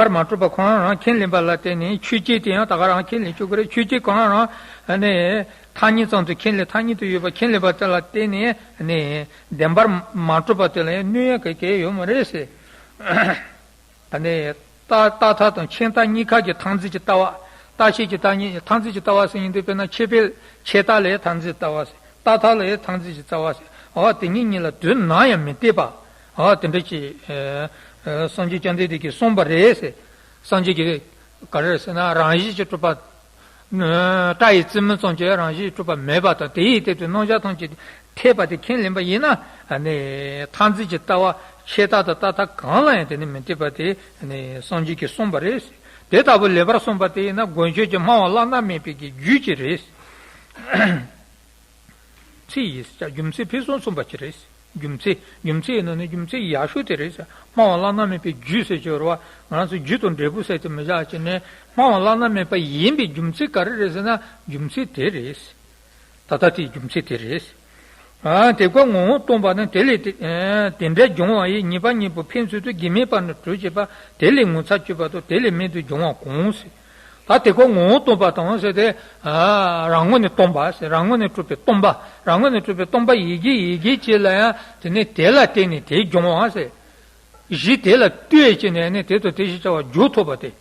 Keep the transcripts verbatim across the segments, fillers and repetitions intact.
པར་མ་གྲུབ་པ་ཁོ་རང་རང་ཁས་ལེན་པ་ལ་བརྟེན་ནས་ཆོས་ཅན་དེ་ཡང་ད་ག་རང་ཁས་ལེན་ཆོག་གི་རེད། ཆོས་ཅན་གང་རང་ནས་ཐ་སྙད་ཙམ་དུ་ཁས་ལེན། ཐ་སྙད་དུ་ཡོད་པ་ཁས་ལེན་པ་དེ་ལ་བརྟེན་ནས་ནས་བདེན་པར་མ་གྲུབ་པ་དེ་ལ་ཡང་གནོད་ཡ་ག་གེ་ཡོད་མ་རེད་ཟེར། ཨ་ནི། རྟག་རྟག་མཐའ་དང་ཆད་མཐའ་གཉིས་ཀ་གི་མཐར་འཛིན་གྱི་ལྟ་བ། རྟག་ཆད་ཀྱི་མཐར་འཛིན་མཐར་འཛིན་གྱི་ལྟ་བ་ཟེར་ཡིན་དུས་དཔེར་ན་ཆད་པའི་ཆད་མཐའ་ལ་ཡང་མཐར་འཛིན་གྱི་ལྟ་བ་ཟེར། རྟག་མཐའ་ལ་ཡང་མཐར་འཛིན་གྱི་ལྟ་བ་ཟེར། འོ་དེ་གཉིས་གཉིས་ལ་དུས་ནམ་ཡང་མི་འཐད་པ། འོ་དེ་འདྲ་ཅིག་ཨ་ཨ་སངས་རྒྱས་བཅོམ་ལྡན་འདས་ཀྱིས་གསུངས་པ་རེད་ཟེར། སངས་རྒྱས་ཀྱིས་ག་རེ་ཟེར་ན་རང་བཞིན་གྱིས་གྲུབ་པ། སྐྲ་ཡི་རྩེ་མོ་ཙམ་གྱིས་རང་བཞིན་གྲུབ་པ་མེད་པ་དང་། དེ་ཡི་སྟེང་དུ་རྣམ་གཞག་ཐམས་ཅད་འཐད་པ་དེ་ཁས་ལེན་པ་ཡིན་ན། ཨ་ནི་མཐར་འཛིན་གྱི་ལྟ་བ་ཆད་མཐའ་དང་རྟག་མཐའ་གང་ལ་ཡང་དེ་ནི་མི་འཐད་པ་དེ་ཨ་ནི་སངས་རྒྱས་ཀྱིས་གསུངས་པ་རེད། དེ་ལྟ་བུ་ལེགས་པར་གསུངས་པ་དེ་ཡིན་ན་དགོངས་ཆོས་ཀྱི་སྨྲ་བ་བླ་ན་མེད་པའི་གི་རྒྱུད་ཀྱི་རེད། ཚིག་ཡིན་ཟེར། རྒྱུ་མཚན་ཕུན་སུམ་ཚོགས་པ་ཅིག་རེད། རྒྱུ་མཚན། རྒྱུ་མཚན་ཡིན་ནོ་ནི་རྒྱུ་མཚན་ཡག་ཤོས་དེ་རེད་ཟེར། སྨྲ་བ་བླ་ན་མེད་པའི་རྒྱུད་ཟེར་གྱི་ཡོད་རེད་བ། ང་ཚོ་རྒྱུ་དང་འབྲས་བུ་ཟེར་དེ་མི་བཞག་ཅིག་ནས་སྨྲ་བ་བླ་ན་མེད་པ་ཡིན་པའི་རྒྱུ་མཚན་ག་རེ་རེད་ཟེར་ན་རྒྱུ་མཚན་དེ་རེད། ད་ལྟ་དེའི་རྒྱུ་མཚན་དེ་རེད། ཨ་དེ་ཀ་ངོ་བོ་སྟོང་པ་ནི་དེ་ལས་དེ་ཨ་དེ་འདྲའི་འབྱུང་བ་ཡི་ཉེས་པ་གཉིས་པོ་ཕན་ཚུན་དུ་དགེ་མེད་པ་ནི་གྲོལ་བྱེད་པ། དེ་ལས་ངོ་ཚ་སྐྱེས་པ་དང་དེ་ལས་རྨད་དུ་བྱུང་བ་གང་ཟེར། ད་དེ་ཀ་ངོ་བོ་སྟོང་པ་དང་ཟེར་ཏེ། ཨ་རང་ངོས་ནས་སྟོང་པ་ཟེར། རང་ངོས་ནས་གྲུབ་པའི་སྟོང་པ། རང་ངོས་ནས་གྲུབ་པའི་སྟོང་པ་ཡི་གེ་ཡི་གེ་གཅིག་ལ་ཡང་དེ་ནས་དེ་ལ་བརྟེན་ནས་དེ་འབྱུང་བ་ཟེར། གཞི་དེ་ལ་ལྟོས་བྱས་ནས་ནི་དེ་དང་དེ་བཞིན་བྱ་བ་འཇོག་ཐུབ་པ་དེ།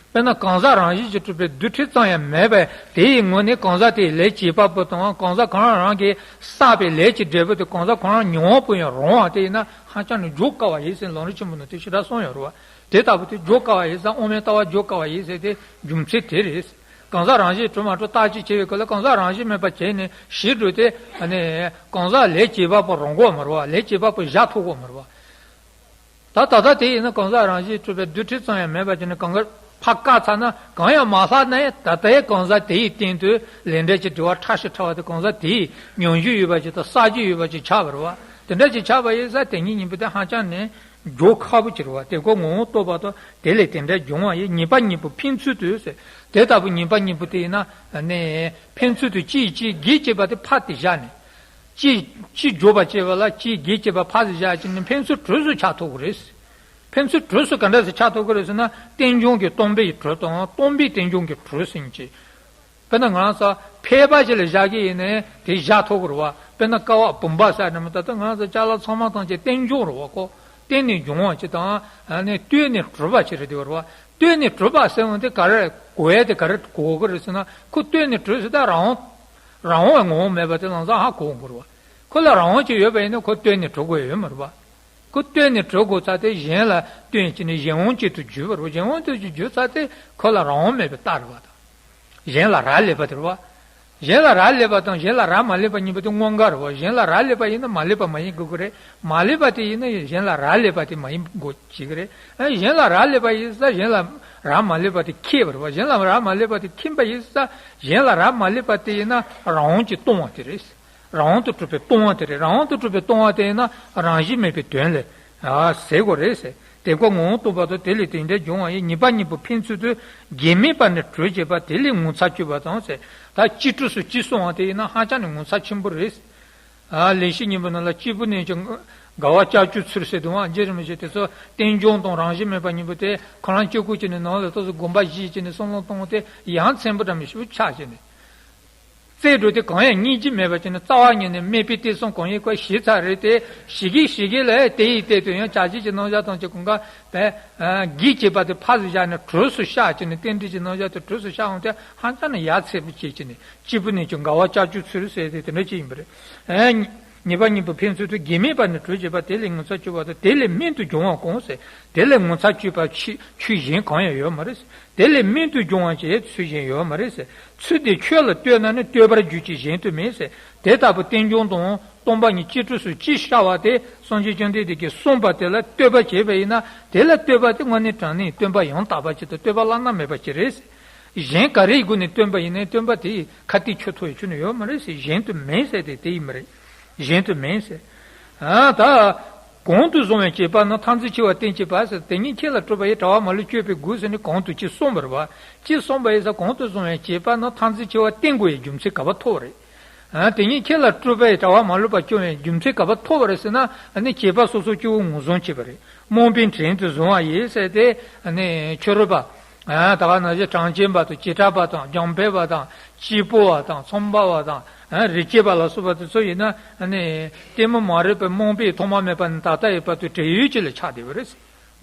དཔེར་ན་གང་ཟག་རང་བཞིན་གྱིས་གྲུབ་པའི་རྡུལ་ཕྲན་ཙམ་ཡང་མེད་པས་དེ་ཡི་ངོས་ནས་གང་ཟག་དེའི་ལས་བྱེད་པ་པོ་དང་གང་ཟག་ཁོ་རང་རང་གིས་བསགས་པའི་ལས་ཀྱི་འབྲས་བུ་དེ་གང་ཟག་ཁོ་རང་མྱོང་བ་པོ་ཡང་རུང་བ་དེ་ཡིན་ན་ཧ་ཅང་ནས་འཇོག་དཀའ་བ་ཡིན་ཟེར་ལམ་རིམ་ཆེན་པོ་ནང་དེ་ཞེ་དྲག་གསུངས་ཡོད་རེད་བ། དེ་ལྟ་བུ་དེ་འཇོག་དཀའ་བ་ཡིན་ཙང་དབུ་མའི་ལྟ་བ་འཇོག་དཀའ་བ་ཡིན་ཟེར་དེ་རྒྱུ་མཚན་དེ་རེད། གང་ཟག་རང་བཞིན་གྲུབ་མ་གྲུབ་བརྟག་དཔྱད་བྱེད་པའི་སྐབས་ལ་གང་ཟག་རང་བཞིན་མེད་པ་བྱས་ནས་ཞིག་འགྲོ་སྟེ་ཨ་ནི་གང་ཟག་ལས་བྱེད་པ་པོ་རུང་གི་མ་རེད་བ། ལས་བྱེད་པ་པོ་བཞག་ཐུབ་ཀྱི་མ་རེད་བ། ད་ད་ལྟ་དེ་ཡིན་ན་གང་ཟག་རང་བཞིན་གྲུབ་པའི་རྡུལ་ཕྲན་ཙམ་ཡང་མེད་པ་ཅིག་ནི་གང་ག་ཕར་བཀག་ཚར་ན་གང་ཡང་མ་ལྷག་ནའི་ད་ལྟའི་གང་ཟག་དེ་ཡི་སྟེང་དུ་ལས་འབྲས་ཀྱི་དྲི་བ་ཕྲ་ཞིང་ཕྲ་བ་དེ་གང་ཟག་དེ་ཡི་མྱོང་རྒྱུ་ཡོད་པ་ཅིག་དང་བསགས་རྒྱུ་ཡོད་པ་ཅིག་ཆགས་པ་རེད་བ། དེ་འདྲ་ཅིག་ཆགས་པ་ཡིན་ཙང་དེ་ཉིད་གཉིས་པོ་དེ་ཧ་ཅང་ནས་འཇོག་ཁག་པོ་ཅིག་རེད་བ། དེ་ཀ་ངོ་བོ་རྟོགས་པ་དང་དེ་ལས་དེ་འདྲའི་འབྱུང་བ་ཡི་ཉེས་པ་གཉིས་པོ་ཕན་ཚུན་དུ་ཟེར། དེ་ལྟ་བུ་ཉེས་པ་གཉིས་པོ་དེ་ཡིན་ན་ནི་ཕན་ཚུན་དུ་གཅིག་གིས་གཅིག་བགེགས་བྱེད་པ་དེ་ཕར་དེ་བཞག་ནས། གཅིག་གཅིག་འཇོག་པར་བྱེད་པ་ལ་གཅིག་གིས་བགེགས་བྱེད་པ་ཕར་དེ་བཞག་ཅིག་ནི་ཕན་ཚུན་གྲོས་སུ་ཆགས་ཐུབ་ཀྱི་རེད། ཕན་ཚུན་གྲོས་སུ་ག་འདྲ་ཞིག་ཆགས་ཐུབ་ཀྱི་རེད་ཟེར་ན་རྟེན་འབྱུང་གི་སྟོང་པའི་གྲོས་དང་སྟོང་པའི་རྟེན་འབྱུང་གི་གྲོས་ཟེར་གྱི། དཔེར་ན་ང་ཚོ་ཕལ་པ་ཞིག་ལ་བཞག་གི་ཡིན་ནའི་དེ་བཞག་ཐུབ་ཀྱི་རེད་བ། དཔེར་ན་ཀ་བ་བུམ་པ་ཟེར་ནས་མི་ད་ལྟ་ང་ཚོ་ཅ་ལག་ཚང་མ་ཐམས་ཅད་རྟེན་འབྱུང་རེད་བ། ཁོ་བརྟེན་ནས་འབྱུང་བ་ཅིག་དང་ནི་ལྟོས་ནས་གྲུབ་པ་ཅིག་རེད་དེ་རེད་བ། ལྟོས་ནས་གྲུབ་པ་ཟེར་བ་དེ་ག་རེ་གོ་ཡ་དེ་ག་རེ་གོ་གི་རེད་ཟེར་ན་ཁོ་ལྟོས་ནས་གྲུབ་ཟེར་ད་རང་དབང་རང་དབང་བའི་ངོ་བོ་མེད་པ་དེ་ལམ་སང་ཧ་གོ་འོང་གི་རེད་བ། ཁོ་ལ་རང་དབང་ཅིག་ཡོད་པ་ཡིན་ན་ཁོ་ལྟོས་ནས་གྲུབ་དགོས་ཡོད་མ་རེད་བ། ཁོ་ལྟོས་ནས་གྲུབ་དགོས་ཚར་དེ་གཞན་ལ་ལྟོས་ནས་གཞན་དབང་ཅན་དུ་གྱུར་པ་རེད་བ། གཞན་དབང་དུ་གྱུར་ཚར་དེ་ཁོ་ལ་རང་དབང་མེད་པའི་རྟགས་རེད་བ་དང་། གཞན་ལ་རག་ལས་པ་དེ་རེད་བ། གཞན་ལ་རག་ལས་པ་དང་གཞན་ལ་རག་མ་ལས་པ་གཉིས་པོ་དེ་དངོས་འགལ་རེད་བ། གཞན་ལ་རག་ལས་པ་ཡིན་ན་མ་ལས་པ་མ་ཡིན་དགོས་ཀྱི་རེད། མ་ལས་པ་དེ་ཡིན་ན་གཞན་ལ་རག་ལས་པ་དེ་མ་ཡིན་དགོས་བྱེད་ཀྱི་རེད། ཨ་གཞན་ལ་རག་ལས་པ་ཡིན་ཙང་གཞན་ལ་རག་མ་ལས་པ་དེ་ཁེགས་པ་རེད་བ། གཞན་ལ་རག་མ་ལས་པ་དེ་ཁེངས་པ་ཡིན་ཙང་གཞན་ལ་རག་མ་ལས་པ་དེ་ཡིན་ན་རང་དབང་གིས་སྟོང་བ་དེ་རེད། རང་དབང་དུ་གྲུབ་པའི་སྟོང་བ་དེ་རེད། རང་དབང་དུ་གྲུབ་པའི་སྟོང་བ་དེ་ཡིན་ན་རང་བཞིན་མེད་པའི་དོན་ལས་ཟད་དགོས་རེད་ཟེར། དེ་ཀ་ངོ་བོ་རྟོགས་པ་དང་དེ་ལས་དེ་འདྲའི་འབྱུང་བ་ཡི་ཉེས་པ་གཉིས་པོ་ཕན་ཚུན་དུ་གེགས་མེད་པར་ནི་གྲོལ་བྱེད་པ་དེ་ལས་ངོ་མཚར་སྤྱོད་པ་དང་ཟེར། ད་གཅིག་གྲོས་སུ་གཅིག་སོང་བ་དེ་ཡིན་ན་ཧ་ཅང་ནས་ངོ་མཚར་ཆེན་པོ་རེད། ཨ་ལེགས་བཤད་སྙིང་པོ་ནང་ལ་སྐྱེས་བུ་རྣམས་ཀྱི་དགའ་བ་ལྕགས་ཀྱུའི་ཚུལ་ཟེར་དུས་ཨ་རྗེ་རིན་པོ་ཆེ་དེ་ཚོ་རྟེན་འབྱུང་དང་རང་བཞིན་མེད་པ་གཉིས་པོ་དེ་ཁོ་རང་སྤྱོད་སྒོ་བྱས་ནས་ནང་ལ་ཏོག་ཙམ་དགོངས་པ་བཞེས་བྱས་ནས་བསམ་བློ་གཏོང་བ་དེ་ཡ་མཚན་པོ་འདྲ་མི་ཞིག་ཆགས་བྱས་ནས། རྩེ་འགྲོ་དེ་གང་ཡང་རྙེད་རྒྱུ་མེད་པ་བྱས་ནས་རྩ་བ་ཉིད་ནས་སྨད་པའི་གཏེར་གསུམ་གང་ཡིན་ཁོ་ཤེས་ཚར་རེད་དེ། ཞིག་གིས་ཞིག་གིས་ལ་དེ་ཡི་སྟེང་དུ་ཡང་བྱ་བྱེད་ཀྱི་རྣམ་གཞག་ཐམས་ཅད་གང་ག་བས་གེགས་བྱེད་པ་དེ་ཕར་ཚུར་བཞག་ནས་གྲོས་སུ་བཞག་བྱས་ནས་རྟེན་འབྲེལ་གྱི་རྣམ་གཞག་དེ་གྲོས་སུ་བཞག་འོང་དེ་ཧ་ཅང་ནས་ཡ་མཚན་པོ་སྐྱེས་བྱས་ནས་སྐྱེས་བུ་རྣམས་ཀྱི་དགའ་བ་ལྕགས་ཀྱུའི་ཚུལ་ཟེར་དེ་དེ་འདྲ་ཅིག་ཡིན་པ་རེད། ཉེས་པ་གཉིས་པོ་ཕན་ཚུན་དུ་གེགས་མེད་པར་ནི་གྲོལ་བྱེད་པ་དེ་ལས་ངོ་མཚར་སྤྱོད་པ་དང་དེ་ལས་རྨད་དུ་བྱུང་བ་གང་ཟེར། དེ་ལས་ངོ་མཚར་སྤྱོད་པ་ཆོས་ཆོས་གཞན་གང་ཡང་ཡོད་མ་རེད། དེ་ལས་རྨད་དུ་བྱུང་བ་ཞེས་ཚུལ་གཞན་ཡོད་མ་རེད་ཟེར། ཚུལ་དེ་ཆོས་ལ་ལྟོས་ན་ནི་ལྟོས་པར་འགྱུར་གྱི་གཞན་དུ་མེད་ཟེར། དེ་ལྟ་བུ་རྟེན་འབྱུང་དང་སྟོང་པ་ཉིད་གཅིག་གྲོས་སུ་གཅིག་ཤར་བ་དེ་སངས་རྒྱས་བཅོམ་ལྡན་འདས་ཀྱིས་གསུངས་པ་དེ་ལ་ལྟོས་པ་བྱས་པ་ཡིན་ན་དེ་ལ་ལྟོས་པ་དེ་དངོས་གནས་དྲང་གནས་སྟོན་པ་ཡང་དག་པ་ཅིག་དང་ལྟོས་པ་བླ་ན་མེད་པ་ཅིག་རེད་ཟེར། གཞན་ག་རེའི་སྒོ་ནས་སྟོན་པ་ཡིན་ནའི་སྟོན་པ་དེ་ཁ་གཏད་གཅོག་ཐུབ་ཡ་ཁྱོན་ནས་ཡོད་མ་རེད་ཟེར། གཞན་དུ་མེད་ཟེར་དེ་དེ་ཡིན་མ་རེད། གཞན་དུ་མེད་ཟེར། ཨ་ད། གོང་དུ་སོང་བའི་བྱེད་པ་ནི་མཐར་འཛིན་ཆེ་བ་བསྟན་བྱེད་པ་ཟེར། དེ་ཉིད་ཁྱེད་ལ་སྤྲོད་པ་ཡི་དྲ་བ་མ་ལུས་གཅོད་པའི་སྒོ་ཟེར་ནས་གོང་དུ་ཅི་གསུངས་པ་རེད་བ། ཅི་གསུངས་པ་ཡི་ས་གོང་དུ་སོང་བའི་བྱེད་པ་ནི་མཐར་འཛིན་ཆེ་བ་བསྟན་དགོས་ཡི་རྒྱུ་མཚན་ག་བ་ཐོག་རེད། ཨ་དེ་ཉིད་ཁྱེད་ལ་སྤྲུལ་པའི་གྲགས་པ་མ་ལུས་པ་སྐྱོང་བའི་རྒྱུ་མཚན་ག་པར་ཐོབ་པ་རེད་ཟེར་ན། ཨ་ནི་བྱེད་པ་སོ་སོ་སྐྱེ་བོ་ངོས་བཟུང་བྱས་པ་རེད། རྨོངས་པས་བྲན་དུ་བཟུང་བ་ཡིན་ཟེར་ཏེ། ཨ་ནི་ཕྱི་རོལ་པ། ཨ་ད་ག་ནང་བཞིན་གྲངས་ཅན་པ་དང་བྱེ་བྲག་པ་དང་རྒྱང་འཕེན་པ་དང་སྐྱེས་བུ་བ་དང་ཚངས་པ་བ་དང་། ཨ་རིགས་སྐྱེས་པ་ལ་སོགས་པ་དེ་ཚོ་ཡིན་ན། ཨ་ནི་ལྟད་མོ་མ་རིག་པའི་རྨོངས་པས་ཐོག་མ་མེད་པ་ནས་ད་ལྟ་ཡི་བར་དུ་བྲན་གཡོག་ཅིག་ལ་ཆགས་བསྡད་པ་རེད།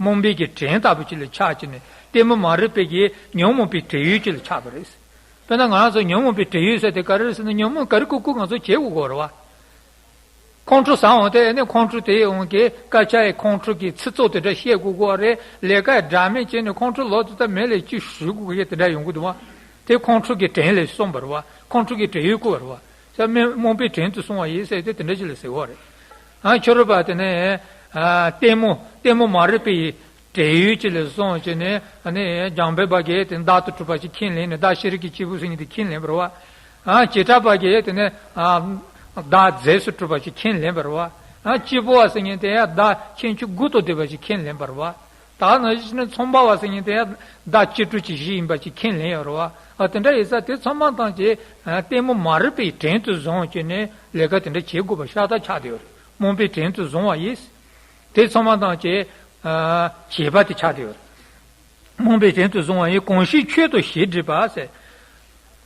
རྨོངས་པའི་གི་བྲན་ལྟ་བུ་ཅིག་ལ་ཆགས་བྱས་ནས། ལྟད་མོ་མ་རིག་པའི་གི་ཉོན་མོངས་པའི་བྲན་གཡོག་ཅིག་ལ་ཆགས་པ་རེད། དཔེར་ན་ང་རང་ཚོ་ཉོན་མོངས་པའི་བྲན་གཡོག་ཟེར་དེ་ག་རེ་རེད་ཟེར་ན། ཉོན་མོངས་ག་རེ་བཀོལ་བཀོལ་ང་ཚོ་བྱེད་དགོས་དགོས་རེད་བ། ཁོང་ཁྲོ་ཟ་འོང་དེ། ཨ་ནི་ཁོང་ཁྲོ་དེ་འོང་གི་སྐད་ཆ་ཡི་ཁོང་ཁྲོ་གི་ཚིག་ཚོགས་དེ་འདྲ་བཤད་དགོས་དགོས་རེད། ལས་ཀ་ཡི་འདྲ་མིན་བྱས་ནས་ཁོང་ཁྲོ་ལོག་དེ་ལྟ་མེད་ལས་ཅི་ཞུ་དགོས་ཀྱི་དེ་འདྲ་ཡོང་གི་འདུག་བ། དེ་ཁོང་ཁྲོ་གི་བྲན་ལ་སོང་བ་རེད་བ། ཁོང་ཁྲོ་གི་བྲན་གཡོག་བཀོལ་བ་རེད་བ། ས་རྨོངས་པས་བྲན་དུ་སོང་བ་ཡིན་ཟེར་དེ་དེ་འདྲ་ཅིག་ལ་ཟེར་བ་རེད། ཨ་ཕྱི་རོལ་པ་དེ་ནས་ལྟད་མོ་ལྟད་མོ་མ་རིག་པའི་བྲན་གཡོག་ཅིག་ལ་སོང་བྱས་ནས། ཨ་ནི་རྒྱང་འཕེན་པ་གིས་དེ་བདག་ཏུ་གྲུབ་པ་ཞིག་ཁས་ལེན་ནས། བདག་ཤེས་རིག་གི་སྐྱེས་བུ་ཟེར་མཁན་དེ་ཁས་ལེན་པ་རེད་བ། ཨ་བྱེ་བྲག་པ་གིས་དེ་ནས་ཨ་བདག་རྫས་སུ་གྲུབ་པ་ཞིག་ཁས་ལེན་པ་རེད་བ། ཨ་སྐྱེས་བུ་བ་ཟེར་མཁན་དེ་ཡང་བདག་ཁྱད་ཆོས་དགུ་དང་ལྡན་པ་ཞིག་ཁས་ལེན་པ་རེད་བ། ད་ནང་བཞིན་ཚངས་པ་བ་ཟེར་མཁན་དེ་ཡང་བདག་གཅིག་གྲུབ་ཀྱི་གཞི་ཡིན་པ་ཞིག་ཁས་ལེན་ཡོད་རེད་བ། ཨ་དེ་འདྲ་ཡིན་ཙང་དེ་ཚང་མ་ཐམས་ཅད་ལྟད་མོ་མ་རིག་པའི་བྲན་དུ་བཟུང་བྱས་ནས་ལས་ཀ་དེ་འདྲ་བྱེད་དགོས་པ་ཤ་སྟག་ཆགས་བསྡད་ཡོད་རེད། རྨོངས་པས་བྲན་དུ་བཟུང་བ་ཡིན། དེ་ཚང་མ་ཐམས་ཅད་ཨ་བྱེད་པ་དེ་ཆགས་བསྡད་ཡོད་རེད། རྨོངས་པས་བྲན་དུ་བཟུང་བ་ཡིན། གང་ཞིག་ཆོས་དང་ཞེ་འགྲིག་པ་ཟེར།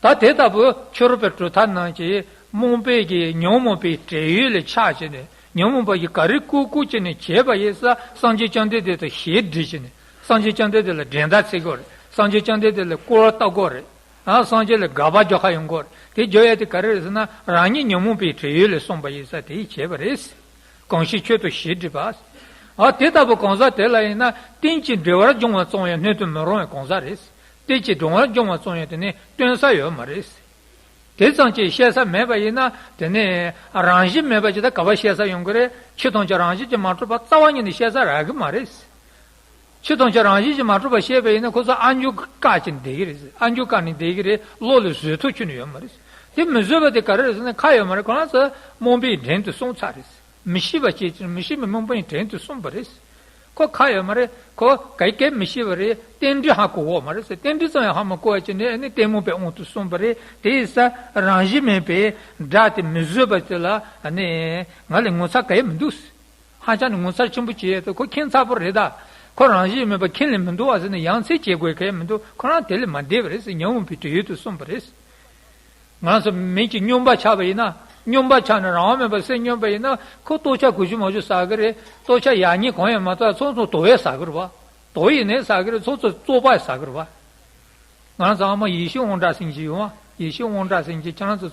ད་དེ་ལྟ་བུ་ཕྱི་རོལ་པའི་གྲུབ་མཐའ་རྣམས་ཀྱིས་རྨོངས་པའི་གི་ཉོན་མོངས་པའི་བྲན་གཡོག་ལ་ཆགས་བྱས་ནས། ཉོན་མོངས་པ་ཡིས་ག་རེ་བཀོལ་བཀོལ་བྱས་ནས་བྱས་པ་ཡིན་ཙང་། སངས་རྒྱས་བཅོམ་ལྡན་འདས་དང་ཞེ་འགྲིག་བྱས་ནས། སངས་རྒྱས་བཅོམ་ལྡན་འདས་ལ་འགྲན་ཟླ་བྱེད་དགོས་རེད། སངས་རྒྱས་བཅོམ་ལྡན་འདས་ལ་སྐུར་བ་བཏབ་དགོས་རེད། ཨ་སངས་རྒྱས་ལ་དགག་པ་རྒྱག་ཁ་ཡོང་གི་རེད། དེ་རྒྱག་ཡ་དེ་ག་རེ་རེད་ཟེར་ན། རང་ཉིད་ཉོན་མོངས་པའི་བྲན་གཡོག་ལ་སོང་བ་ཡིན་ཙང་དེ་བྱས་པ་རེད། གང་ཞིག་ཆོས་དང་ཞེ་འགྲིག་པ། ཨ་དེ་ལྟ་བུ་གང་ཟག་དེ་ལ་ཡིན་ན། རྟེན་ཅིང་འབྲེལ་བར་འབྱུང་བ་ཙམ་ཡང་སྣོད་དུ་མི་རུང་བའི་གང་ཟག་རེད། རྟེན་ཅིང་འབྲེལ་བར་འབྱུང་བ་ཙམ་ཡང་དེ་ནི་སྟོན་ས་ཡོད་མ་རེད། དེ་ཙམ་གྱིས་བཤད་ས་མེད་པ་ཡིན་ན། དེ་ནི་རང་བཞིན་མེད་པ་ཅིག་ད་ག་པར་བཤད་ས་ཡོང་གི་རེད། ཆོས་ཐམས་ཅད་རང་བཞིན་གྱིས་མ་གྲུབ་པ་རྩ་བ་ཉིད་ནས་བཤད་ས་རག་གི་མ་རེད། ཆོས་ཐམས་ཅད་རང་བཞིན་གྱིས་མ་གྲུབ་པ་བཤད་པ་ཡིན་ན། ཁོ་ཚོ་ཨ་མཆོག་བཀག་ཅིང་བསྡད་ཀྱི་རེད། ཨ་མཆོག་བཀག་ནས་བསྡད་ཀྱི་རེད། བློ་ལ་བཟོད་ཐབས་ཁྱོན་ནས་ཡོད་མ་རེད། དེ་མི་བཟོད་པ་དེ་ག་རེ་རེད་ཟེར་ན། ཁ་ཡོད་མ་རེད། ཁོ་རང་ཚོ་རྨོངས་པས་བྲན་དུ་སོང་ཚར་རེད། མི་ཤེས་པ་བྱས་ཀྱི་མི་ཤེས་པའི་རྨོངས་པས་བྲན་དུ་སོང་བ་རེད། ཁོ་ཁ་ཡོད་མ་རེད། ཁོ་ག་གེ་མི་ཤེས་པ་རེད། རྟེན་འབྲེལ་ཧ་གོ་གི་མ་རེད་ཟེར། རྟེན་འབྲེལ་ཙམ་ཡང་ཧ་མ་གོ་བ་བྱས་ནས། ཨ་ནི་ལྟད་མོ་པའི་དབང་དུ་སོང་བ་རེད། དེ་ཡིན་ཙང་རང་བཞིན་མེད་པའི་དགྲ་དེ་མི་བཟོད་པ་དེ་ལ། ཨ་ནི་ང་ལ་ངོ་མཚར་ག་ཡེ་མི་འདུག་ཧ་ཅང་ནས་ངོ་མཚར་ཆེན་པོ་བྱས་ཏེ། ཁོ་ཁྱད་མཚར་པོ་རེད་ད། ཁོ་རང་བཞིན་མེད་པ་ཁས་ལེན་མི་འདུག་བ་ཟེར་ནས་ཡང་སེ་བྱེད་དགོས་གལ་མི་འདུག་ཁོ་རང་དེ་ལས་མ་འདས་པ་རེད་ཟེར། ཉོན་མོངས་པའི་བྲན་གཡོག་ཏུ་སོང་བ་རེད། ང་ཚོ་མི་གཅིག་སྨྱོན་པ་ཆགས་པ་ཡིན་ན། སྨྱོན་པ་ཆགས་ནས་རང་དབང་མེད་པ་སེམས་སྨྱོན་པ་ཡིན་ན། ཁོ་ལྟོ་ཆས་གོ་ཆོད་མང་ཆོག་ཟ་གི་རེད། ལྟོ་ཆས་ཡག་ཉེས་གང་ཡང་མ་ལྟོས། ཚོགས་ཚོགས་དོ་བས་ཟ་གི་རེད་བ། དོ་ཡིན་ནའི་ཟ་གི་རེད། ཚོགས་ཚོགས་བཙོག་པ་ཟ་གི་རེད་བ། ང་རང་ཚོ་ཨ་མ་ཡེ་ཤེས་དབང་གྲགས་ཟེར་གྱི་ཡོད་ཨ། ཡེ་ཤེས་དབང་གྲགས་ཟེར་གྱི། ཁྱེད་རང་ཚོ་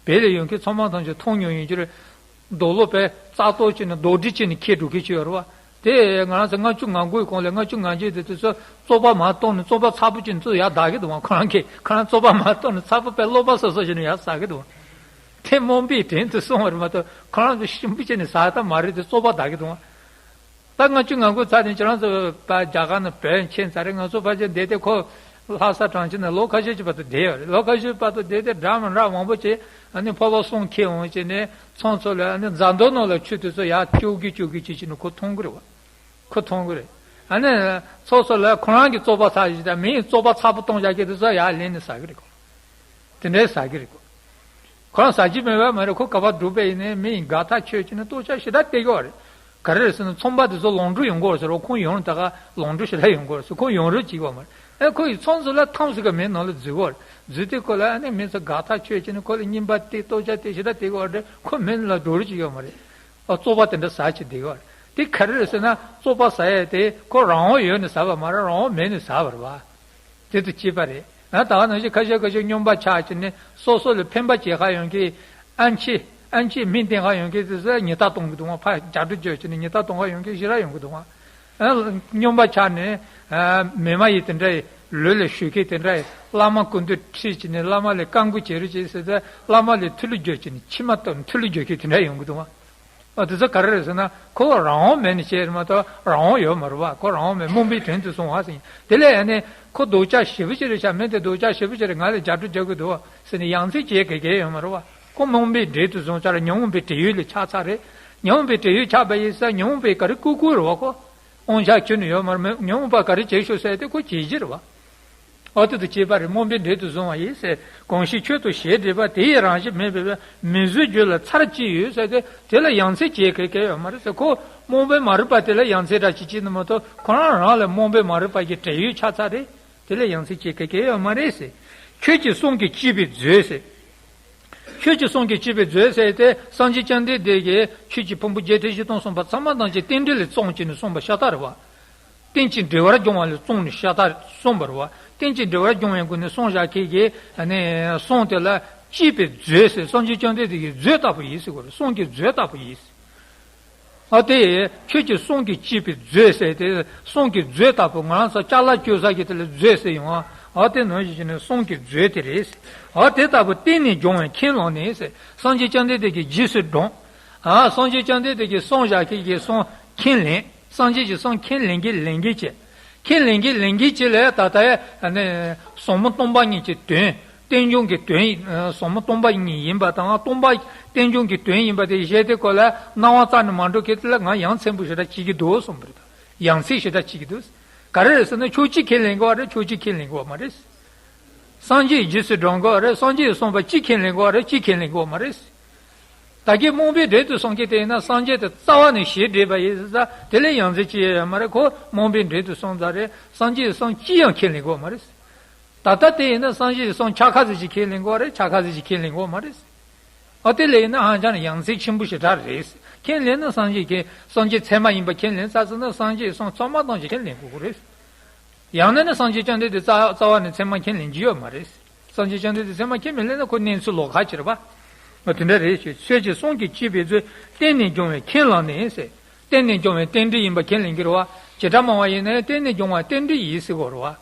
བལ་ལ་ཡོད་མཁན་ཚང་མ་ཐམས་ཅད་མཐོང་མྱོང་ཡིན་རྒྱུ་རེད། རྡོ་ལོ་པས་རྩ་གཏོར་བྱས་ནས་རྡོ་དྲིལ་བྱས་ནས་ཁྱེར་འགྲོ་མཁན་ཅིག་ཡོད་རེད་བ། དེ་ང་རང་ཚོ་ལྔ་བཅུ་ང་དགུའི་གོང་ལ། ལྔ་བཅུ་ང་བརྒྱད་དེ་དུས་ཚོད་བཙོག་པ་མར་གཏོར་ནས། བཙོག་པ་ཚ་པོ་བྱས་ནས་ཚུར་ཡར་བདག་གི་འདུག་བ། ཁོ་རང་གིས། ཁོ་རང་བཙོག་པ་མར་གཏོར་ནས་ཚ་པོ་དཔེ་གློ་བ་སོ་སོ་བྱས་ནས་ཡར་ཟ་གི་འདུག་བ། དེ་རྨོངས་པས་བྲན་དུ་སོང་བ་རེད་མ་གཏོགས། ཁོ་རང་ཚོ་ཞིམ་པོ་བྱས་ནས་ཟ་ད་མ་རེད་དེ། བཙོག་པ་བདག་གི་འདུག་བ། ད་ལྔ་བཅུ་ང་དགུ་ཚར་ནས་ཁྱེད་རང་ཚོ་ཕར་རྒྱ་གར་ནང་བོད་ཕྱིན་ཚར་རེད། ང་ཚོ་ཕལ་ཆེར་བསྡད་དེ། ཁོ་ལྷ་ས་གྲོང་ཁྱེར་ནང་ལོ་ཁ་ཤས་ཀྱི་བར་དུ་བསྡད་ཡོད་རེད། ལོ་ཁ་ཤས་བར་དུ་བསྡད་དེ་འདྲ་མི་འདྲ་མང་པོ་བྱས། ཨ་ནི་འཕགས་པ་གསུམ་འཁྱེར་འོང་བྱས་ནས་ཚང་ཚོ་ལ། ཨ་ནི་རྫ་མདོ་ནང་ལ་ཆུ་དེ་ཚོ་ཡར་སྐྱོག་གི་སྐྱོག་གི་བྱས་བྱས་ནས་ཁོ་འཐུང་གི་རེད་བ། ཁོ་འཐུང་གི་རེད། ཨ་ནི་ཚོགས་གཙོ་ལ་ཁོ་རང་གི་བཙོག་པ་ཚ་ཞིག་དང་། མི་ཡི་བཙོག་པ་ཚ་པོ་གཏོང་བྱ་གི་དེ་ཚོ་ཡར་ལེན་ནས་ཟ་གི་རེད་ཁོ། དེ་འདྲའི་ཟ་གི་རེད་ཁོ། ཁོ་རང་ཟ་རྒྱུ་མེད་པ་མ་རེད། ཁོ་ག་པར་འགྲོ་པ་ཡིན་ནའི་མི་ཡི་དགའ་ཐག་ཆོད་བྱས་ནས་ལྟོ་ཆས་ཞེ་དྲག་སྟེར་གི་བ་རེད། ག་རེ་རེད་ཟེར་ན། ཚོང་པ་དེ་ཚོ་ལོག་འགྲོ་ཡོང་གི་བ་ཟེར་རོ། ཁོང་ཡོང་ད་ག་ལོག་འགྲོ་ཞེ་དྲག་ཡོང་གི་བ་ཟེར། ཁོང་ཡོང་རོགས་བྱེད་གི་བ་མ་རེད། ཨེ་ཁོ་ཡི་ཚོང་ཟོག་ལ་ཐམས་ཅད་ཀྱི་མི་ནང་ལ་འཛུལ་གི་བ་རེད། འཛུལ་དུས་ཁོ་ལ་ཨ་ནི་མི་ཚོ་དགའ་ཐག་ཆོད་བྱས་ནས་ཁོ་ལ་རྔན་པ་སྟེར། ལྟོ་ཆས་སྟེར། ཞེ་དྲག་སྟེར་གི་བ་རེད། ཁོ་མི་ནང་ལ་འགྲོ་རོགས་བྱེད་གི་བ་མ་རེད། ཨ་བཙོག་པ་དེ་འདྲ་ཟ་བྱས་བསྡད་གི་བ་རེད། དེ་ག་རེ་རེད་ཟེར་ན། བཙོག་པ་ཟ་ཡས་དེ་ཁོ་རང་དབང་ཡོད་ནས་ཟ་བ་མ་རེད། རང་དབང་མེད་ནས་ཟ་བ་རེད་བ། དེ་དང་གཅིག་པ་རེད། ཡང་ད་ག་ནང་བཞིན་ཁ་ཤས་ཁ་ཤས་སྨྱོན་པ་ཆགས་བྱས་ནས་སོ་སོ་ལ་ཕན་པ་བྱེད་ཁ་ཡོང་གི། ཨ་མཆོག་ཨ་མཆོག་མིང་བསྟན་ཁ་ཡོང་གི་དེ་ཚོ་ཉེས་རྡུང་གཏོང་གི་འདུག་བ། ཕར་རྒྱག་སྒྲུབ་བྱེད་བྱས་ནས་ཉེས་རྡུང་གཏོང་ཁ་ཡོང་གི་ཞེ་དྲག་ཡོང་གི་འདུག་བ། ཨ་སྨྱོན་པ་ཆགས་ནས། ཨ་མི་མ་ཡིན་དེ་འདྲ་ཡི་ལུས་ལ་ཞུགས་མཁན་དེ་འདྲ་ཡི་བླ་མ་སྐུ་མདུན་ཁྲིད་བྱས་ནས་བླ་མ་ལ་བཀའ་འགུག་བྱེད་རོགས་བྱེད་ཟེར་ཏེ། བླ་མ་ལ་མཐོལ་ལོ་རྒྱག་བྱས་ནས་མཆིལ་མ་བཏབ་མཐོལ་ལོ་རྒྱག་མཁན་དེ་འདྲ་ཡོང་གི་འདུག་བ། ཨ་དེ་ཚོ་ག་རེ་རེད་ཟེར་ན། ཁོ་རང་དབང་མེད་ནས་བྱས་རེད་མ་གཏོགས་རང་དབང་ཡོད་མ་རེད་བ། ཁོ་རང་དབང་མེད། རྨོངས་པས་བྲན་དུ་སོང་བ་ཟེར། དེ་ལས་ཨ་ནི་ཁོ་སྡུག་ཅག་ཞེ་པོ་ཅིག་རེད་ཤག་མི་དེ་སྡུག་ཅག་ཞེ་པོ་ཅིག་རེད། ང་ལ་རྒྱག་སྒྲུབ་རྒྱག་གི་འདུག་བ་ཟེར་ནས་ཡང་སེ་བྱེད་དགོས་གལ་ཡོད་མ་རེད་བ། ཁོ་རྨོངས་པས་བྲན་དུ་སོང་ཚར། ཉོན་མོངས་པའི་བྲན་གཡོག་ལ་ཆགས་ཚར་རེད། ཉོན་མོངས་པའི་བྲན་གཡོག་ཆགས་པ་ཡིན་ཙང་ཉོན་མོངས་པས་ག་རེ་བཀོལ་བཀོལ་རེད་བ། ཁོ་དབང་ཆ་ཁྱོན་ནས་ཡོད་མ་རེད། ཉོན་མོངས་པ་ག་རེ་བྱེད་ཤོག་ཟེར་ཏེ་ཁོ་བྱེད་ཀྱི་རེད་བ། ཨ་དེ་དང་བཅས་པ་རེད། རྨོངས་པའི་འབྲས་དུ་བཟུང་བ་ཡིན་ཟེར། གང་ཞིག་ཆོས་དང་ཞེས་འགྲེལ་པ་དེ་ཡི་རང་བཞིན་མེད་པའི་མིང་བཟོའི་རྒྱུ་ལ་ཚར་གཅིག་ཡོད་ཟེར་ཏེ། དེ་ལ་ཡང་སེ་བྱེད་མཁན་གང་ཡང་ཡོད་མ་རེད་ཟེར། ཁོ་རྨོངས་པའི་མ་རིག་པ་དེ་ལ་ཡང་སེ་འདྲ་ཅིག་བྱེད་ནི་མ་གཏོགས། ཁོ་རང་རང་ལ་རྨོངས་པའི་མ་རིག་པ་གི་བྲལ་ཡོད་ཆགས་ཚར་རེད། དེ་ལ་ཡང་སེ་བྱེད་མཁན་གང་ཡང་ཡོད་མ་རེད་ཟེར། ཁྱོད་ཀྱི་གསུང་གིས་གཅེས་པའི་མཛོད་ཟེར། ཁྱོད་ཀྱི་གསུང་གིས་གཅེས་པའི་མཛོད་ཟེར་ཏེ། སངས་རྒྱས་བཅོམ་ལྡན་འདས་ཀྱིས་ཆོས་ཀྱི་ཕུང་པོ་བརྒྱད་ཁྲི་བཞི་སྟོང་གསུངས་པ་ཚང་མ་ཐམས་ཅད་རྟེན་འབྲེལ་ལས་བརྩམས་བྱས་ནས་གསུངས་པ་ཤ་སྟག་རེད་བ། རྟེན་ཅིང་འབྲེལ་བར་འབྱུང་བ་ལས་བརྩམས་ནས་ཤ་སྟག་གསུངས་པ་རེད་བ། རྟེན་ཅིང་འབྲེལ་བར་འབྱུང་བའི་སྒོ་ནས་གསུངས་བཞག་མཁན་གྱི་ཨ་ནི་གསུང་དེ་ལ་གཅེས་པའི་མཛོད་ཟེར། སངས་རྒྱས་བཅོམ་ལྡན་འདས་ཀྱི་མཛོད་ལྟ་བུ་ཡིན་ཟེར་གོ་རེད། གསུང་གི་མཛོད་ལྟ་བུ་ཡིན་ཟེར། ཨ་དེ་ཁྱོད་ཀྱི་གསུང་གིས་གཅེས་པའི་མཛོད་ཟེར་ཏེ། གསུང་གི་མཛོད་ལྟ་བུ། ང་རང་ཚོ་ཅ་ལག་སྤྱོད་ས་ཀྱི་དེ་ལ་མཛོད་ཟེར་ཡོང་ཨ། ཨ་དེ་ནང་བཞིན་བྱས་ནས་གསུང་གི་མཛོད་དེ་རེད། ཨ་དེ་ལྟ་བུ་བརྟེན་ནས་འབྱུང་བའི་ཁས་བླངས་ནས་ཟེར། སངས་རྒྱས་བཅོམ་ལྡན་འདས་ཀྱི་རྗེས་སུ་འབྲངས། ཨ་སངས་རྒྱས་བཅོམ་ལྡན་འདས་ཀྱིས་གསུངས་བཞག་མཁན་གྱི་གསུང་ཁས་ལེན། སངས་རྒྱས་ཀྱི་གསུང་ཁས་ལེན་གྱི་ལེན་གྱི་བྱས། ཁས་ལེན་གྱི་ལེན་གྱི་བྱས་ལ་ད་ལྟ་ཨ་ནི་ཟབ་མོ་སྟོང་པ་ཉིད་ཀྱི་དོན། རྟེན་འབྱུང་གི་དོན་ཡིན། ཟབ་མོ་སྟོང་པ་ཉིད་ཡིན་པ་དང་། སྟོང་པ་རྟེན་འབྱུང་གི་དོན་ཡིན་པ་དེ་བཤད་དེ་ཁོ་ལ་སྣང་བ་རྩ་ནས་མ་འགྲོ་མཁན་དེ་ལ་ང་ཡ་མཚན་པོ་ཞེ་དྲག་སྐྱེ་གི་འདུག་གསུངས་པ་རེད། ཡ་མཚན་ཞེ་དྲག་སྐྱེ་གི་འདུག་ག་རེ་རེད་ཟེར་ན། ཁྱོད་གཅིག་ཁས་ལེན་དགོས་པ་རེད། ཁྱོད་གཅིག་ཁས་ལེན་དགོས་པ་མ་རེད། སངས་རྒྱས་རྗེས་སུ་འབྲང་དགོས་པ་རེད། སངས་རྒྱས་གསུངས་པ་གཅིག་ཁས་ལེན་དགོས་པ་རེད། གཅིག་ཁས་ལེན་དགོས་པ་མ་རེད། ད་གིན་རྨོངས་པའི་འབྲས་དུ་སོང་གི་དེ་ཡིན་ན། སངས་རྒྱས་དེ་རྩ་བ་ནས་ཞེ་འགྲས་པ་ཡིན་ཟེར། དེ་ལས་ཡང་རྩིས་ཅི་ཡང་མ་རེད། ཁོ་རྨོངས་པའི་འབྲས་དུ་སོང་ཙང་རེད། སངས་རྒྱས་སོང་ཅི་ཡང་ཁས་ལེན་དགོས་མ་རེད། ད་ལྟ་དེ་ཡིན་ན་སངས་རྒྱས་སོང་ཆ་ཁ་ཟིག་ཅིག་ཁས་ལེན་དགོས་རེད། ཆ་ཁ་ཟིག་ཅིག་ཁས་ལེན་དགོས་མ་རེད། ཨ་དེ་ལས་ཡིན་ན་ཧང་ཅང་ཡང་རྩིས་ཆེན་པོ་ཞེ་དྲག་རེད། ཁས་ལེན་ན་སངས་རྒྱས་ཀྱི་སངས་རྒྱས་ཚད་མ་ཡིན་པ་ཁས་ལེན་ས་ཟེར་ན། སངས་རྒྱས་སོང་ཚང་མ་ཐམས་ཅད་ཁས་ལེན་དགོས་ཀྱི་རེད། ཡང་ན་ནི་སངས་རྒྱས་བཅོམ་ལྡན་འདས་རྩ་རྩ་བ་ནས་ཚད་མ་ཁས་ལེན་གྱི་ཡོད་མ་རེད། སངས་རྒྱས་བཅོམ་ལྡན་འདས་ཚད་མ་ཁས་མི་ལེན་ན་ཁོ་གནས་ཚུལ་ལོགས་ཁ་ཅིག་རེད་པ། ང་དེ་འདྲ་རེད་ཞེས། ཁྱོད་ཀྱི་གསུང་གིས་གཅེས་པའི་མཛོད། བརྟེན་ནས་འབྱུང་བའི་ཁས་བླངས་ནས་ཟེར། བརྟེན་ནས་འབྱུང་བའི་རྟེན་འབྲེལ་ཡིན་པ་ཁས་ལེན་གྱི་རེད་བ། བྱེ་བྲག་སྨྲ་བ་ཡིན་ནའི་བརྟེན་ནས་འབྱུང་བ་རྟེན་འབྲེལ་ཡིན་ཟེར་གོ་རེད་བ།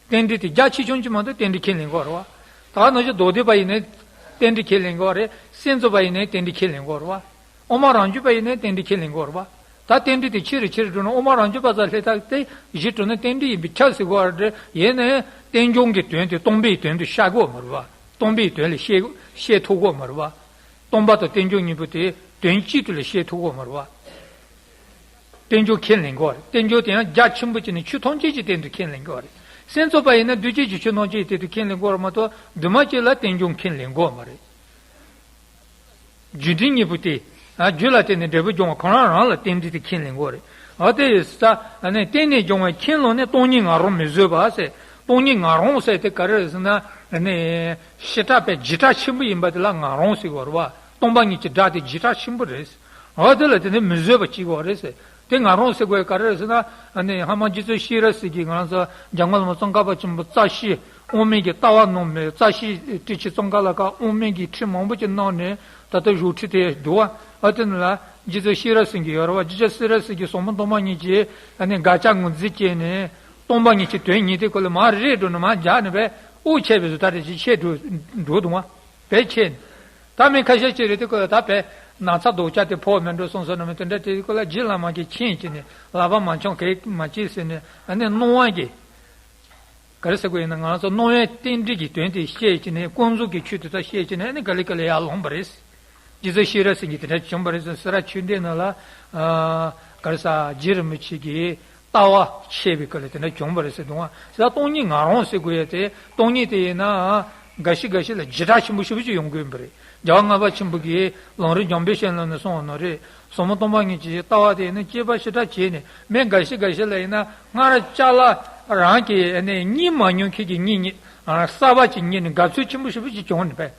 རྟེན་འབྲེལ་དེ་རྒྱ་ཆེ་ཆུང་ཅིག་མ་གཏོགས་རྟེན་འབྲེལ་ཁས་ལེན་གྱི་ཡོད་རེད་བ། ད་ནང་བཞིན་མདོ་སྡེ་པ་ཡིན་ནའི་རྟེན་འབྲེལ་ཁས་ལེན་གྱི་ཡོད་རེད། སེམས་ཙམ་པ་ཡིན་ནའི་རྟེན་འབྲེལ་ཁས་ལེན་གྱི་ཡོད་རེད་བ། དབུ་མ་རང་རྒྱུད་པ་ཡིན་ནའི་རྟེན་འབྲེལ་ཁས་ལེན་གྱི་ཡོད་རེད་བ། ད་རྟེན་འབྲེལ་དེ་ཆེ་རུ་ཆེ་རུ་འགྲོ་ན། དབུ་མ་རང་རྒྱུད་པ་ཚོ་སླེབས་ཐག་དེ་གཞི་གྲུབ་ན་རྟེན་འབྲེལ་ཡིན་པས་ཁྱབ་ཟེར་གྱི་ཡོད་རེད། ཡིན་ནའི་རྟེན་འབྱུང་གི་དོན་དེ་སྟོང་པའི་དོན་དུ་ཤར་གྱི་ཡོད་མ་རེད་བ། སྟོང་པའི་དོན་ལ་ཤེས་ཤེས་ཐུབ་ཀྱི་ཡོད་མ་རེད་བ། སྟོང་པ་དང་རྟེན་འབྱུང་གཉིས་པོ་དེ་དོན་གཅིག་ཏུ་ལ་ཤེས་ཐུབ་ཀྱི་ཡོད་མ་རེད་བ། རྟེན་འབྱུང་ཁས་ལེན་དགོས་རེད། རྟེན་འབྱུང་དེ་ཡང་རྒྱ་ཆེན་པོ་བྱས་ནས་ཆོས་ཐམས་ཅད་ཀྱི་སྟེང་དུ་ཁས་ལེན་དགོས་རེད། སེམས་ཙམ་པ་ཡིན་ན་འདུས་བྱས་ཀྱི་ཆོས་ཐམས་ཅད་ཀྱི་སྟེང་དུ་ཁས་ལེན་དགོས་རེད་མ་གཏོགས། འདུས་མ་བྱས་ལ་རྟེན་འབྱུང་ཁས་ལེན་དགོས་མ་རེད། རྒྱུ་འབྲས་གཉིས་པོ་དེ། ཨ་རྒྱུ་ལ་བརྟེན་ནས་འབྲས་བུ་འབྱུང་བ་ཁོ་རང་རང་ལ་རྟེན་འབྲེལ་དེ་ཁས་ལེན་དགོས་རེད། ཨ་དེ་ཡིན་ཙང་ཨ་ནི་བརྟེན་ནས་འབྱུང་བའི་ཁས་བླངས་ནས། སྟོང་ཉིད་ང་རང་མི་བཟོད་པ་ཟེར། སྟོང་ཉིད་ང་རང་ཟེར་དེ་ག་རེ་རེད་ཟེར་ན། ཨ་ནི་བྱེ་བྲག་པའི་བྱེ་བྲག་ཆེན་པོ་ཡིན་པ་དེ་ལ་ང་རང་ཟེར་གྱི་ཡོད་རེད་བ། སྟོང་པ་ཉིད་ཀྱི་སྒྲ་དེ་བྱེ་བྲག་ཆེན་པོ་རེད། འོ་དེ་ལ་དེ་ནི་མི་བཟོད་པ་བྱེད་དགོས་རེད་ཟེར། དེ་ང་རང་ཟེར་དགོས་ག་རེ་རེད་ཟེར་ན། ཨ་ནི་སྔ་མ་རྗེ་བཙུན་ཤེས་རབ་སྲས་ཀྱིས། ང་རང་ཚོ་འཇམ་མགོན་བླ་མ་ཙོང་ཁ་པ་ཆེན་པོ་རྩ་ཤེས་དབུ་མའི་གི་ལྟ་བ་གནང་མི། རྩ་ཤེས་ཏྲི་ཤྲཱི་ཙོང་ཁ་ལ་ཁ་དབུ་མའི་གི་ཁྲིད་མང་པོ་ཅིག་གནང་ནས། ད་ལྟ་བཞུགས་ཁྲི་དེ་འདུག་བ། ཨ་དེ་ནི་ལ་རྗེ་བཙུན་ཤེས་རབ་སྲས་ཀྱིས་ཡོད་རེད་བ། རྗེ་བཙུན་ཤེས་རབ་སྲས་ཀྱིས་ཟབ་མོ་སྟོང་པ་ཉིད་ཀྱི་ཨ་ནི་དགག་བྱ་ངོས་འཛིན་བྱས་ནས། སྟོང་པ་ཉིད་ཀྱི་དོན་ཉིད་དེ་ཁོ་ལ་མར་རེད་འགྲོ་ནས་མར་རྒྱག་ནས་བས་དབུགས་ཆད་པའི་བཟོ་ལྟ་རེ་ཞིག་ཆད་འགྲོ་འགྲོ་འདུག་བ། བས་ཆད་ནས། ད་མི་ཁ་ཤས་ཅིག་རེད་དེ། ཁོ་ལ་ད་བས་ན་ཚ་ལྡོག་ཆ་དེ་ཕོག་མི་འགྲོ་སོང་ཟེར་ནས། མི་དེ་འདྲ་དེ་ཁོ་ལ་རྗེ་བླ་མ་གིས་མཁྱེན་བྱས་ནས། ལག་པ་མ་འཆང་གེགས་མ་བྱེད་ཟེར་ནས། ཨ་ནི་སྣང་བ་གི་ག་རེ་ཟེར་དགོས་ཡིན་ན། ང་རང་ཚོ་སྣང་བའི་རྟེན་འབྲེལ་གྱི་དོན་དེ་བཤད་བྱས་ནས། ཀུན་རྫོབ་ཀྱི་ཆོས་དེ་དག་བཤད་བྱས་ནས། ཨ་ནི་ག་ལེ་ག་ལེ་ཡར་ལངས་པ་རེད། རྗེ་བཙུན་ཤེས་རབ་སྲས་ཀྱིས་དེ་འདྲ་བྱུང་བ་རེད་ཟེར། སེ་ར་ཆོས་འབྲེལ་ནང་ལ། ཨ་ག་རེ་ཟ། རྗེ་རིན་པོ་ཆེ་གིས་ལྟ་བ་འཆད་པའི་སྐབས་ལ་དེ་འདྲ་བྱུང་བ་རེད་ཟེར་འདུག་བ། ཟེར། སྟོང་ཉིད་ང་རང་ཟེར་དགོས་ཡ་དེ། སྟོང་ཉིད་དེ་ཡིན་ན་འགའ་ཞིག་འགའ་ཞིག་ལ་བྱེ་བྲག་ཆེན་པོ་ཞེ་པོ་ཅིག་ཡོང་གི་ཡོད་པ་རེད། རྒྱལ་བ་ལྔ་པ་ཆེན་པོ་གིས་ལམ་རིམ་འཇམ་དཔལ་བཤད་ལམ་ནས་གསུངས་པ་ནང་རེད། ཟབ་མོ་སྟོང་པ་ཉིད་ཀྱི་ལྟ་བ་དེ་ཡིན་ན་དཔྱད་པ་ཞེ་དྲག་བྱས་ནས། མི་འགའ་ཞིག་འགའ་ཞིག་ལ་ཡིན་ན། སྔར་ཅ་ལག་རང་གིས་ཨ་ནི་རྙེད་མ་མྱོང་མཁན་གྱི་རྙེད་རྙེད། ཨ་གསར་པ་ཅིག་རྙེད་ནས་དགའ་ཚོར་ཆེན་པོ་ཞེ་པོ་ཅིག་བྱུང་ནས་བས།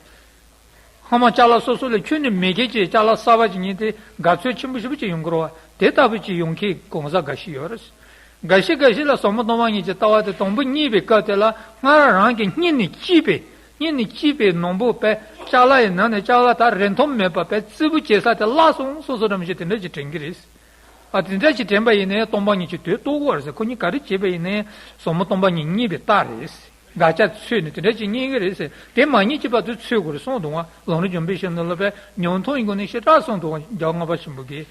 སྔ་མ་ཅ་ལག་སོ་སོ་ལ་ཁྱོན་ནས་མེད་མཁན་གྱི་ཅ་ལག་གསར་པ་ཅིག་རྙེད་དེ་དགའ་ཚོར་ཆེན་པོ་ཞེ་པོ་ཅིག་ཡོང་གི་རེད་བ། དེ་ལྟ་བུ་ཅིག་ཡོང་མཁན་གང་ཟག་འགའ་ཞིག་ཡོད་རེད། འགའ་ཞིག་འགའ་ཞིག་ལ་ཟབ་མོ་སྟོང་པ་ཉིད་ཀྱི་ལྟ་བ་དེ་དང་པོ་རྙེད་པའི་སྐབས་དེ་ལ། སྔར་རང་གིས་རྙེད་ནས་སྐྱེས་པའི། རྙེད་ནས་སྐྱེས་པའི་ནང་པོ་པས། ཅ་ལག་ཡི་ནང་ནས་ཅ་ལག་ད་རིན་ཐང་མེད་པ་པས་རྩིས་པོ་བྱེད་ས་དེ་བརླག་སོང་སོང་སོང་འདྲ་མི་ཤེས། དེ་འདྲ་ཅིག་དྲན་གྱི་རེད། ཨ་དེ་འདྲ་ཅིག་དྲན་པ་ཡིན་ནའི་སྟོང་པ་ཉིད་ཀྱི་དོན་རྟོགས་དགོས་རེད་ཟེར། ཁོ་གཉིས་ག་རེ་བྱས་པ་ཡིན་ནའི་ཟབ་མོ་སྟོང་པ་ཉིད་རྙེད་པའི་རྟགས་རེད། དགག་བྱ་འཚོལ་ནས་དེ་འདྲ་ཅིག་རྙེད་ཀྱི་རེད་ཟེར། དེ་མ་རྙེད་ཀྱི་བར་དུ་འཚོལ་དགོས་རེད་གསུངས་འདུག་བ། ལམ་རིམ་འཇམ་དཔལ་བཤད་ལམ་ལ་བས་ཉུང་མཐོང་གི་སྒོ་ནས་ཞེ་དྲག་གསུངས་འདུག་བ། རྒྱལ་བ་ལྔ་པ་ཆེན་པོ་གིས།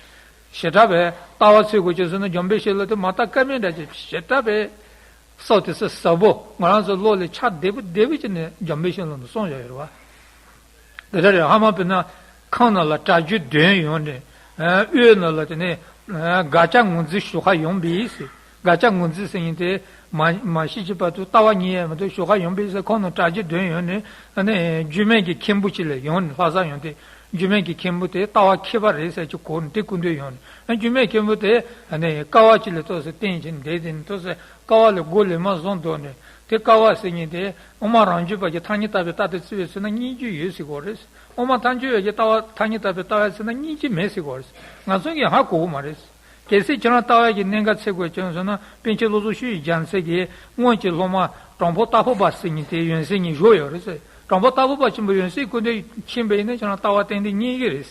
ཞེ་དྲག་བས་ལྟ་བ་འཚོལ་དགོས་ཅེས་ཟེར་ན། འཇམ་དཔལ་བཤད་ལམ་དེ་མ་བརྟག་ཀ་མེད་འདྲ་ཅིག་ཞེ་དྲག་བས་གསལ་ཏེ་ཟབ་ཟབ་པོ། ང་རང་ཚོའི་བློ་ལ་ཆགས་བདེ་པོ་བདེ་པོ་བྱས་ནས་འཇམ་དཔལ་བཤད་ལམ་དུ་གསུངས་བཞག་ཡོད་རེད་བ། དེ་འདྲ་རེད། ཧ་མ་དཔེར་ན་ཁང་ནང་ལ་གྲྭ་རྒྱུན་འདོན་ཡོང་ནས། ཨ་དབུས་ནང་ལ་དེ་ནས་ཨ་དགག་བྱ་ངོས་འཛིན་ཞུ་ཁ་ཡོང་བས་ཟེར། དགག་བྱ་ངོས་འཛིན་ཟེར་མཁན་དེ་ མ་མ་ཤི་ཅིག་བར་དུ་ལྟ་བ་རྙེད་ཡ་མི་འདུག་ཞོགས་ཁ་ཡོང་པས་ཟེར། ཁོང་རྣམས་གྲ་རྒྱས་འདོན་ཡོང་ནས་ཨ་ནི་རྒྱུད་སྨད་ཀྱི་མཁན་པོ་ཅིག་ལ་ཡོང་ནས། ལྷ་ས་ཡོང་སྟེ་རྒྱུད་སྨད་ཀྱི་མཁན་པོ་དེ་ལྟ་བ་མཁས་པ་རེད་ཟེར་གྱི་གོ་ནས་དེ་སྐུ་མདུན་ཡོང་ནས། ཨ་རྒྱུད་སྨད་མཁན་པོ་དེ་ཨ་ནི་ཀ་བ་ཅིག་ལ་ཏོག་ཙམ་བསྟན་བྱས་ནས་བསྡད་དེ་ནས། ཏོག་ཙམ་ཀ་བ་ལ་སྒོ་ལས་མར་བཟུང་འདུག་ནས། དེ་ཀ་བ་ཟེར་མཁན་དེ་དབུ་མ་རང་རྒྱུད་པ་གི་ཐ་སྙད་བཏགས་པའི་རྟགས་དེ་བརྩི་བས་ཟེར་ན་སྙིང་རྗེ་ཡོད་ཟེར་གོ་རེད། དབུ་མ་ཐལ་འགྱུར་བའི་གི་ལྟ་བ་ཐ་སྙད་བཏགས་པའི་ལྟ་བ་ཟེར་ན་སྙིང་རྗེ་མེད་ཟེར་གོ་རེད། ང་ཚོ་གིས་ཧ་གོ་གི་མ་རེད། གལ་སྲིད་ཁྱེད་རང་ལྟ་བ་གི་གནད་འགག་འཚོལ་དགོས་བྱུང་སོང་ན། པཎ་ཆེན་བློ་བཟང་ཆོས་ཀྱི་རྒྱལ་མཚན་གྱིས་སྔོན་གྱི་སློབ་མ་དྲང་པོ་རྟ་ཕོ་པ་ཟེར་མཁན་དེ་ཡོན་སྲས་གཉིས་བཞུགས་ཡོད་རེད་ཟེར། དྲང་པོ་རྟ་ཕོ་པ་ཆེན་པོ་ཡོན་སྲས་སྐུ་མདུན་ཕྱིན་པ་ཡིན་ན་ཁྱེད་རང་ལྟ་བ་ཏན་ཏན་རྙེད་ཀྱི་རེད།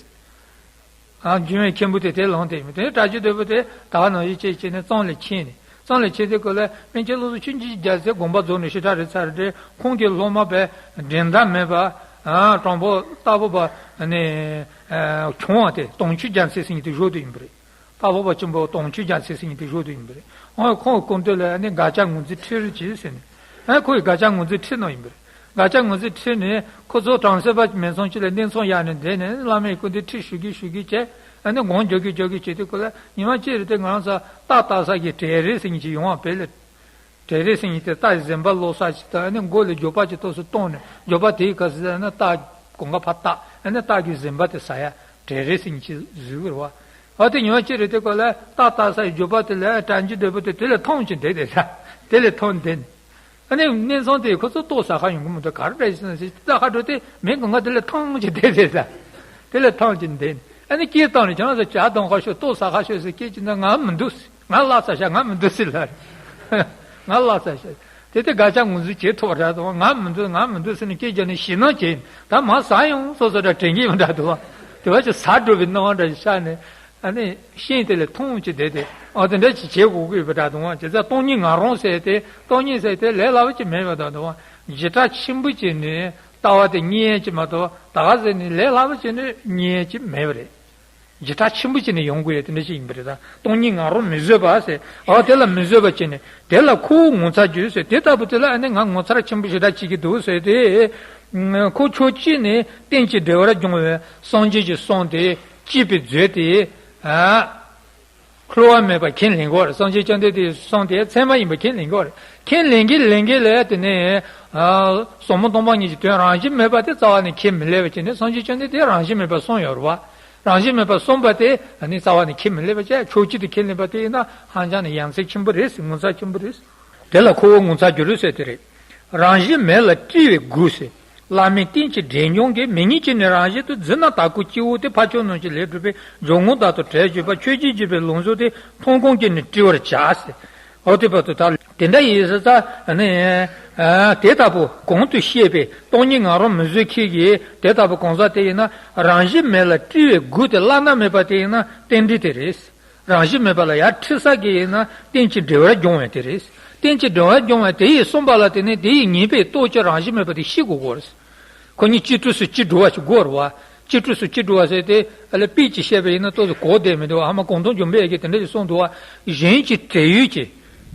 ཨ་རྒྱུད་སྨད་མཁན་པོ་དེ་དེ་ལངས་ཏེ་མི་དེ་གྲ་རྒྱས་ལྡན་པོ་དེ་ད་ག་ནང་བཞིན་བྱས་བྱས་ནས་གཙང་ལ་ཕྱིན་ནས། གཙང་ལ་ཕྱིན་དུས་སྐབས་ལ་པཎ་ཆེན་བློ་བཟང་ཆོས་ཀྱི་རྒྱལ་མཚན་དགོངས་པ་རྫོགས་ནས་ཞེ་དྲག་རེད་ཚར་རེད། ཁོང་གི་སློབ་མ་པས་འགྲན་ཟླ་མེད་པ་ཨ་དྲང་པོ་རྟ་ཕོ་པ་ནས་ཨ་བྱུང་བ་དེ་དུང་ཆོས་རྒྱལ་མཚན་ཟེར་མཁན་དེ་བཞུགས་དེ་ཡིན་པ་རེད། རྟ་ཕོ་པ་ཆེན་པོ་དུང་ཆོས་རྒྱལ་མཚན་ཟེར་མཁན་དེ་བཞུགས་དེ་ཡིན་པ་རེད། ཨ་ཁོང་གི་སྐུ་མདུན་ལ་ཨ་ནི་དགག་བྱ་ངོས་འཛིན་འཁྲི་རོགས་གྱིས་ཟེར་ནས། ཨ་ཁོ་ཡིས་དགག་བྱ་ངོས་འཛིན་འཁྲི་གནང་ཡིན་པ་རེད། དགག་བྱ་ངོས་འཛིན་འཁྲི་ནས་ཁོ་ཚོ་བྲམ་ཟེ་པ་མེད་ཙང་ཅིག་ལ་གནས་ཚང་གཡར་ནས་བསྡད་ནས། བླ་མའི་སྐུ་མདུན་ཁྲིད་ཞུ་གི་ཞུ་གི་བྱས། ཨ་ནི་དགོངས་རྒྱག་གི་རྒྱག་གི་བྱེད་དུས་སྐབས་ལ་ཉི་མ་གཅིག་རེ་དེ་ང་རང་ཚོ་རྟ་བཏགས་ས་གི་བྲེ་རེ་ཟེར་མཁན་ཅིག་ཡོང་བ་བས་ལ། བྲེ་རེ་ཟེར་མཁན་དེ་རྟ་གཟན་པ་ལོག་ས་ཅིག་དང་། ཨ་ནི་མགོ་ལ་རྒྱུག་པ་ཅིག་ཏོག་ཙམ་བཏང་ནས། རྒྱུག་པ་དེའི་སྐབས་སུ་ཨ་ནི་རྟ་གོང་ཁ་ཕར་བཏགས། ཨ་ནི་རྟ་གི་གཟན་པ་དེ་ཟ་ཡ་བྲེ་རེ་ཟེར་མཁན་ཅིག་བཟོས་པ་རེད་པ། ཨ་དེ་ཉི་མ་གཅིག་རེ་དེ་སྐབས་ལ་རྟ་བཏགས་ས་ཡི་རྒྱུག་པ་དེ་ལ་གྲ་འཇུ་འདོད་པོ་དེ་དེ་ལ་ཐང་ཅིག་བསྡད་དེ་ས། དེ་ལ་ཐང་བསྡད་ནས། ཨ་ནི་གནས་ཚང་དེ་ཁོ་ཚོ་ལྟོ་ཟ་ཁ་ཡོང་གི་མི་འདུག་ག་རེ་རེད་ཟེར་ན་ཟེར། རྟ་ཁ་འགྲོ་དེ་མི་གང་ག་དེ་ལ་ཐང་ཅིག་བསྡད་དེ་ས། དེ་ལ་ཐང་ཅིག་བསྡད་ནས། ཨ་ནི་སྐད་བཏང་ནས་ཁྱེད་རང་ཚོ་ཇ་འཐུང་ཁ་ཤོག་ལྟོ་ཟ་ཁ་ཤོག་ཟེར་སྐད་ཅིག་ན། ང་མི་འདུག་ཟེར། ང་བརླག་ཚར་ཤག་ང་མི་འདུག་ཟེར་ལབ་རེད། ང་བརླག་ཚར་ཤག་དེ་དེ་དགག་བྱ་ངོས་འཛིན་བྱེད་ཐུབ་པ་རེད་དང་། ང་མི་འདུག་ང་མི་འདུག་ཟེར་ནས་སྐད་རྒྱག་ནས་ཞེད་སྣང་བྱས། ད་མར་ཟ་ཡོང་སོ་སོ་འདྲ་དྲན་གྱི་མི་འདྲ་འདུག་བ། དེ་བ་ཅིག་ཟ་འགྲོ་བའི་སྣང་བ་འདྲ་ཞིག་ཤར་ནས། ཨ་ནི་ཤིང་དེ་ལ་ཐང་ཅིག་བསྡད་དེ། ཨ་དེ་འདྲ་ཅིག་བྱེད་དགོས་ཀྱི་ཡོད་པ་འདྲ་འདུག་བ། བྱས་ཙང་སྟོང་ཉིད་ངང་རུང་ཟེར་ཏེ། སྟོང་ཉིད་ཟེར་ཏེ་ལས་སླ་པོ་ཅིག་མེད་པ་འདྲ་འདུག་བ། ཞེ་དྲག་ཆེན་པོ་ཅིག་ནས་ལྟ་བ་དེ་རྙེད་ཡ་ཅིག་མ་གཏོགས། ད་ག་ཟེར་ནས་ལས་སླ་པོ་ཅིག་ནས་རྙེད་ཡ་ཅིག་མེད་པ་རེད། ཞེ་དྲག་ཆེན་པོ་བྱས་ནས་ཡོང་དགོས་ཡ་དེ་འདྲ་ཞིག་ཡིན་པ་རེད། ད་སྟོང་ཉིད་ངང་རུང་མི་བཟོད་པ་ཟེར། ཨ་དེ་ལ་མི་བཟོད་པ་བྱས་ནས་དེ་ལ་ཁོ་བོ་ངོ་མཚར་གྱུར་ཟེར། དེ་ལྟ་བུ་དེ་ལ་ཨ་ནི་ང་ངོ་མཚར་ཆེན་པོ་ཞེ་དྲག་བྱེད་ཀྱི་འདུག་ཟེར་ཏེ། ཁོ་ཕྱོགས་གཅིག་ནས་རྟེན་ཅིང་འབྲེལ་བར་འབྱུང་བའི་སངས་རྒྱས་ཀྱི་གསུང་དེ་གཅེས་པའི་མཛོད་དེ། ཨ། འཁོར་བ་མེད་པ་ཁས་ལེན་གྱི་ཡོད་རེད། སངས་རྒྱས་བཅོམ་ལྡན་འདས་ཀྱི་གསུང་དེ་ཚད་མ་ཡིན་པ་ཁས་ལེན་གྱི་ཡོད་རེད། ཁས་ལེན་གྱི་ལེན་གྱི་ལས་དེ་ནས། ཨ། ཟབ་མོ་སྟོང་པ་ཉིད་ཀྱི་དོན་རང་བཞིན་མེད་པ་དེ་རྩ་བ་ནས་ཁས་མི་ལེན་པ་བྱས་ནས། སངས་རྒྱས་བཅོམ་ལྡན་འདས་རང་བཞིན་མེད་པ་གསུངས་ཡོད་རེད་བ། རང་བཞིན་མེད་པ་གསུངས་པ་དེ་ནི་རྩ་བ་ནས་ཁས་མི་ལེན་པ་བྱས། ཕྱོགས་གཅིག་ཏུ་ཁས་ལེན་པ་དེ་ཡིན་ན་ཧ་ཅང་ནས་ཡ་མཚན་ཆེན་པོ་རེད་ཟེར། ངོ་མཚར་ཆེན་པོ་རེད། དེ་ལ་ཁོ་བོ་ངོ་མཚར་གྱུར་ཟེར་དེ་རེད། རང་བཞིན་མེད་ལ་སྤྲུལ་པའི་སྒོ་ཟེར། བླ་མའི་རྟེན་ཅིང་འབྲེལ་འབྱུང་གི། མིག་གཉིས་ཀྱིས་ནི་རང་བཞིན་དུ། རྫུན་ན་བརྟག་ཀུན་སྐྱེ་བོ་དེ། ཕ་ཆོས་རྣམས་ཀྱི་ལས་གྲུབ་པའི། སྦྱོར་དངོས་བདག་ཏུ་བྲལ་གྱུར་པ། ཆོས་ཀྱི་བརྒྱུད་པའི་ལུང་ཟུར་དེ། མཐོང་སྒོམ་གྱིས་ནི་བྲི་བར་བྱ་ཟེར། འོ་དེ་བར་དུ་ད་དེ་འདྲ་ཡིན་ཟེར་ཙང་ནི། ཨ། དེ་ལྟ་བུ་གོང་དུ་བཤད་པའི་སྟོང་ཉིད་ངང་རུང་མི་བཟོད་ཁྱེད་ཀྱི་དེ་ལྟ་བུ་གང་ཟག་དེ་ཡིན་ན། རང་བཞིན་མེད་ལ་སྤྲུལ་པའི་སྒོ་དེ་བླ་ན་མེད་པ་དེ་ཡིན་ན་རྟེན་འབྲེལ་དེ་རེད། རང་བཞིན་མེད་པ་ལ་ཡར་ཁྲིད་ས་གི་ཡིན་ན་རྟེན་ཅིང་འབྲེལ་བར་འབྱུང་བ་དེ་རེད། རྟེན་ཅིང་འབྲེལ་བར་འབྱུང་བ་དེ་ཡིས་གསུངས་པ་ལ་བརྟེན་ནས་དེ་ཡི་ངེས་པའི་རྟོགས་བྱ་རང་བཞིན་མེད་པ་དེ་ཤེས་དགོས་ཀྱི་ཡོད་རེད། ཁོ་གཉིས་གཅིག་གྲོགས་སུ་གཅིག་འགྲོ་བ་ཞིག་དགོས་རེད་བ། གཅིག་གྲོགས་སུ་གཅིག་འགྲོ་བ་ཟེར་ཏེ། ཨ་ལས་དཔེ་ཅིག་བཤད་པ་ཡིན་ན་ཏོག་ཙམ་གོ་བདེ་མི་འདུག་ཨ་མ་གུང་ཐང་འཇམ་དཔལ་གྱིས་དེ་འདྲ་ཞིག་གསུངས་འདུག་བ། གཞན་གྱི་བྲན་གཡོག་གིས།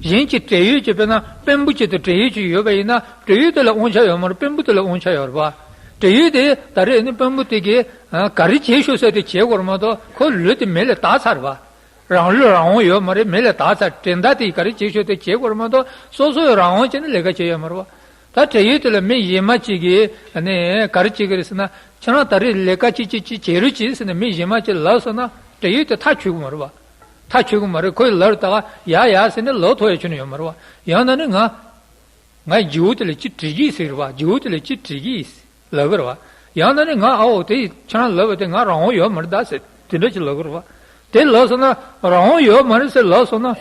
གཞན་གྱི་བྲན་གཡོག་གིས་དཔེར་ན་དཔོན་པོ་གཅིག་དང་བྲན་གཡོག་གཅིག་ཡོད་པ་ཡིན་ན། བྲན་གཡོག་དེ་ལ་དབང་ཆ་ཡོད་མ་རེད། དཔོན་པོ་དེ་ལ་དབང་ཆ་ཡོད་རེད་བ། བྲན་གཡོག་དེ་ད་རེས་ནི་དཔོན་པོ་དེ་གིས་ག་རེ་བྱེད་ཤོག་ཟེར་དེ་བྱེད་དགོས་རེད་མ་གཏོགས། ཁོ་ལུས་དེ་མེ་ལ་བཏགས་ཚར་བ། རང་ལུས་རང་དབང་ཡོད་མ་རེད། མེ་ལ་བཏགས་ཚར། བྲན་བདག་དེས་ག་རེ་བྱེད་ཤོག་དེ་བྱེད་དགོས་རེད་མ་གཏོགས། སོ་སོའི་རང་དབང་བྱས་ནས་ལས་ཀ་བྱེད་ཡོད་མ་རེད་བ། ད་བྲན་གཡོག་དེ་ལ་མི་གཞན་མ་གཅིག་གིས་ནི་ག་རེ་བྱེད་ཀྱི་རེད་ཟེར་ན། ཁྱེད་རང་ད་རེས་ལས་ཀ་ཅིག་ཅིག་ཅིག་བྱེད་རོགས་གྱིས་ཟེར་ནས་མི་གཞན་མ་གཅིག་ལབ་སོང་ན། བྲན་གཡོག་དེ་ཐག་ཆོད་ཀྱི་མ་རེད་བ། ཐག་ཆོད་ཀྱི་མ་རེད། ཁོས་ལབ་ད་ག་ཡ་ཡ་ཟེར་ནས་ལབ་ཐུབ་ཡ་ཁྱོན་ནས་ཡོད་མ་རེད་བ། ཡང་ན་ནི་ང་ང་རྗེ་བོ་དེ་ལ་ཅིག་དྲི་གི་ཟེར་བ། རྗེ་བོ་དེ་ལ་ཅིག་དྲི་གི་ལབ་ཀྱི་རེད་བ། ཡང་ན་ནི་ང་ཨ་འོ་དེ་ཁྱེད་རང་ལབ་པ་དེ་ང་རང་དབང་ཡོད་མ་རེད་ད་ཟེར་དེ་འདྲ་ཅིག་ལབ་ཀྱི་རེད་བ། དེ་ལབ་སོང་ན་རང་དབང་ཡོད་མ་རེད་ཟེར་ལབ་སོང་ན།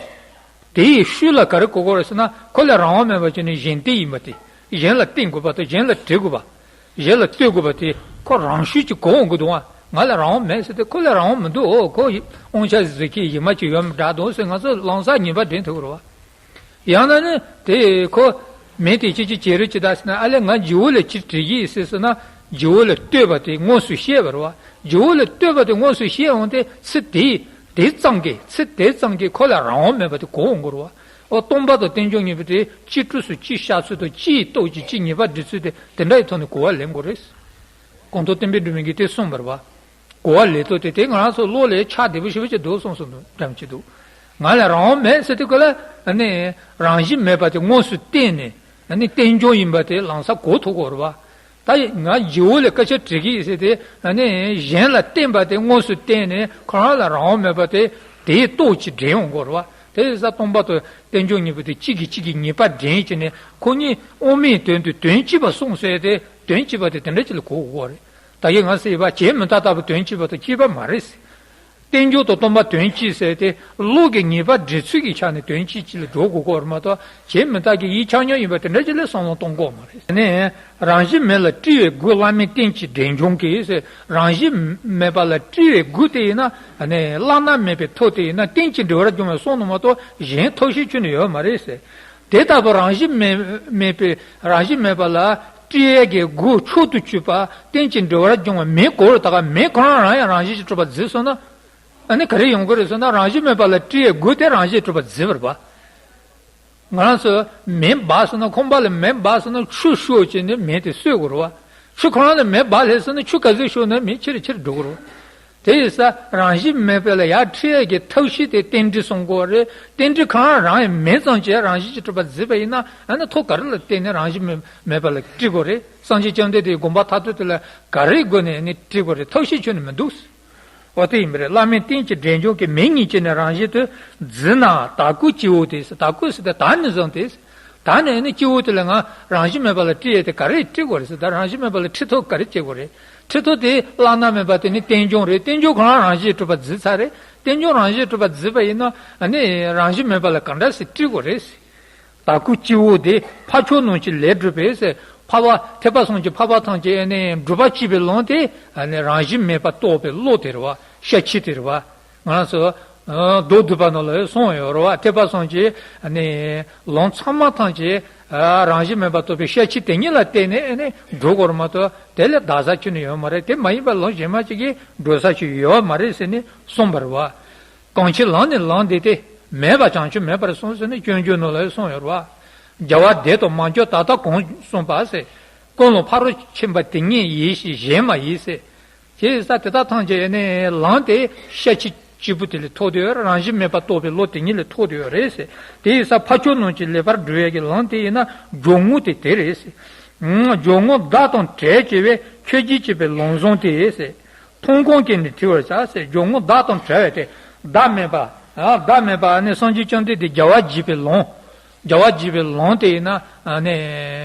དེ་ཡི་ཤུལ་ལ་ག་རེ་གོ་དགོས་རེད་ཟེར་ན། ཁོ་ལ་རང་དབང་མེད་པ་བྱས་ནས་གཞན་བརྟེན་ཡིན་པ་དེ། གཞན་ལ་བརྟེན་དགོས་པ་དང་གཞན་ལ་དྲི་དགོས་པ། གཞན་ལ་ལྟོས་དགོས་པ་དེ་ཁོ་རང་ཤུགས་ཀྱིས་གོ་འོང་གི་འདུག་ཨ། ང་ལ་རང་དབང་མེད་ཟེར་ཏེ། ཁོ་ལ་རང་དབང་མི་འདུག་ཨོ་ཁོ་དབང་ཆ་ཟིག་གིས་ཡིན་མ་ཅིག་ཡོད་མི་འདྲ་འདུག་ཟེར་ང་ཚོ་ལམ་སང་ངེས་པ་འདྲེན་ཐུབ་ཀྱི་རེད་བ། ཡང་ན་ནི་དེ་ཁོ་མི་དེ་ཅི་ཅི་བྱེད་རོགས་ཅི་ད་ཟེར་ན། ཨ་ལས་ང་རྗེ་བོ་ལ་ཅི་དྲི་གི་ཟེར་ཟེར་ན། རྗེ་བོ་ལ་ལྟོས་པ་དེ་དངོས་སུ་ཤེས་པ་རེད་བ། རྗེ་བོ་ལ་ལྟོས་པ་དེ་དངོས་སུ་ཤེས་འོང་དེ་ཚེ་དེ་དེ་ཙམ་གྱིས་ཚེ་དེ་ཙམ་གྱིས་ཁོ་ལ་རང་དབང་མེད་པ་དེ་གོ་འོང་གི་རེད་བ། ཨོ་སྟོང་པ་དང་རྟེན་འབྱུང་ངེས་པ་དེ་གཅིག་གྲོགས་སུ་གཅིག་བཞག་ཚུལ་དང་། གཅིག་རྟོགས་ཀྱི་གཅིག་ངེས་པ་འདྲེན་ཚུལ་དེ་དེ་འདྲ་ཡི་ཐོག་ནས་གོ་བ་ལེན་དགོས་རེད། གུང་ཐང་བསྟན་པའི་སྒྲོན་མེ་གིས་དེ་གསུངས་པ་རེད་བ། གོ་བ་ལེན་ཐབས་དེ་དེ་ང་རང་ཚོ་བློ་ལ་ཆགས་བདེ་པོ་ཞེ་པོ་ཅིག་འདུག་གསུངས་སོང་འདུག་འགྲམ་ཅིག་འདུག་ང་ལ་རང་དབང་མེད་ཟེར་དུས་ག་ལ་ནི་རང་བཞིན་མེད་པ་དེ་དངོས་སུ་བསྟན་ནས་ནི་རྟེན་འབྱུང་ཡིན་པ་དེ་ལམ་སང་གོ་ཐུབ་དགོས་རེད་བ། ད་ང་རྗེ་བོ་ལ་སྐད་ཆ་དྲི་གི་ཡིན་ཟེར་ཏེ་ནི་གཞན་ལ་བསྟན་པ་དེ་དངོས་སུ་བསྟན་ནས་ཁོ་རང་ལ་རང་དབང་མེད་པ་དེ་དེའི་རྟོགས་ཀྱིས་འདྲེན་ཡོང་དགོས་རེད་བ། དེ་ཡིན་ཙང་སྟོང་པ་དང་རྟེན་འབྱུང་གཉིས་པོ་དེ་གཅིག་གིས་གཅིག་གི་ཉེས་པ་འདྲེན་བྱས་ནས་ཁོ་གཉིས་དབང་མེད་དོན་དུ་དོན་གཅིག་པ་གསུངས་ཟེར་ཏེ་དོན་གཅིག་པ་དེ་དེ་འདྲ་ཅིག་ལ་གོ་དགོས་རེད། ད་གིན་ང་ཟེར་བ་བྱས་མི་རྟག་ལྟ་བུ་དོན་གཅིག་པ་དང་གཅིག་པ་མ་རེད། རྟེན་འབྱུང་དང་སྟོང་པ་དོན་གཅིག་ཟེར་ཏེ་བློ་གི་ངེས་པ་འདྲེས་ཚུལ་གྱི་ཆ་ནས་དོན་གཅིག་གཅིག་ལ་འགྲོ་དགོས་ཀྱི་ཡོད་རེད་མ་གཏོགས་བྱས་མི་རྟག་གི་ཡིད་ཆ་མཉམ་ཡིན་པ་དེ་འདྲ་ཅིག་ལ་བསམ་བློ་གཏོང་དགོས་མ་རེད། ནས་རང་བཞིན་མེད་ལ་སྤྲུལ་བའི་དགུ་བླ་མེད་རྟེན་གྱི་འབྲས་འབྱུང་གིས་ཟེར། རང་བཞིན་མེད་པ་ལ་སྤྲུལ་བའི་དགུ་དེ་ཡིན་ན་ནས་བླ་ན་མེད་པའི་མཐུ་དེ་ཡིན་ན་རྟེན་གྱི་འབྲེལ་བར་འབྱུང་བའི་གསུང་ནི་མ་གཏོགས་གཞན་ཐབས་ཤེས་ཁྱོན་ནས་ཡོད་མ་རེད་ཟེར། དེ་ལྟ་བུ་རང་བཞིན་མེད་མེད་པའི་རང་བཞིན་མེད་པ་ལ་སྤྲུལ་ཡས་ཀྱི་དགུ་མཆོག་ཏུ་གྱུར་པ་རྟེན་གྱི་འབྲེལ་བར་འབྱུང་བ་མེད་དགོས་རེད། ད་ག་མེད་ཁོ་རང་རང་ཡང་རང་བཞིན་གྱིས་གྲུབ་པར་བརྩིས་སོང་ན། ཨ་ནི་ག་རེ་ཡོང་གི་རེད་ཟེར་ན་རང་བཞིན་མེད་པ་ལ་སྤྲུལ་ཡས་དགུ་དེ་རང་བཞིན་གྲུབ་པར་བརྩིས་པ་རེད་པ། ང་རང་ཚོ་མེ་འབར་སོང་ན་ཁང་པ་ལ་མེ་འབར་སོང་ན་ཆུ་ཤོག་བྱས་ནས་མེ་དེ་གསོད་དགོས་རེད་པ། ཆུ་ཁོ་རང་ལ་མེ་འབར་སླེབས་སོང་ན་ཆུ་ག་ཚོད་ཤོག་ན་མེ་ཆེ་རུ་ཆེ་རུ་འགྲོ་གི་རེད་པ། དེ་ཡིན་ཙང་རང་བཞིན་མེད་པ་ལ་ཡར་ཁྲིད་ཡས་ཀྱི་ཐབས་ཤེས་དེ་རྟེན་འབྲེལ་གསུང་དགོས་རེད། རྟེན་འབྲེལ་གང་རང་ཡང་མེད་ཙང་ཅིག་རང་བཞིན་གྱིས་གྲུབ་པར་བརྩིས་པ་ཡིན་ན་ཨ་ནི་ཐབས་ག་རེ་ལ་བརྟེན་ནས་རང་བཞིན་མེད་མེད་པ་ལ་ཁྲིད་དགོས་རེད། སངས་རྒྱས་བཅོམ་ལྡན་འདས་དགོངས་པ་མཐར་ཐུག་དེ་ལ་ག་རེའི་སྒོ་ནས་ནི་ཁྲིད་དགོས་རེད། ཐབས་ཤེས་ཁྱོན་ནས་མི་འདུག་འོ་དེ་ཡིན་པ་རེད། བླ་མེད་རྟེན་གྱི་འབྲས་འབྱུང་གིས་མེ་ཉིད་ཀྱིས་ནི་རང་བཞིན་དུ་བརྫུས་ན་དར་གོས་སྤྱི་བོ་དེ། དར་གོས་ཟེར་ཏེ་དར་ནས་བཟུང་སྟེ། ད་ནས་ནི་སྤྱི་བོ་དེ་ལ་ང་རང་བཞིན་མེད་པ་ལ་ཁྲིད་ཡས་དེ་ག་རེ་ཁྲིད་དགོས་རེད་ཟེར། ད་རང་བཞིན་མེད་པ་ལ་ཁྲིད་ཐབས་ག་རེ་བྱེད་དགོས་རེད། ཁྲིད་ཐབས་དེ་བླ་ན་མེད་པ་དེ་ནི་རྟེན་འབྱུང་རེད། རྟེན་འབྱུང་གང་རང་བཞིན་གྲུབ་པར་བརྩིས་ཚར་རེད། རྟེན་འབྱུང་རང་བཞིན་གྲུབ་པར་བརྩིས་པ་ཡིན་ན་ནི་རང་བཞིན་མེད་པ་ལ་ག་འདྲ་སེ་ཁྲིད་དགོས་རེད། དར་གོས་སྤྱི་བོ་དེ་འཕགས་མཆོག་རྣམས་ཀྱི་ལས་སྒྲུབ་པས་ཟེར། འཕགས་པ་ཐེག་པ་གསུམ་གྱི་འཕགས་པ་ཐམས་ཅད་ནི་སྒྲུབ་པ་བྱེད་པའི་ལམ་དེ་ནི་རང་བཞིན་མེད་པ་རྟོགས་པའི་བློ་དེ་རེད་པ། ཤེར་ཕྱིན་དེ་རེད་པ། ང་རང་ཚོ་མདོ་སྡུད་པ་ནང་ལ་གསུངས་ཡོད་རེད་པ། ཐེག་པ་གསུམ་གྱི་ནི་ལམ་ཚང་མ་ཐམས་ཅད་རང་བཞིན་མེད་པར་རྟོགས་པའི་ཤེར་ཕྱིན་དེ་ཉིད་ལ་བརྟེན་ནས་ནི་འགྲོ་དགོས་རེད་མ་གཏོགས་དེ་ལས་འདའ་ས་ཁྱོན་ནས་ཡོད་མ་རེད། དེ་མ་ཡིན་པར་ལམ་གཞན་མ་ཅིག་གིས་འགྲོ་ས་ཞིག་ཡོད་མ་རེད་ཟེར་ནས་གསུངས་པ་རེད་པ། གང་ཕྱིར་ལམ་ནི་ལམ་འདས་ཏེ། མེད་པ་བྱང་ཆུབ་མེད་པར་གསུངས་ཟེར་ནས་སྤྱོད་འཇུག་ནང་ལ་གསུངས་ཡོད་རེད་པ། རྒྱལ་བ་འདས་དང་མ་བྱོན་ད་ལྟ་གང་གསུངས་པ་ཟེར། ཀུན་སློང་ཕ་རོལ་ཕྱིན་པ་དེ་ཉིད་ཡིན་ཞེས་གཞན་མ་ཡིན་ཟེར། དེ་ཡིན་ཙང་དེ་དག་ཐམས་ཅད་ནི་ལམ་དེ་ཤེར་ཕྱིན་གཅིག་པུ་དེ་ལས་ཐོབ་བསྡད་ཡོད་རེད། རང་བཞིན་མེད་པ་རྟོགས་པའི་བློ་དེ་ཉིད་ལས་ཐོབ་བསྡད་ཡོད་རེད་ཟེར། དེ་ཡིན་ཙང་འཕགས་མཆོག་རྣམས་ཀྱི་ལེགས་པར་སྒྲུབ་ཡས་ཀྱི་ལམ་དེ་ཡིན་ན་སྦྱོར་དངོས་དེ་དེ་རེད་ཟེར། སྦྱོར་དངོས་བདག་དང་བྲལ་བྱེད་པའི་ཆོས་རྒྱུན་གཅིག་པའི་ལམ་བཟང་དེ་ཟེར། མཐོང་སྒོམ་གྱིས་ནི་བྲི་བར་བྱ་ཟེར། སྦྱོར་དངོས་བདག་དང་བྲལ་བའི་དེ། བདག་མེད་པ། ཨ། བདག་མེད་པ་ནི་སངས་རྒྱས་བཅོམ་ལྡན་འདས་རྒྱལ་བ་དགྱེས་པའི་ལམ། རྒྱལ་བ་དགྱེས་པའི་ལམ་དེ་ཡིན་ན་ཨ་ནི།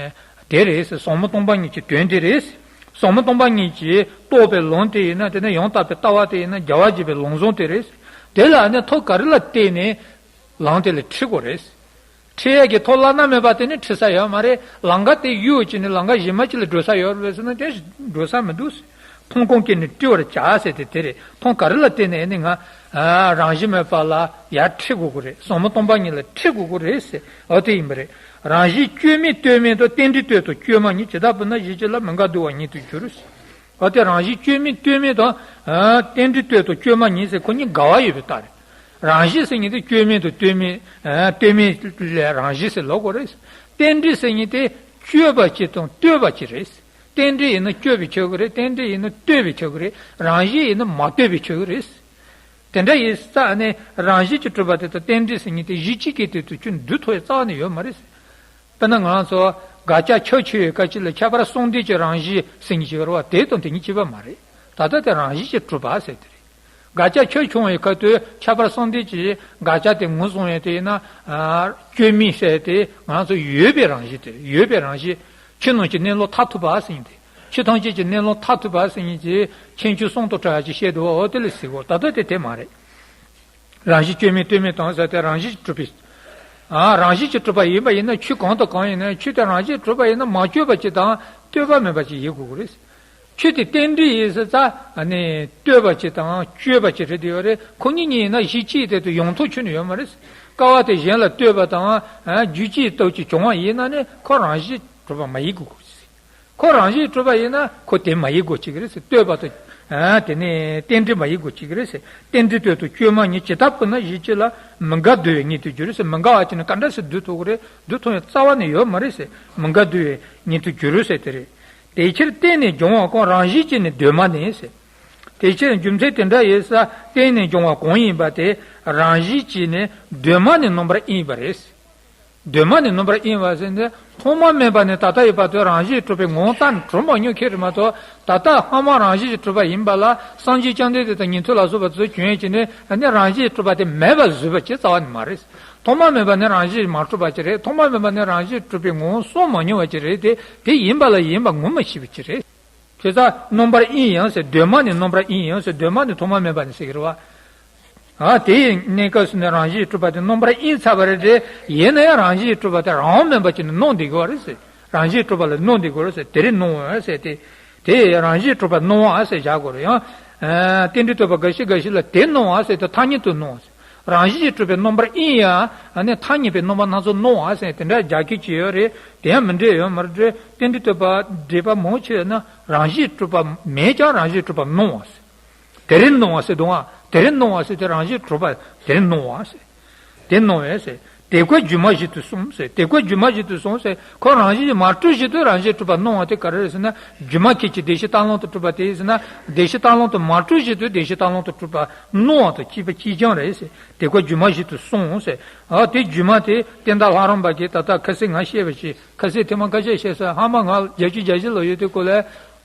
དེ་རེད་ཟེར། ཟབ་མོ་སྟོང་པ་ཉིད་ཀྱི་དོན་དེ་རེད་ཟེར། ཟབ་མོ་སྟོང་པ་ཉིད་ཀྱིས་རྟོགས་པའི་ལམ་དེ་ཡིན་ན་དེ་ནི་ཡང་དག་པའི་ལྟ་བ་དེ་ཡིན་ན་རྒྱལ་བ་དགྱེས་པའི་ལམ་བཟང་དེ་རེད་ཟེར། དེ་ལ་ཨ་ནི་ཐབས་ག་རེ་ལ་བརྟེན་ནས་ལམ་དེ་ལ་ཁྲིད་དགོས་རེད་ཟེར། ཁྲིད་ཡས་ཀྱི་ཐབས་བླ་ན་མེད་པ་དེ་ནི་ཁྲིད་ས་ཡོད་མ་རེད། ལམ་ཁ་དེ་གཡུག་བྱས་ནས་ལམ་ཁ་གཞན་མ་ཅིག་ལ་འགྲོ་ས་ཡོད་རེད་ཟེར་ན་དེ་འགྲོ་ས་མི་འདུག་མཐོང་སྒོམ་གྱིས་ནི་བྲི་བར་བྱ་ཟེར་དེ་དེ་རེད། མཐོང་ག་རེ་ལ་བརྟེན་ནས་ནི་ང་ཨ་རང་བཞིན་མེད་པ་ལ་ཡར་ཁྲིད་དགོས་ཀྱི་རེད། ཟབ་མོ་སྟོང་པ་ཉིད་ལ་ཁྲིད་དགོས་ཀྱི་རེད་ཟེར། འོ་དེ་ཡིན་པ་རེད། རང་བཞིན་བཅོས་མིན་ལྟོས་མིན་དང་། རྟེན་འབྲེལ་ལྟོས་དང་བཅོས་མ་ཉིད། ཇི་ལྟ་བུ་ན་གཞི་གཅིག་ལ། མི་འགལ་འདུ་བ་ཉིད་དུ་འགྱུར་ཟེར། འོ་དེ་རང་བཞིན་བཅོས་མིན་ལྟོས་མིན་དང་། ཨ། རྟེན་འབྲེལ་ལྟོས་དང་བཅོས་མ་ཉིད་ཟེར་ཁོ་གཉིས་འགལ་བ་ཡོད་པའི་རྟགས་རེད། རང་བཞིན་ཟེར་མཁན་དེ་བཅོས་མིན་དང་ལྟོས་མིན། ཨ། ལྟོས་མིན་ལ་རང་བཞིན་ཟེར་ལབ་དགོས་རེད། རྟེན་འབྲེལ་ཟེར་མཁན་དེ་བཅོས་པ་ཅིག་དང་ལྟོས་པ་ཅིག་རེད། རྟེན་འབྲེལ་ཡིན་ན་བཅོས་པའི་ཆགས་ཀྱི་རེད། རྟེན་འབྲེལ་ཡིན་ན་ལྟོས་པའི་ཆགས་ཀྱི་རེད། རང་བཞིན་ཡིན་ན་མ་ལྟོས་པའི་ཆགས་ཀྱི་རེད། དེ་འདྲ་ཡིན་ཙང་ནི་རང་བཞིན་གྱིས་གྲུབ་པ་དེ་དང་རྟེན་འབྲེལ་ཟེར་མཁན་དེ་གཞི་གཅིག་གི་སྟེང་དུ་ཁྱོན་འདུས་ཐུབ་ཡ་རྩ་བ་ནས་ཡོད་མ་རེད། དཔེར་ན་ང་རང་ཚོ་དགག་བྱ་ཁྱབ་ཆེ་བའི་སྐབས་ཅིག་ལ་ཁྱད་པར་གསུམ་ལྡན་གྱི་རང་བཞིན་ཟེར་མཁན་ཅིག་ཡོད་རེད་བ། དེ་དང་དེ་གཉིས་གཅིག་པ་མ་རེད། ད་ལྟ་དེ་རང་བཞིན་གྱིས་གྲུབ་པ་ཟེར་དེ་རེད། དགག་བྱ་ཁྱབ་ཆུང་བའི་སྐབས་དུ་ཁྱད་པར་གསུམ་ལྡན་གྱི་དགག་བྱ་དེ་ངོས་བཟུང་ཡས་དེ་ཡིན་ན། ཨ། བཅོས་མིན་ཟེར་དེ་ང་རང་ཚོ་ཡོད་པའི་རང་བཞིན་དེ་རེད། ཡོད་པའི་རང་བཞིན། ཆོས་རྣམས་ཀྱི་གནས་ལུགས་མཐར་ཐུག་པ་ཟེར་མཁན་དེ། ཆོས་ཐམས་ཅད་ཀྱི་གནས་ལུགས་མཐར་ཐུག་པ་ཟེར་མཁན་གྱི་ཁྱད་ཆོས་གསུམ་དང་བྲལ་བ་ཅིག་བཤད་འདུག་འོ་དེ་ལ་ཟེར་གོ། ད་ལྟ་དེ་དེ་མ་རེད། རང་བཞིན་བཅོས་མིན་ལྟོས་མིན་དང་ཟེར་དེ་རང་བཞིན་གྱིས་གྲུབ་པའི། ཨ། རང་བཞིན་གྱིས་གྲུབ་པ་ཡིན་པ་ཡིན་ན་ཆོས་གང་དང་གང་ཡིན་ན་ཆོས་དེ་རང་བཞིན་གྱིས་གྲུབ་པ་ཡིན་ན་མ་བཅོས་པ་ཅིག་དང་ལྟོས་པ་མེད་པ་ཅིག་ཡིན་དགོས་ཀྱི་རེད། ཆོས་དེ་རྟེན་འབྲེལ་ཡིན་ཟེར་ཙང་ནི་ལྟོས་པ་ཅིག་དང་བཅོས་པ་ཅིག་རེད་དེ་ཡོད་རེད། ཁོ་གཉིས་གཉིས་ཡིན་ན་གཞི་གཅིག་དེ་དུ་ཡོང་ཐབས་ཁྱོན་ནས་ཡོད་མ་རེད། སྐལ་བ་དེ་གཞན་ལ་ལྟོས་པ་དང་། ཨ། རྒྱུ་ཅིག་ལྟོས་ཅིག་བྱུང་བ་ཡིན་ན་ནི་ཁོ་རང་བཞིན་གྲུབ་པ་མ་ཡིན་དགོས་ཀྱི་རེད། ཁོ་རང་བཞིན་གྲུབ་པ་ཡིན་ན་ཁོ་དེ་མ་ཡིན་དགོས་ཀྱི་རེད་ཟེར། ལྟོས་པ་དང་། ཨ། དེ་ནི་རྟེན་འབྲེལ་མ་ཡིན་དགོས་ཀྱི་རེད་ཟེར། རྟེན་འབྲེལ་ལྟོས་དང་བཅོས་མ་ཉིད། ཇི་ལྟ་བུ་ན་གཞི་གཅིག་ལ། མི་འགལ་འདུ་བའི་ཉིད་དུ་འགྱུར་ཟེར། མི་འགལ་བ་ཅིག་ནི་ག་འདྲ་སེ་འདུ་ཐུབ་ཀྱི་རེད། འདུ་ཐུབ་ཡ་རྩ་བ་ནས་ཡོད་མ་རེད་ཟེར། མི་འགལ་འདུ་བའི་ཉིད་དུ་འགྱུར་ཟེར་དེ་རེད། དེ་ཕྱིར་བརྟེན་ནས་འབྱུང་བ་གང་། རང་བཞིན་གྱིས་ནི་གདོད་མ་ནས་ཟེར། དེ་ཕྱིར་རྒྱུ་མཚན་དེ་འདྲ་ཡིན་ཙང་བརྟེན་ནས་འབྱུང་བ་གང་ཡིན་པ་དེ། རང་བཞིན་གྱིས་ནི་གདོད་མ་ནས་སྣང་བར་གཡེང་བ་རེད། གདོད་མ་ནས་སྣང་བར་གཡེང་བ་ཟེར་ནས་ཐོག་མ་མེད་པ་ནས་ད་ལྟ་ཡི་བར་དུ་རང་བཞིན་གྲུབ་པའི་ངང་ལྟར་གྲུབ་མ་མྱོང་ཁྱེད་རེད་མ་གཏོགས། ད་ལྟ་སྔ་མ་རང་བཞིན་གྱིས་གྲུབ་པ་ཡིན་པ་ལ་སངས་རྒྱས་བཅོམ་ལྡན་འདས་དང་ཉན་ཐོས་ལ་སོགས་པ་ཚོས་བྱོན་ཡས་ཀྱིས་ནི་ནི་རང་བཞིན་གྱིས་གྲུབ་པ་དེ་མེད་པར་བཟོས་པ་ཅིག་རྩ་བ་ནས་མ་རེད། ཐོག་མ་མེད་པ་ནས་རང་བཞིན་མ་གྲུབ་པ་ཅིག་རེད། ཐོག་མ་མེད་པ་ནས་རང་བཞིན་གྲུབ་པའི་ངང་གསུངས་མ་མྱོང་བ་ཅིག་རེད་དེ། དེ་ཡིན་པ་ལ་ཡིན་པ་ངོ་མ་ཤེས་པ་ཅིག་རེད། དེ་ལྟར་སྣང་བར་གཡེང་ཡང་ཟེར། གདོད་མ་ནས་སྣང་བར་གཡེང་ཡང་ཟེར། གདོད་མ་ནས་ཐོག་མ་མེད་པ་ནས་ཟེར་གྱི་རེད་བ། ཨ་དེའི་གནས་སྐབས་སུ་ནི་རང་བཞིན་གྱིས་གྲུབ་པ་དེ་སྣང་བར་གཡེང་ཚར་བ་རེད་དེ། ཡིན་ན་ཡང་རང་བཞིན་གྱིས་གྲུབ་པ་དེ་རང་དབང་མེད་པ་ཅིག་ནི་སྣང་བསྡད་དགོས་པ་རེད་ཟེར། རང་བཞིན་གྱིས་གྲུབ་པ་ལ་སྣང་བསྡད་དགོས་རེད་ཟེར། དེ་རེད་སྣང་བ་ཟེར་ཏེ། དེ་རང་བཞིན་གྱིས་གྲུབ་པ་སྣང་བ་ཟེར་བཞག་དགོས་རེད། ཡང་རྟེན་འབྲེལ་བསྟོད་པ་འགའ་ཞིག་འགའ་ཞིག་ལ་དེ་སྣང་བ་ཟེར་ཏེ་ཐ་སྙད་དུ་སྣང་བ་ཟེར། རང་བཞིན་གྱིས་གྲུབ་པའི་སྣང་བར་གཡེང་ཡང་ཨ་ནི་ཐ་སྙད་པའི་སྣང་བ་སྣ་ཚོགས་སྣང་བ་ཟེར་དེ་འདྲ་རྒྱག་མཁན་ཅིག་ཡོད་རེད། དེ་ཡང་མི་འདྲ་ཡོད་མ་རེད། རྟེན་འབྲེལ་བསྟོད་པ་འགྲེལ་པ་མང་ཆེ་ན་རང་བཞིན་གྱིས་གྲུབ་པ་མེད་ཀྱང་རང་བཞིན་གྱིས་གྲུབ་པ་སྣང་བ་ཟེར། དེ་རེད་སྣང་བ་ཟེར་དུས་ཨ་དེ་རེད་སྣང་བ་ཟེར་དེ་རང་བཞིན་གྲུབ་པ་དེ་རེད་སྣང་བ་ཟེར། དེ་སྣང་བས་ཟེར། དེ་ཀ་སྒྱུ་མ་བཞིན་དུ་སོང་ཟེར། དེ་ཀ་སྒྱུ་མ་བཞིན་དུ་སོང་ཟེར། ཁོ་རང་བཞིན་གྱིས་མ་གྲུབ་བཞིན་དུ་རང་བཞིན་གྲུབ་པ་སྣང་བ་དེ་ག་རེ་རེད་ཟེར་ན། སྒྱུ་མ་ཁྱེད་ཀྱི་བདེ་གཤེགས་རྟ་གླང་དུ་གྲུབ་པ་དེ་ཡིན་ཟེར་ན། བདེ་གཤེགས་རྟ་གླང་དུ་མ་གྲུབ་བཞིན་དུ་བདེ་གཤེགས་རྟ་གླང་དུ་གྲུབ་པ་སྣང་བ་དང་གཅིག་པ་གཅིག་རྐྱང་རེད་ཟེར། དེ་ཀ་སྒྱུ་མ་བཞིན་དུ་སོང་ཟེར། ཨ་དེ་སྒྱུ་མ་དེ་བསྟན་དར་ལྷ་རམས་པ་གིས་ད་ལྟ་ཁ་སང་ང་བཤད་པ་ཞིག་ཁ་སང་ཐེངས་མ་ཁ་ཤས་བཤད་ས་ཧ་མ་ང་བརྒྱད་ཅུ་གྱ་བཞི་ལོ་ཡོད་དུས་སྐོར་ལ།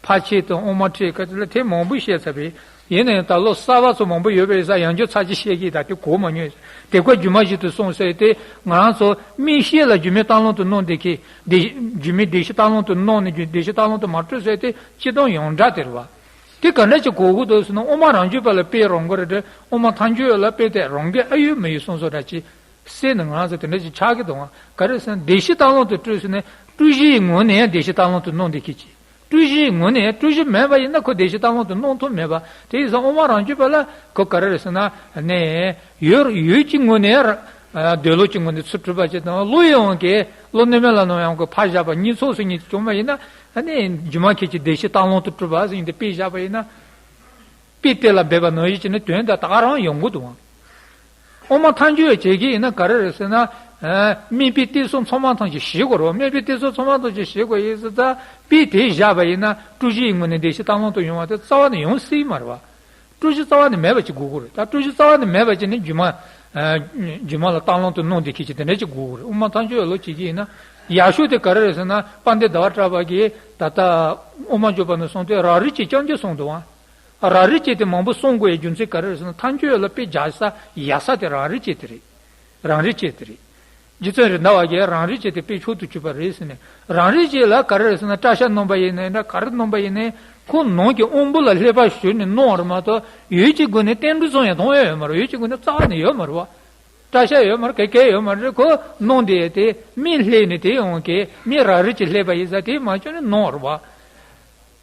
ཕར་ཕྱིན་དང་དབུ་མ་ཁྲིད་ཁ་ཅིག་ལ་ཐེངས་མང་པོ་བཤད་ཚར་བས། ཡིན་ན་ཡང་ད་ལོ་གསར་པ་ཚོ་མང་པོ་ཡོད་པའི་ས་ཡང་བསྐྱར་ཚར་གཅིག་བཤད་ཀྱི་ད་དེ་གོ་མ་མྱོང་། དེ་ཀ་སྒྱུ་མ་བཞིན་དུ་སོང་ཟེར་ཏེ་ང་རང་ཚོ་མིག་ཤེས་ལ་སྒྱུ་མའི་རྟ་གླང་དུ་སྣང་བསྡད་མཁན་བདེ་སྒྱུ་མའི་བདེ་གཤེགས་རྟ་གླང་དུ་སྣང་ནས་བདེ་གཤེགས་རྟ་གླང་དུ་མ་གྲུབ་ཟེར་ཏེ་སྤྱིར་བཏང་ཡོངས་གྲགས་དེ་རེད་བ། དེ་ག་འདྲ་ཅིག་གོ་དགོས་འདུག་ཟེར་ན་དབུ་མ་རང་རྒྱུད་པ་ལ་དཔེ་རང་དགོས་རེད་དེ། དབུ་མ་ཐལ་འགྱུར་ལ་དཔེ་དེ་རང་དགོས་ཨ་ཡོད་མ་ཡོད་སོང་སོང་འདྲ་ཅིག་སེམས་ནང་ང་ཚོ་དེ་འདྲ་ཞིག་ཆགས་ཀྱི་འདུག་ཨང་། ག་རེ་ཟེར་ན་བདེ་གཤེགས་རྟ་གླང་དུ་གྲུབ་ཟེར་ནས་སྤྲུལ་གཞིའི་ངོས་ནས་ཡང་བདེ་གཤེགས་རྟ་གླང་དུ་སྣང་བསྡད་མཁན་ཅིག་སྤྲུལ་གཞིའི་ངོས་ནས་ཡང་སྤྲུལ་གཞི་མེད་པ་ཡིན་ན་ཁོ་བདེ་གཤེགས་རྟ་གླང་དུ་སྣང་ཐུབ་མེད་པ། དེ་ཡིན་ཙང་དབུ་མ་རང་རྒྱུད་པ་ལ་ཁོ་ག་རེ་རེད་ཟེར་ན་ནས་ཡུལ་ཡུལ་གྱི་ངོས་ནས་ཡང་འདོད་ལོག་གི་ངོས་ནས་ཚུར་གྲུབ་པ་ཅིག་དང་བློ་ཡི་དབང་གིས་བློ་གནས་མེད་ལ་སྣང་ཡང་ཁོ་ཕར་བཞག་པ་གཉིས་ཚོགས་སུ་གཉིས་བྱུང་བ་ཡིན་ན། ཨ་ནི་སྒྱུ་མ་ཁྱེད་ཀྱི་བདེ་གཤེགས་རྟ་གླང་དུ་གྲུབ་པ་ཟེར་ཡིན་ཏེ་དཔེ་བཞག་པ་ཡིན་ན། དཔེ་དེ་ལ་འབད་པ་ནང་བཞིན་བྱས་ནས་དོན་དག་ད་ག་རང་ཡོང་གི་འདུག་ཨང་། དབུ་མ་ཐལ་འགྱུར་བའི་བྱེད་ཀྱི་ཡིན་ན་ག་རེ་རེད་ཟེར་ན། དམིགས་པའི་གཏད་སོ་ཚང་མ་ཐམས་ཅད་ཞིག་དགོས་རེད། དམིགས་པའི་གཏད་སོ་ཚང་མ་ཐམས་ཅད་ཞིག་དགོས་ཡིན་ཟེར་ཙང་དཔེ་དེ་བཞག་པ་ཡིན་ན་སྤྲུལ་གཞི་ཡི་ངོས་ནས་བདེ་གཤེགས་རྟ་གླང་དུ་ཡོང་བ་དེ་རྩ་བ་ནས་ཡོང་སྲིད་མ་རེད་བ། སྤྲུལ་གཞི་རྩ་བ་ནས་མེད་པ་ཅིག་དགོས་ཀྱི་རེད། ད་སྤྲུལ་གཞི་རྩ་བ་ནས་མེད་པ་ཅིག་ནི་སྒྱུ་མ། སྒྱུ་མ་ལ་རྟ་གླང་དུ་སྣང་བསྡད་མཁན་ཅིག་དེ་འདྲ་ཅིག་དགོས་ཀྱི་རེད། དབུ་མ་ཐལ་འགྱུར་བའི་ལོ་བྱེད་ཀྱི་ཡིན་ན་ཡག་ཤོས་དེ་ག་རེ་རེད་ཟེར་ན་དཔལ་ལྡན་ཟླ་བ་གྲགས་པ་གིས་ད་ལྟ་དབུ་མ་འཇུག་པ་ནས་གསུངས་དུས་རང་རིག་བཅས་རྐྱང་གིས་གསུངས་འདུག་ཨང་། རང་རིག་བཅས་དེ་མང་པོ་གསུང་དགོས་ཡའི་རྒྱུ་མཚན་ག་རེ་རེད་ཟེར་ན་ཐལ་འགྱུར་ལ་དཔེ་རྒྱག་ས་ཡག་ས་དེ་རང་རིག་བཅས་དེ་རེད། རང་རིག་བཅས་དེ་རེད། རྗེ་བཙུན་རེད་མདའ་བ་གིས་རང་རིག་བཅས་དེ་དཔེ་མཆོག་ཏུ་གྱུར་པ་རེད་ཟེར་ནས། རང་རིག་བཅས་ལ་ག་རེ་རེད་ཟེར་ན་སྐྲ་ཤད་སྣོམ་པ་ཡིན་ནའི་འདྲ་ག་རེ་སྣོམ་པ་ཡིན་ནའི་ཁོ་ནང་གི་དབང་པོ་ལ་ལྷོད་པ་ཞུགས་ནས་སྣང་བ་རེད་མ་གཏོགས་ཡུལ་གྱི་སྒོ་ནས་བསྟན་འགྲོ་ཚོ་ཡང་མཐོང་ཡ་ཡོད་མ་རེད། ཡུལ་གྱི་སྒོ་ནས་རྩ་བ་ནས་ཡོད་མ་རེད་བ། སྐྲ་ཤད་ཡོད་མ་རེད། ག་གེ་ཡོད་མ་རེད། ཁོ་སྣང་དེ་དེ་མིག་ལྷོད་ནས་དེ་ཡོང་གི་མིག་རང་རིག་བཅས་ལྷོད་པ་ཡིན་ཙང་དེ་མ་བྱུང་ནས་སྣང་བ་རེད་བ།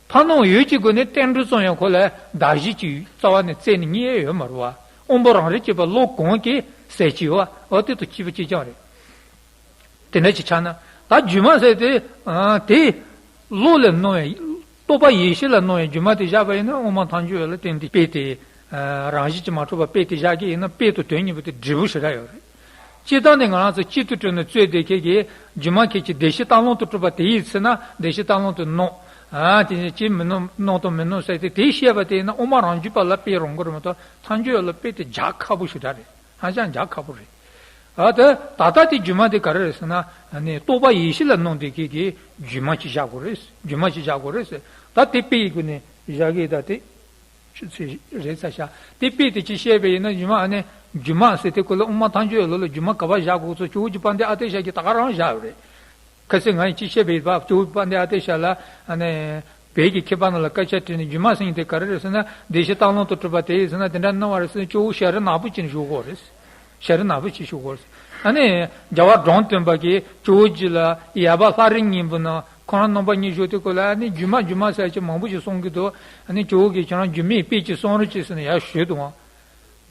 ཕ་ནང་ཡུལ་གྱི་སྒོ་ནས་བསྟན་འགྲོ་ཚོ་ཡང་ཁོ་ལ་གདགས་གཞི་ཅིག་རྩ་བ་ནས་རྩད་ནས་རྙེད་ཡོད་མ་རེད་བ། དབང་པོ་རང་རིག་བཅས་པ་བློ་གང་གིས་ཟེར་གྱི་ཡོད་བ། འོ་དེ་དང་གཅིག་པ་གཅིག་རྐྱང་རེད། དེ་འདྲ་ཅིག་ཆགས་ན་ད་སྒྱུ་མ་ཟེར་དེ་དེ་བློ་ལ་སྣང་བའི་རྟོག་པ་ཡེ་ཤེས་ལ་སྣང་བའི་སྒྱུ་མ་དེ་བཞག་པ་ཡིན་ན་དབུ་མ་ཐལ་འགྱུར་བ་ལ་བརྟེན་ཏེ་དཔེ་དེ་རང་བཞིན་གྱིས་མ་གྲུབ་པ་དཔེ་དེ་བཞག་གི་ཡིན་ན་དཔེ་དང་དོན་གཉིས་པོ་དེ་འབྲས་བུ་ཞེ་དྲག་ཡོད་རེད། སྤྱིར་བཏང་ནས་ང་རང་ཚོ་གཅིག་ཏུ་གྲུབ་ནས་རྩོད་བསྡད་མཁན་གྱི་སྒྱུ་མ་ཁྱེད་ཀྱི་བདེ་གཤེགས་རྟ་གླང་དུ་གྲུབ་པ་དེ་ཡིན་ཚེ་ན་བདེ་གཤེགས་རྟ་གླང་དུ་སྣང་། ཨ་དེ་ནས་ཅི་མི་སྣང་སྣང་དང་མི་སྣང་ཟེར་ཏེ་དེ་བཤད་པ་དེ་ཡིན་ན་དབུ་མ་རང་རྒྱུད་པ་ལ་དཔེ་རང་དགོས་རེད་མ་གཏོགས་ཐལ་འགྱུར་ལ་དཔེ་དེ་རྒྱག་ཁག་པོ་ཞེ་དྲག་རེད། ཧ་ཅང་རྒྱག་ཁག་པོ་རེད། ཨ་ད་ད་ལྟ་དེ་སྒྱུ་མ་དེ་ག་རེ་རེད་ཟེར་ན་ནི་རྟོག་པ་ཡེ་ཤེས་ལ་སྣང་བསྡད་མཁན་གྱི་སྒྱུ་མ་ཅིག་བཞག་དགོས་རེད། སྒྱུ་མ་ཅིག་བཞག་དགོས་རེད་ཟེར། ད་དེ་དཔེ་ཡི་སྒོ་ནས་བཞག་གི་ད་དེ། ཆུ་ཚོད་རེད་ས་ཤག་དེ་དཔེ་དེ་ཅི་བཤད་པ་ཡིན་ན་སྒྱུ་མ་ཨ་ནི་སྒྱུ་མ་ཟེར་དེ་ཀོ་ལ་དབུ་མ་ཐལ་འགྱུར་ལོ་ལ་སྒྱུ་མ་ག་པར་བཞག་དགོས་ཚོ་ཇོ་བོ་རྗེ་དཔལ་ལྡན་ཨ་ཏི་ཤ་གིས་ད་ག་རང་བཞག་ཡོད་རེད། ཁ་སང་ང་ཡིས་ཅི་བཤད་པ་ཡིན་པ་ཇོ་བོ་དཔལ་ལྡན་ཨ་ཏི་ཤ་ལ་ཨ་ནི་བོད་ཀྱི་མཁས་པ་རྣམས་ལ་སྐད་ཆ་དྲིས་ནས་སྒྱུ་མ་ཟེར་མཁན་དེ་ག་རེ་རེད་ཟེར་ན་བདེ་གཤེགས་རྟ་གླང་དུ་གྲུབ་པ་དེ་ཡིན་ཟེར་ན་དེ་འདྲ་སྣང་བ་རེད་ཟེར་ན་ཇོ་བོ་ཞལ་རས་ནག་པོ་བྱས་ནས་བཞུགས་དགོས་རེད། ཞལ་རས་ནག་པོ་བྱས་བཞུགས་དགོས་རེད། ཨ་ནི་རྒྱལ་བ་འབྲོམ་སྟོན་པ་གིས་ཇོ་བོ་རྗེ་ལ་ཡབ་ལྷ་རིགས་སྙིང་པོ་ན། ཁོ་རང་རྣམ་པ་གཉིས་བཞུགས་དུས་སྐབས་ལ་ཨ་ནི་སྒྱུ་མ་སྒྱུ་མ་ཟེར་ཅིག་མང་པོ་ཞིག་གསུང་གི་འདུག་ཨ་ནི་ཇོ་བོ་གིས་ཁྱེད་རང་སྒྱུ་མའི་དཔེ་ཅིག་གསུང་རོགས་གྱིས་ཟེར་ནས་ཡར་ཞུས་འདུག་ཨང་།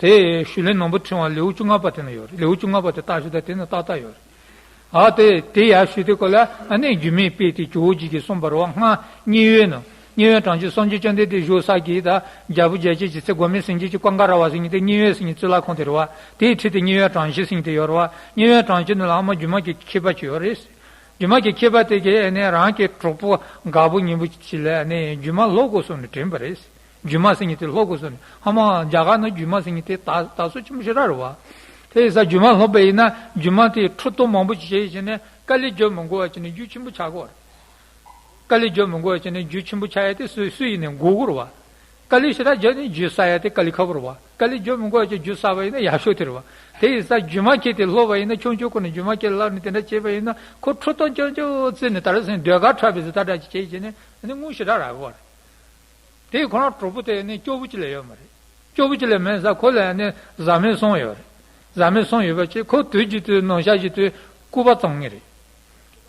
དེ་ཞུས་ལན་ནོར་བུ་ཕྲེང་བ་ལེའུ་བཅོ་ལྔ་པ་དེ་ན་ཡོད་རེད། ལེའུ་བཅོ་ལྔ་པ་དེ་ལྟ་ཞུ་ད་དེ་ན་ཏག་ཏག་ཡོད་རེད། ཨ་དེ་དེ་ཡར་ཞུས་དུས་སྐབས་ལ་ཨ་ནི་སྒྱུ་མའི་དཔེ་དེ་ཇོ་བོ་རྗེ་གིས་གསུངས་པ་རེད་བ། སྔར་མཉན་ཡོད་ན། མཉན་ཡོད་གྲངས་ཅན་སངས་རྒྱས་བཅོམ་ལྡན་འདས་བཞུགས་ས་གི་ད་རྒྱལ་པོ་རྒྱལ་བྱེད་ཀྱི་ཚེ་སྒོ་མེ་སེང་གེ་གི་ཀུན་དགའ་ར་བ་ཟེར་མཁན་དེ་མཉན་ཡོད་ཟེར་མཁན་གཙུག་ལག་ཁང་དེ་རེད་བ། དེའི་འཁྲིས་དེ་མཉན་ཡོད་གྲངས་བཞི་ཟེར་མཁན་དེ་ཡོད་རེད་བ། མཉན་ཡོད་གྲངས་བཞི་ནི་བླ་མ་སྒྱུ་མ་གི་མཁས་པ་ཅིག་ཡོད་རེད། སྒྱུ་མ་གི་མཁས་པ་དེ་གིས་ཨ་ནི་རང་གི་གྲོགས་པོ་དགའ་པོ་སྙིང་པོ་ཅིག་ལ་ཨ་ནི་སྒྱུ་མ་ལོག་དགོས་གསུངས་ནས་དྲན་པ་རེད། རྒྱུ་མ་ཟེར་མཁན་དེ་སློབ་དགོས་སོང་ནས། ཧ་མ་རྒྱ་གར་ནང་རྒྱུ་མ་ཟེར་མཁན་དེ་དར་དར་སྲོལ་ཆེན་པོ་ཞེ་དྲག་རེད་བ། དེ་ཡིན་ཙང་རྒྱུ་མ་སློབ་པ་ཡིན་ན་རྒྱུ་མ་དེ་འཕྲུལ་གཏོང་མང་པོ་ཞིག་བྱས་བྱས་ནས་དཀའ་ལས་བརྒྱབ་མི་དགོས་པ་བྱས་ནས་རྒྱུ་ཆེན་པོ་ཆགས་ཀྱི་ཡོད་རེད། དཀའ་ལས་བརྒྱབ་མི་དགོས་པ་བྱས་ནས་རྒྱུ་ཆེན་པོ་ཆགས་ཡ་དེ་སུ་སུ་ཡིན་ནའི་དགོས་ཀྱི་རེད་བ། དཀའ་ལས་ཞེ་དྲག་བརྒྱབ་ནས་རྒྱུ་བསགས་ཡ་དེ་དཀའ་ལས་ཁག་པོ་རེད་བ། དཀའ་ལས་བརྒྱབ་མི་དགོས་པ་བྱས་རྒྱུ་བསགས་པ་ཡིན་ན་ཡག་ཤོས་དེ་རེད་བ། དེ་ཡིན་ཙང་རྒྱུ་མ་ཁྱེར་ཏེ་སློབ་པ་ཡིན་ན་ཆུང་ཆུང་ཁོ་ནས་རྒྱུ་མ་ཁྱེར་ལབ་ནས་དེ་འདྲ་བྱས་པ་ཡིན་ན་ཁོ་འཕྲུལ་གཏོང་རྐྱང་རྐྱང་བརྩིས་ནས་ད་རེས་ཟིན་ཟློས་གར་འཁྲབ་པའི་ཟི་ད་འདྲ་ཅིག་བྱས་བྱས་ནས་ཨ་ནི་དངུལ་ཞེ་དྲག་རག་གི་རེད། དེ་ཁོ་རང་གྲོགས་པོ་དེ་ནི་སྐྱོ་པོ་ཅིག་ལས་ཡོད་མ་རེད། སྐྱོ་པོ་ཅིག་ལས་མེད་ས་ཁོ་ལ་ནི་བཟའ་མི་གསུམ་ཡོད་རེད། བཟའ་མི་གསུམ་ཡོད་པ་ཅིག་ཁོ་དུས་རྒྱུན་དུ་ནམ་ཞག་རྒྱུན་དུ་སྐུད་པ་བཙོང་ངེས་རེད།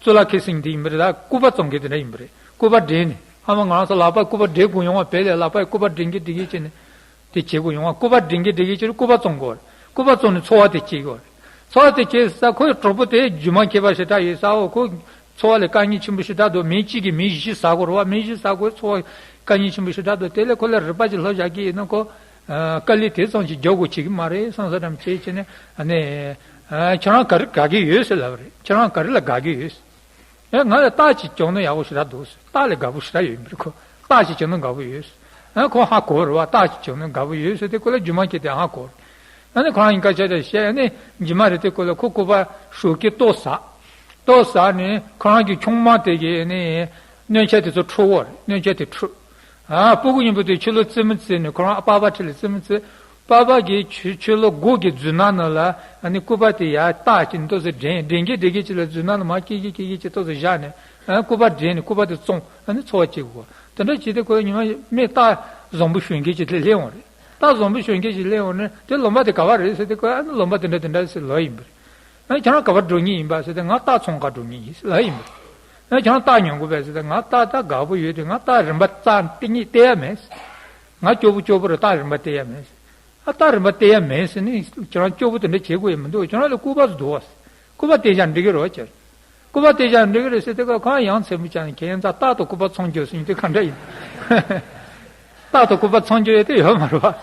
གཙུག་ལག་ཁང་ཟེར་མཁན་དེ་ཡིན་པ་རེད། ད་སྐུད་པ་བཙོང་མཁན་དེ་འདྲ་ཡིན་པ་རེད། སྐུད་པ་འདྲེན་ནས་ཧ་མ་ང་རང་ཚོ་ལག་པ་སྐུད་པ་འདྲེན་དགོས་ཡོང་བ་བས་ལས་ལག་པ་སྐུད་པ་འདྲེན་གི་འདྲེན་གི་བྱས་ནས་དེ་བྱེད་དགོས་ཡོང་བ། སྐུད་པ་འདྲེན་གི་འདྲེན་གི་བྱས་ནས་སྐུད་པ་བཙོང་དགོས་རེད། སྐུད་པ་བཙོང་ནས་འཚོ་བ་དེ་སྐྱེལ་དགོས་རེད། འཚོ་བ་དེ་སྐྱེལ་ས་ཁོའི་གྲོགས་པོ་དེ་རྒྱུ་མ་ཁྱད་པར་ཞེ་དྲག་ཡོད་ས་འོ་ཁོ། འཚོ་བ་ལ་དཀའ་ངལ་ཆེན་པོ་ཞེ་དྲག་འདུག་མི་གཅིག་གིས་མི་བཞི་ཟ་དགོས་རེད་བ། མི་བཞི་ཟ་དགོས་འཚོ་བ་དཀའ་ངལ་ཆེན་པོ་ཞེ་དྲག་འདུག་དེ་ལས་ཁོ་ལ་རིག་པ་ཅིག་སློབ་བཞག་གི་ཡིན་ན་ཁོ། དཀའ་ལས་དེ་ཙམ་ཞིག་རྒྱག་དགོས་བྱེད་ཀྱི་མ་རེད་བསམ་ས་འདྲ་བྱེད་བྱས་ནས་ཨ་ནི། ཁྱེད་རང་ག་རེ་དགའ་གི་ཡོད་ཟེར་ལབ་རེད། ཁྱེད་རང་ག་རེ་ལ་དགའ་གི་ཡོད། ཨེ་ང་ལ་རྟགས་ཅིག་བྱུང་ན་ཡག་པོ་ཞེ་དྲག་འདུག་ཟེར། རྟགས་ལ་དགའ་པོ་ཞེ་དྲག་ཡོད་མི་རེད་ཁོ། རྟགས་ཅིག་བྱུང་ན་དགའ་པོ་ཡོད་ཟེར། ཨ་ཁོ་ཧ་གོ་རེད་བ། རྟགས་ཅིག་བྱུང་ན་དགའ་པོ་ཡོད་ཟེར་དེ་ཁོ་ལ་རྒྱུ་མ་ཁྱེར་ཏེ་ཧ་གོ་རེད། ཨ་ནི་ཁོ་རང་གཉིས་ཀ་བྱས་ཏེ་བཤད་ཨ་ནི་རྒྱུ་མ་རེད་དེ་ཁོ་ལ་ཁོ་སྐུད་པ་ཞོགས་ཀས་ལྟོ་ཟ། ལྟོ་ཟ་ནས་ཁོ་རང་གི་ཆུང་མ་དེ་གི་ཨ་ནི་སྣོད་ཆས་དེ་ཚོ་འཁྲུ་བོ་རེད། སྣོད་ཆས་དེ་འཁྲུ། ཨ་སྤུ་གུ་གཉིས་པོ་དེ་ཆུ་ལོག་རྩེད་མོ་རྩེ་ནས་ཁོ་རང་པ་ཕ་ཁྲིད་ལ་རྩེད་མོ་རྩེ། པ་ཕ་གིས་ཆུ་ཆུ་ལོག་སྒོ་གི་རྫུན་ནག་ནང་ལ་ཨ་ནི་སྐུད་པ་དེ་ཡར་བཏགས་ཀྱིན་ཏོག་ཙམ་འདྲེན་འདྲེན་གྱིན་འདྲེན་གྱིན་ཅིག་ལ་རྫུན་ནག་ནང་མར་སྐྱེལ་གྱིན་སྐྱེལ་གྱིན་ཅིག་ཏོག་ཙམ་བཞག་ནས་ཨ་སྐུད་པ་འདྲེན་ནས་སྐུད་པ་དེ་བཙོང་ཨ་ནི་འཚོ་བ་སྐྱེལ་དགོས། དེ་འདྲ་བྱས་ཏེ་ཁོས་ཉི་མ་སྨད་རྟ་བཟང་པོ་ཞོན་མཁན་ཅིག་དེ་སླེབས་འོང་རེད། རྟ་བཟང་པོ་ཞོན་མཁན་ཅིག་སླེབས་འོང་ནས་དེ་ལུང་པ་དེ་ག་བ་རེད་ཟེར་ཏེ་ཁོས་ཨ་ནི་ལུང་པ་དེ་འདྲ་དེ་འདྲ་ཟེར་ལབ་ཡིན་པ་རེད། ཨ་ཁྱེད་རང་ག་པར་འགྲོ་མཁན་ཡིན་པ་ཟེར་ཏེ་ང་རྟ་ཚོང་ཁང་འགྲོ་མཁན་ཡིན་ཟེར་ལབ་ཡིན་པ་རེད། ཨ་ཁྱེད་རང་རྟ་ཉོ་དགོས་པས་ཟེར་ཏེ་ང་རྟ་ད་དགའ་པོ་ཡོད་དེ་ང་རྟ་རིན་པ་རྩ་སྟེང་ཉིད་སྟེར་ཡ་མེད། ང་སྐྱོ་པོ་སྐྱོ་པོ་རེད། རྟ་རིན་པ་སྟེར་ཡ་མེད་ཟེར། ཨ་རྟ་རིན་པ་སྟེར་ཡ་མེད་ཟེར་ནས་ཁྱེད་རང་སྐྱོ་པོ་དེ་འདྲ་བྱེད་དགོས་ཡ་མི་འདུག་ཁྱེད་རང་ལ་སྐུད་པ་ཟིག་འདུག་བ། སྐུད་པ་སྟེར་བཞག་འགྲིག་གི་རེད་བ་ཁྱེད། སྐུད་པ་སྟེར་བཞག་འགྲིག་གི་རེད་ཟེར་དུས་ཁོ་ཡང་མཚན་མོ་ཅང་ཁྱེད་ཡིན་ཙང་རྟ་དང་སྐུད་པ་ཚོང་རྒྱུ་ཟེར་མཁན་དེ་ག་འདྲ་ཡིན། རྟ་དང་སྐུད་པ་ཚོང་རྒྱུ་ཡོད་དེ་ཡོད་མ་རེད་བ།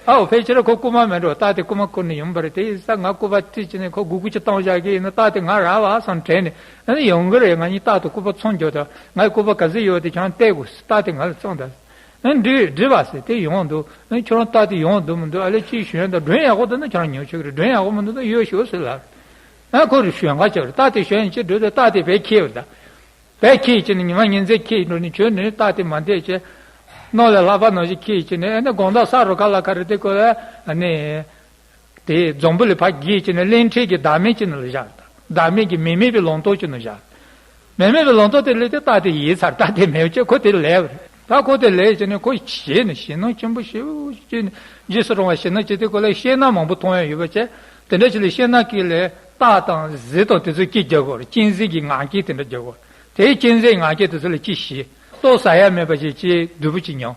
ཨའོ་ཕལ་ཆེར་ཁོ་རྐུན་མ་མེད་འགྲོ། རྟ་དེ་རྐུན་མ་རྐུ་ནས་ཡོང་པ་རེད། དེ་ཡིན་ཙང་ང་སྐུད་པ་སྟེར་བྱས་ནས་ཁོ་སྒུར་སྒུར་ཅིག་བཏང་བཞག་གི་ཡིན་ན་རྟ་དེ་ང་རག་བ་བསམ་དྲན་ནས་ཨ་ནི་ཡོང་གི་རེད། ང་གཉིས་རྟ་དང་སྐུད་པ་ཚོང་རྒྱུ་དང་ངའི་སྐུད་པ་ག་ཚོད་ཡོད་དེ་ཁྱེད་རང་སྟེར་དགོས། རྟ་དེ་ང་ལ་བཙོང་དང་། ཨ་འགྲིག་འགྲིག་པ་ཟེར་དེ་ཡོང་འདུག་ཨ་ཁྱོད་རང་རྟ་དེ་ཡོང་འདུག་མི་འདུག་ཨ་ལས་ཅིག་ཞོན་དང་། མགྲོན་ཡག་པོ་འདུག་ན་ཁྱོད་རང་ཉོ་ཆོག་གི་རེད། མགྲོན་ཡག་པོ་མི་འདུག་ན་གཡོལ་ཤོག་ཟེར་ལབ། ཨ་ཁོ་རེ་ཞོན་ག་ཆོག་རེད། རྟ་དེ་ཞོན་ཡིན་ཅི་འགྲོ་དེ་རྟ་དེ་བས་ཁྱེར་བ་དང་། བས་ཁྱེར་ཡིན་ཅི་ནི་ཉི་མ་ཉིན་མཚན་ཁྱེར་ཡིན་འགྲོ་ནི་ཁྱོད་ནི་རྟ་དེ་མ་འདེད་ཅེ། ནོར་ལ་ལྷག་པ་ནང་བཞིན་ཁྱེར་ཡིན་ཅི་ནི་ཨ་ནི་དགོང་དག་ས་རུ་ཁ་ལ་ཁ་རེ་དེ་ཁོ་ལ་ཨ་ནི། དེ་འཛམ་བུ་གླིང་ཕར་བརྒལ་བྱས་ནས་གླིང་ཕྲན་གྱི་བདག་མེད་ཅིག་ནང་ལ་བཞག་བདག་མེད་ཀྱི་མི་མེད་པའི་ལུང་སྟོང་ཅིག་ནང་བཞག་མི་མེད་པའི་ལུང་སྟོང་དེ་སླེབས་ཏེ་རྟ་དེ་ཡལ་ཚར། རྟ་དེ་མེད་བྱས་ཁོ་དེ་ལས་པ་རེད། ད་ཁོ་དེ་ལས་བྱས་ནས་ཁོ་ཞེད་ནས་ཞེད་སྣང་ཆེན་པོ་ཞེ་པོ་ཅིག་ནས་རྗེས་སུ་རུང་བ་ཞེད་སྣང་བྱས་ཏེ་ཁོ་ལ་གཤེད་སྣ་མང་པོ་མཐོང་ཡ་ཡོད་པ་བྱས། དེ་འདྲ་ཞིག་ལ་གཤེད་སྣ་སྐད་ལས་སྟག་དང་གཟིག་དང་དེ་ཚོ་སྐད་རྒྱག་གོ་རེད། གཅན་གཟན་གྱི་ངག་སྐད་དེ་འདྲ་རྒྱག་གོ་རེད། དེའི་གཅན་གཟན་ངག་སྐད་དེ་ཚོ་ལ་ཅི་ཞེད། ལྟོ་ཟ་ཡ་མེད་པ་ཞིག་ཅིག་སྡུག་པོ་ཅིག་མྱོང་།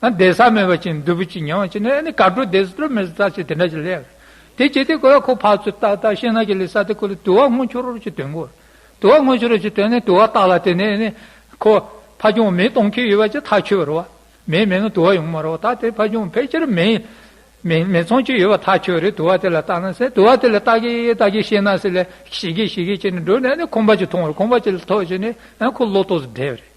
ཨ་བསྡད་ས་མེད་པ་ཅིག་སྡུག་པོ་ཅིག་མྱོང་བྱས་ནས་ཨ་ནི་ག་འགྲོ་བསྡད་ས་འགྲོ་མེད་ས་ཅིག་དེ་འདྲ་ཅིག་སླེབས། དེ་བྱས་དུས་ཁོ་ལ་ཁོ་ཕར་ཚུར་ལྟ་ལྟ་གཤེད་སྣ་སྐད་ལས་ས་དེ་ཁོ་ལ་དུ་བ་སྔོ་ཆུ་རུ་ཅིག་ཐོན་གོ། དུ་བ་སྔོ་ཆུ་རུ་ཅིག་ཐོན་ནས་དུ་བ་ལྟག་ལ་དེ་ནས་ཨ་ནི་ཁོ་ཕ་ཆུང་མེ་གཏོང་མཁན་ཡོད་པ་ཅིག་ཐག་ཆོད་པ་རེད་བ། མེ་མེད་ན་དུ་བ་ཡོང་མ་རེད་བ། ད་དེ་ཕ་ཆུང་ཕལ་ཆེར་མེ་མེ་མེ་ཚང་ཅིག་ཡོད་པ་ཐག་ཆོད་རེད། དུ་བ་དེ་ལ་ལྟ་ན་ཟེར། དུ་བ་དེ་ལ་ལྟ་གི་ལྟ་གི་གཤེད་སྣ་ཟེར་ལས་ཞིག་གི་ཞིག་གི་བྱས་ནས་འགྲོ་ནས་ཨ་ནི་ཁང་པ་ཅིག་མཐོང་བར་ཁང་པ་ཅིག་ལ་ཐོག་བྱས་ནས་ཨ་ཁོ་བློ་ཏོག་ཙམ་བདེ་བ་རེད།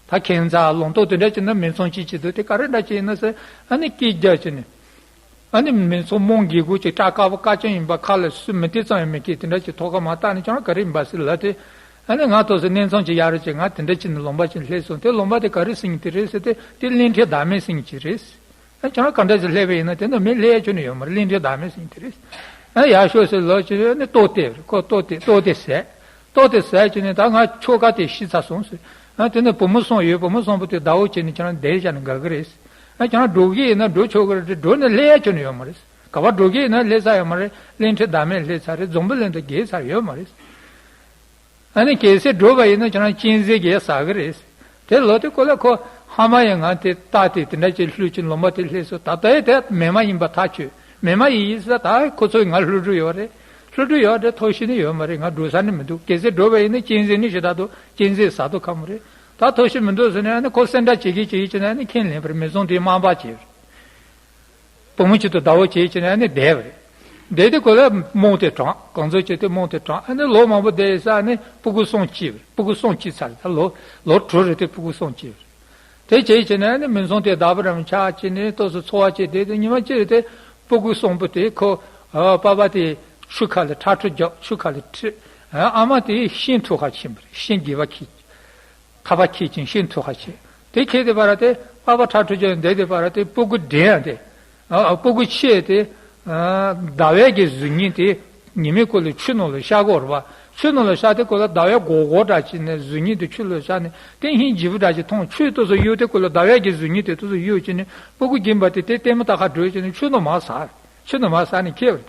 ད་ཁྱད་མཚར་ལུང་སྟོང་དེ་འདྲ་བྱས་ན་མེ་ཚང་ཅིག་བྱེད་དུས་དེ་ག་རེ་འདྲ་བྱས་ཡིན་ན་ཟེར། ཨ་ནི་སྐད་རྒྱག་བྱས་ནས། ཨ་ནི་མེ་ཚང་རྨོངས་དགོས་དགོས་ཀྱི་སྐྲ་དཀར་པོ་དཀར་རྐྱང་ཡིན་པ་ཁ་ལ་སུ་མི་དེ་ཙམ་ཡང་མི་སྐད་དེ་འདྲ་བྱས་ཐོག་ཁ་མ་བལྟས་ནས་ཁྱོད་རང་ག་རེ་ཡིན་པ་ཟེར་ལབ་དུས། ཨ་ནི་ང་ཐོག་སེ་གནས་ཚང་ཅིག་གཡར་རོགས་བྱས། ང་དེ་འདྲ་བྱས་ནས་ལུང་པ་ཅིག་སླེབས་སོང་། དེ་ལུང་པ་དེ་ག་རེ་ཟེར་མཁན་དེ་རེད་ཟེར་དུས་དེ་གླིང་ཕྲན་བདག་མེད་ཟེར་མཁན་ཅིག་རེད། ཨ་ཁྱོད་རང་ག་འདྲ་ཞིག་སླེབས་པ་ཡིན་ན་དེ་ནི་མི་སླེབས་ཡ་ཁྱོན་ནས་ཡོད་མ་རེད། གླིང་ཕྲན་བདག་མེད་ཟེར་མཁན་དེ་རེད། ཨ་ཡག་ཤོས་ཟེར་ལབ་བྱས་ནས་ལྟོ་སྟེར་རེད། ཁོ་ལྟོ་སྟེར་ལྟོ་དེ་ཟས། ལྟོ་དེ་ཟས་བྱས་ནས་ད་ང་ཁྱོ་ག་དེ་ཤི་ཚར་སོང་ཟེར། ཨ་དེ་ནས་བུ་མོ་གསུམ་ཡོད། བུ་མོ་གསུམ་པོ་དེ་ཟླ་བོ་བྱས་ནས་ཁྱོད་རང་བསྡད་བཞག་ན་དགའ་གི་རེད། ཨ་ཁྱོད་རང་འགྲོ་གི་ཡིན་ན་འགྲོ་ཆོག་གི་རེད། འགྲོ་ནས་སླེབས་ཡ་ཁྱོན་ནས་ཡོད་མ་རེད། ག་པར་འགྲོ་གི་ཡིན་ན་སླེབས་ས་ཡོད་མ་རེད། གླིང་ཕྲན་བདག་མེད་སླེབས་ཚར་རེད། འཛམ་བུ་གླིང་དུ་བརྒལ་ཚར་ཡོད་མ་རེད། ཨ་ནི་གལ་སྲིད་འགྲོ་བ་ཡིན་ན་ཁྱོད་རང་གཅན་གཟན་གྱིས་ཟ་གི་རེད། དེ་ལོ་དེ་ཁོ་ལ་ཁོ་ཧ་མ་ཡིན། ང་དེ་རྟ་དེ་དེ་འདྲ་ཅིག་བསླུས་ཀྱིན་ལུང་པ་དེ་སླེབས་སོང་། ད་ལྟའི་དེ་མི་མ་ཡིན་པ་ཐག་ཆོད། མི་མ་ཡིན་ཡིན་ས་ད་ཁོ་ཚོས་ང་བསླུ་རྒྱུ་ཡོད་རེད། བསླུ་རྒྱུ་ཡོད་རེད། ཐབས་ཤེས་ནི་ཡོད་མ་རེད། ང་འགྲོ་ས་ནི་མི་འདུག་གལ་སྲིད་འགྲོ་བ་ཡིན་ན་གཅན་གཟན་ནི་ཞེ་དྲག་འདུག་གཅན་གཟན་ཟ་ཐུབ་ཁག་མོ་རེད། ད་ཐབས་ཤེས་མི་འདུག་ཟེར་ནས་ཨ་ནི་ཁོ་སེམས་ཁྲལ་བྱེད་ཀྱི་བྱེད་ཀྱི་བྱས་ནས་ཨ་ནི་ཁས་ལེན་པར་མི་བཟང་དེའི་དམག་འབག་བྱས། བུ་མོ་གཅིག་ཏུ་ཟླ་བོ་བྱས་བྱས་ནས་ཨ་ནི་བསྡད་པ་རེད། བསྡད་དུས་ཁོ་ལ་རྨོངས་ཏེ་དྲངས། གང་འཚམ་བྱས་ཏེ་རྨོངས་ཏེ་དྲངས། ཨ་ནི་ལོ་མང་པོ་བསྡད་ཡོད་ས་ཨ་ནི་སྤུ་གུ་གསུམ་སྐྱེས་པ་རེད། སྤུ་གུ་གསུམ་སྐྱེས་ཚར་རེད། ད་ལོ་ལོ་དྲུག་རེད་དེ་སྤུ་གུ་གསུམ་སྐྱེས་པ་རེད། དེ་བྱས་བྱས་ནས་ནི་མིག་ཟུང་དེ་བདག་པོ་རང་ཆགས་བྱས་ནས་ཏོག་ཙམ་འཚོ་བ་བྱས་དེ་དེ་ཉི་མ་གཅིག་དེ་སྤུ་གུ་གསུམ་པོ་དེ་ཁོ་ཨ་པ་ཕ་དེ་ཆུ་ཁ་ལ་ཁྲག་ཁྲིག་རྒྱབ། ཆུ་ཁ་ལ་ཁྲིད། ཨ་མ་དེ་ཤིང་འཐུ་ག་ཕྱིན་པ་རེད། ཤིང་རྒྱས་པ་ཁྱེར། ཁ་པར་ཁྱེར་ཅིང་ཤིང་འཐུ་ག་ཕྱིན། དེ་ཁྱེར་དེ་བར་དེ་པ་ཕ་ཁྲག་ཁྲིག་རྒྱབ་བསྡད་དེ་བར་དེ་སྤུ་གུ་འདྲེན་ཡང་དེ། ཨ་སྤུ་གུ་ཆེ་དེ་ཨ་ཟླ་བའི་གི་གཟུགས་བརྙན་དེ་ཉི་མའི་སྐོར་ལ་ཆུ་ནང་ལ་ཤར་གོ་རེད་པ། ཆུ་ནང་ལ་ཤར་དེ་སྐོར་ལ་ཟླ་བའི་སྒོར་སྒོར་འདྲ་བྱས་ནས་གཟུགས་བརྙན་དེ་ཆུ་ལ་ཤར་ནས་དེ་ཧིང་ལྗིད་པོ་འདྲ་ཞིག་མཐོང་། ཆུ་ཏོག་ཙམ་གཡོ་དེ་སྐོར་ལ་ཟླ་བའི་གི་གཟུགས་བརྙན་དེ་ཏོག་ཙམ་གཡོ་བྱས་ནས་སྤུ་གུ་རྒན་པ་དེ་དེ་ལྟད་མོ་ལྟ་ག་འགྲོ་བྱས་ནས་ཆུ་ནང་མར་ཟགས། ཆུ་ནང་མར་ཟགས་ནས་ཁྱེར་བ་རེད།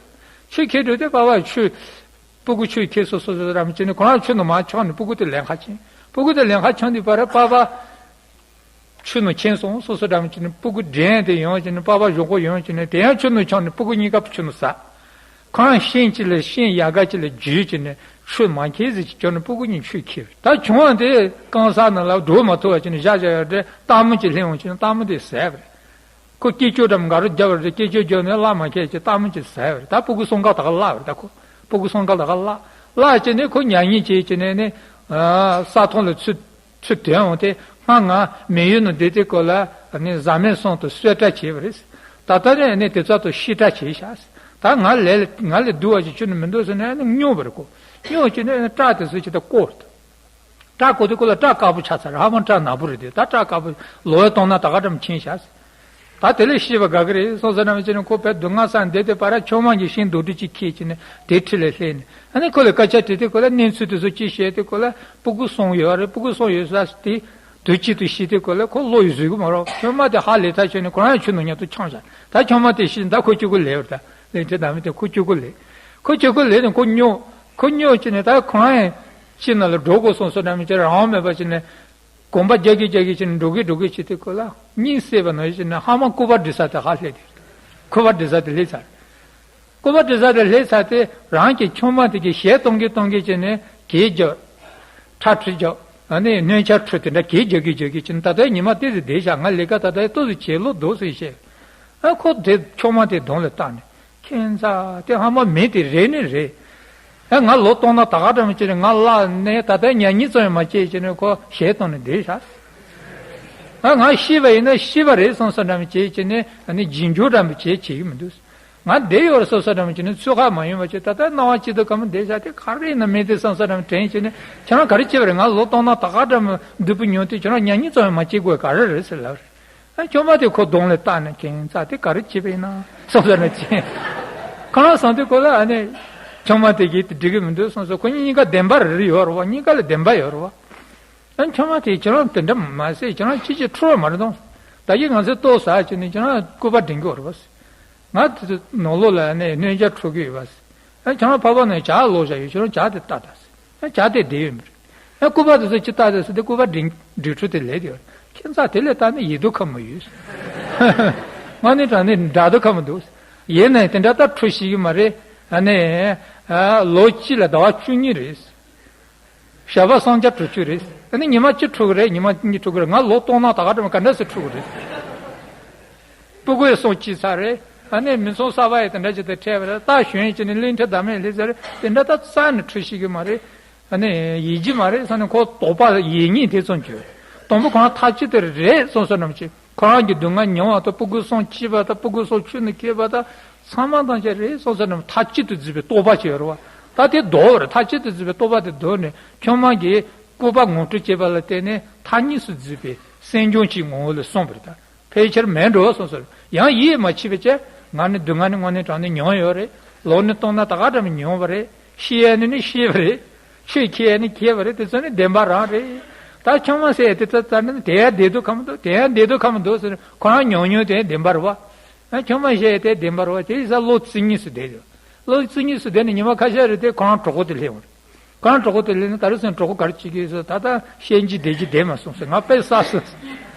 ཆུ་ཁྱེར་འགྲོ་དེ་པ་ཕ་ཆུ་སྤུ་གུ་ཆུ་ཁྱེར་སོང་སོང་སོང་འདྲ་མོ་བྱས་ནས་ཁོ་རང་ཆུ་ནང་མར་མཆོངས་ནས་སྤུ་གུ་དེ་ལེན་ག་ཕྱིན། སྤུ་གུ་དེ་ལེན་ག་མཆོངས་དུས་བར་པ་ཕ་ཆུ་ནང་ཁྱེར་སོང་སོང་སོང་འདྲ་མོ་བྱས་ནས་སྤུ་གུ་འདྲེན་དེ་ཡོང་བྱས་ནས་པ་ཕ་གཞོགས་པོ་ཡོང་བྱས་ནས་དེ་ཡང་ཆུ་ནང་མཆོངས་ནས་སྤུ་གུ་གཉིས་ཀ་ཆུ་ནང་ཟགས། ཁོ་རང་ཤིང་གཅིག་ལ་ཤིང་ཡལ་ག་གཅིག་ལ་འཇུས་བྱས་ནས་ཆུ་མ་ཁྱེར་ཟེར་གྱི་བྱས་ནས་སྤུ་གུ་གཉིས་ཆུ་ཁྱེར། ད་ཆུང་བ་དེ་རྐང་ས་ནང་ལ་འགྲོ་མ་ཐུབ་པ་བྱས་ནས་བཞག་བཞག་ཡོད་དེ་སྟག་མོ་གཅིག་སླེབས་འོང་བྱས་ནས་སྟག་མོ་དེ་བཟས་པ་རེད། ཁོ་སྐེ་ཅོ་འདྲ་མོ་འགའ་རེ་བརྒྱབ་པ་རེད། སྐེ་ཅོ་བརྒྱབ་ནས་གླགས་མ་ཁེལ་ཅིག་སྟག་མོ་ཅིག་ཟ་ཡ་རེད། ད་སྤུ་གུ་སོང་ཁ་ད་ག་གླགས་རེད། ད་ཁོ་སྤུ་གུ་སོང་ཁ་ད་ག་གླགས་གླགས་བྱས་ནས་ཁོ་ཉལ་ཉལ་བྱས་བྱས་ནས་ནི་ས་ཐོག་ལ་ཚུར་ཚུར་དོན་འོང་སྟེ། སྔ་ང་མི་ཡུལ་ནང་བསྡད་དུས་སྐབས་ལ་ནི་བཟའ་མི་གསུམ་དང་གསོལ་རས་བྱས་པ་རེད། ད་ལྟ་ནི་ནི་དེ་ཚོ་དང་ཤི་རས་བྱས་ཤག་ད་ང་ལས་ང་ལས་སྡུག་པ་ཞིག་ཁྱོན་ནས་མི་འདུག་ཟེར་ནས་ནི་སྨྱོ་བ་རེད། ཁོ་སྨྱོ་བྱས་ནས་ནི་སྐྲ་དེ་ཚོ་ཅིག་ད་བསྐོར། སྐྲ་བསྐོར་དུས་སྐབས་ལ་སྐྲ་དཀར་པོ་ཆགས་ཚར། ཧ་མ་སྐྲ་ནག་པོ་རེད་དེ། ད་སྐྲ་དཀར་པོ་ལོ་ཡ་གཏོང་ན་ད་ག་འགྲམ་ཕྱིན་ཤག་ད་དེ་ལས་ཤི་བ་དགའ་གི་རེད་སོང་ས་འདྲ་མོ་བྱས་ནས་ཁོ་བས་སྡུག་བསྔལ་སངས་བསྡད་དེ་བར་ཆུང་མ་གི་ཤིང་རྡོག་ཁྲི་གཅིག་ཁྱེར་བྱས་ནས་དེ་འཁྲིས་ལ་སླེབས་ནས་ཨ་ནི་ཁོ་ལ་སྐད་ཆ་དྲིས་དུས་ཁོ་ལ་གནས་ཚུལ་དེ་ཚོ་ཅི་བཤད་དུས་ཁོ་ལ་སྤུ་གུ་གསུམ་ཡོད་རེད། སྤུ་གུ་གསུམ་ཡོད་ས་དེ་དུས་གཅིག་ཏུ་ཤི་དུས་ཁོ་ལ་ཁོ་བློ་ཡི་བཟོད་གི་མ་རོགས། ཆུང་མ་དེ་ཧ་ལས་ཐག་ཆོད་ནས་ཁོ་རང་ཡང་ཆུ་ནང་མཉམ་དུ་མཆོངས་བཞག་ད་ཆུང་མ་དེ་ཤི་ད་ཁོ་སྐྱོ་གི་ལས་བར་ད་ལས་འཕྲལ་ད་མི་དེ་ཁོ་སྐྱོ་གི་ལས། ཁོ་སྐྱོ་གི་ལས་ནས་ཁོ་སྨྱོ། ཁོ་སྨྱོ་བྱས་ནས་ད་ཁོ་རང་ཡང་ཕྱི་ནང་ལ་འགྲོ་དགོས་སོང་ས་འདྲ་མོ་བྱས་རང་དབང་མེད་པ་བྱས་ནས། གོམ་པ་རྒྱག་གི་རྒྱག་གི་བྱས་ནས་འགྲོ་གི་འགྲོ་གི་བྱེད་དུས་སྐབས་ལ་གཉིད་སད་པ་ནང་བཞིན་བྱས་ནས་ཧ་མ་སྐུད་པ་སྒྲིལ་ས་དེ་ཧ་སླེབས་དེ། སྐུད་པ་སྒྲིལ་ས་དེ་སླེབས་ཚར། སྐུད་པ་སྒྲིལ་ས་དེ་སླེབས་ཚར་དེ་རང་གི་ཆུང་མ་དེ་གི་གཞས་གཏོང་གི་གཏོང་གི་བྱས་ནས་གད་རྒྱག་ཁྲ་ཁྲི་རྒྱག་ཨ་ནི་སྣོན་ཆ་འཁྲུ་དེ་འདྲ་གད་རྒྱག་གི་རྒྱག་གི་བྱས་ནས་ད་ལྟའི་ཉི་མ་དེ་ཚོ་བསྡད་བཞག་ང་ལས་ཀ་ད་ལྟའི་ཏོག་ཙམ་བྱེད་ལོ་འདུག་ཟེར་བཤད། ཨ་ཁོ་དེ་ཆུང་མ་དེ་གདོང་ལ་བལྟས་ནས། ཁྱད་མཚར་དེ་ཧ་མ་མི་དེ་རེད་ནི་རེད། ཨ་ང་ལོ་སྟོང་ན་ད་ག་འདྲ་མོ་བྱས་ནས་ང་བརླག་ནས་ད་ལྟའི་ཉལ་ཉིན་ཙམ་ཡང་མ་བྱས་བྱས་ནས་ཁོ་གཞས་གཏོང་ནས་བསྡད་ཤག་ཨ་ང་ཤི་བ་ཡིན་ན་ཤི་བ་རེད་བསམ་ས་འདྲ་མོ་བྱས་བྱས་ནས་ཨ་ནི་རྗེས་འཇུག་འདྲ་མོ་བྱས་བྱེད་ཀྱི་མི་འདུག་ང་བསྡད་ཡོད་རེད་བསམ་ས་འདྲ་མོ་བྱས་ནས་ཚོད་དཔག་མ་ཡོང་བ་བྱས། ད་ལྟ་སྣང་བ་སྐྱིད་སྡུག་གང་མོ་བསྡད་ཤག་དེ་ག་རེ་ཡིན་ན་མི་དེ་བསམ་ས་འདྲ་མོ་དྲན་བྱས་ནས་ཁྱེད་རང་ག་རེ་བྱས་པ་རེད། ང་ལོ་སྟོང་ན་ད་ག་འདྲ་མོ་སྡུག་པོ་མྱོང་དུས་ཁྱེད་རང་ཉལ་ཉིན་ཙམ་ཡང་མ་བྱེད་དགོས་ག་རེ་རེད་ཟེར་ལབ་རེད། ཨ་ཆུང་མ་དེ་ཁོ་གདོང་ལ་བལྟས་ནས་ཁྱད་མཚར་དེ་ག་རེ་བྱས་པ་ཡིན་ན་བསམ་ས་ནས་ཅི། ཁོ་རང་བསམ་དུས་ཁོ་ལ་ཨ་ནི་ཆུང་མ་དེ་གིས་དེ་འགྲིག་གི་མི་འདུག་བསམ་སོང་། ཁོ་གཉིས་གཉིས་ཀ་བདེན་པ་རེ་རེ་ཡོད་རེད་བ། གཉིས་ཀ་ལ་བདེན་པ་ཡོད་རེད་བ། ཨ་ཆུང་མ་དེ་ཁྱེད་རང་དེ་འདྲ་མ་ཟེར། ཁྱེད་རང་ཅི་ཅི་འཁྲུལ་བ་མ་རེད་དང་། ད་གིན་ང་ཚོས་ལྟོ་ཟ་བྱས་ནས་ཁྱེད་རང་སྐུད་པ་འདྲེན་གི་ཡོད་རེད་བ། ང་དེ་ནང་ལོགས་ལ་ཨ་ནི་སྣོན་ཆ་འཁྲུ་གི་ཡོད་བ། ཨ་ཁྱེད་རང་ཕ་བ་ནས་ཇ་ལོག་བཞག་ཡོད། ཁྱེད་རང་ཇ་དེ་ལྟ་ད་ཟེར། ཨ་ཇ་དེ་བསྡད་ཡོད་མ་རེད། ཨ་སྐུད་པ་དེ་ཚོ་ཅི་ལྟ་ད་ཟེར་དུས་སྐུད་པ་འདྲེན་འདྲེན་འཕྲུ་དེ་ལས་དེ་ཡོད། ཁྱད་མཚར་དེ་ལས་ལྟ་ན་ཡིད་སྡུག་ཁ་མོ་ཡོད། དངོས་གནས་དྲང་གནས་དགའ་སྡུག་ཁ་མོ་འདུག་ཡིན་ནའི་དེ་འདྲ་ད་འཁྲུ་ཤེས་ཀྱི་མ་རེད། ཨ་ནི་ཨ་ལོ་གཅིག་ལ་ཟླ་བ་བཅུ་གཉིས་རེད། ཞག་པ་སུམ་བརྒྱ་དྲུག་ཅུ་རེད། ཨ་ནི་ཉི་མ་གཅིག་འཁྲུ་གི་རེད། ཉི་མ་གཉིས་འཁྲུ་གི་རེད། ང་ལོ་སྟོང་ན་ད་ག་འདྲ་མོ་ག་འདྲ་སེ་འཁྲུ་གི་རེད། སྤུ་གུ་ཡི་སོང་སྐྱིད་ཚར་རེད། ཨ་ནི་མི་ཚང་གསར་པ་ཡི་དེ་འདྲ་ཅིག་དང་འཕྲད་པ་རེད། རྟ་ཞོན་ཡི་ཅིག་ནི་གླིང་ཕྲན་བདག་མེད་སླེབས་ཚར་རེད། དེ་འདྲ་ད་རྩ་ནས་འཁྲུ་ཤེས་ཀྱི་མ་རེད། ཨ་ནི་ཡིད་ཀྱི་མ་རེད་བསམ་ནས་ཁོ་དོགས་པ་ཡིད་གཉིས་དེ་ཙམ་གྱུར། དང་པོ་ཁོ་རང་ཐག་གཅོད་དེ་རེད་སོང་སོང་ནམ་ཅིག་ཁོ་རང་གི་སྡུག་བསྔལ་མྱོང་བ་དང་། སྤུ་གུ་སོང་སྐྱིད་པ་དང་། སྤུ་གུ་སོང་ཆུ་ནང་སྐྱེས་པ་དང་། ཚང་མ་དང་ཆ་རེད་སོང་སོང་ནམ་ཐག་གཅོད་དུ་འཛིན་པའི་རྟོག་པ་ཅིག་ཡོད་རེད་བ། ད་དེ་ལྡོག་པ་རེད། ཐག་གཅོད་དུ་འཛིན་པའི་རྟོག་པ་དེ་ལྡོག་ནས་ཆུང་མ་གིས་སྐུད་པ་ངོ་སྤྲོད་བྱས་པ་ལ་བརྟེན་ནས་ཐག་ཉེ་སུ་འཛིན་པའི་སེམས་བྱུང་ཅིག་ངོ་བོ་ལ་སོང་བ་རེད། ད་ཕལ་ཆེར་མེད་འགྲོ་སོང་ཟེར། ཡང་ཡིད་མ་ཆེས་པའི་ཆེད་ང་ནི་སྡུག་བསྔལ་ནི་དངོས་གནས་དྲང་གནས་མྱོང་ཡོད་རེད། ལོ་ནི་སྟོང་ན་ད་ག་འདྲ་མི་མྱོང་བ་རེད། ཤི་ཡས་ནི་ནི་ཤི་བ་རེད། ཆོས་ཁྱེར་ཡས་ནི་ཁྱེར་བ་རེད། དེ་ཚོ་ནི་བདེན་པ་རང་རེད། ད་ཆུང་མ་ཟེར་ཡས་དེ་ཚོ་ཙམ་ནི་དེ་ཡང་བདེ་སྡུག་ཁ་མི་འདུག་དེ་ཡང་བདེ་སྡུག་ཁ་མི་འདུག་ཟེར་ནས་ཁོ་རང་མྱོང་མྱོང་དེ་ཡང་བདེན་པ་རེད་བ། ཨ་ཆུང་མ་ཟེར་ཡས་དེ་བདེན་པ་རེད་བ། དེ་ཡིན་ཙང་བློ་རྩེ་གཉིས་སུ་བསྡད་ཡོད། བློ་རྩེ་གཉིས་སུ་བསྡད་ནས་ཉི་མ་ཁ་ཤས་རེ་དེ་ཁོ་རང་གྲོགས་པོ་དེ་སླེབས་འོང་། ཁོ་རང་གྲོགས་པོ་དེ་སླེབས་ནས་ད་རེས་སོང་གྲོགས་པོ་ག་རེ་བྱེད་ཀྱི་ཡོད་ཟེར། ད་ལྟ་ཤན་གྱི་བདེ་སྐྱིད་བདེ་མ་སོང་ཟེར། ང་དཔེ་བསགས་སོང་ཟེར།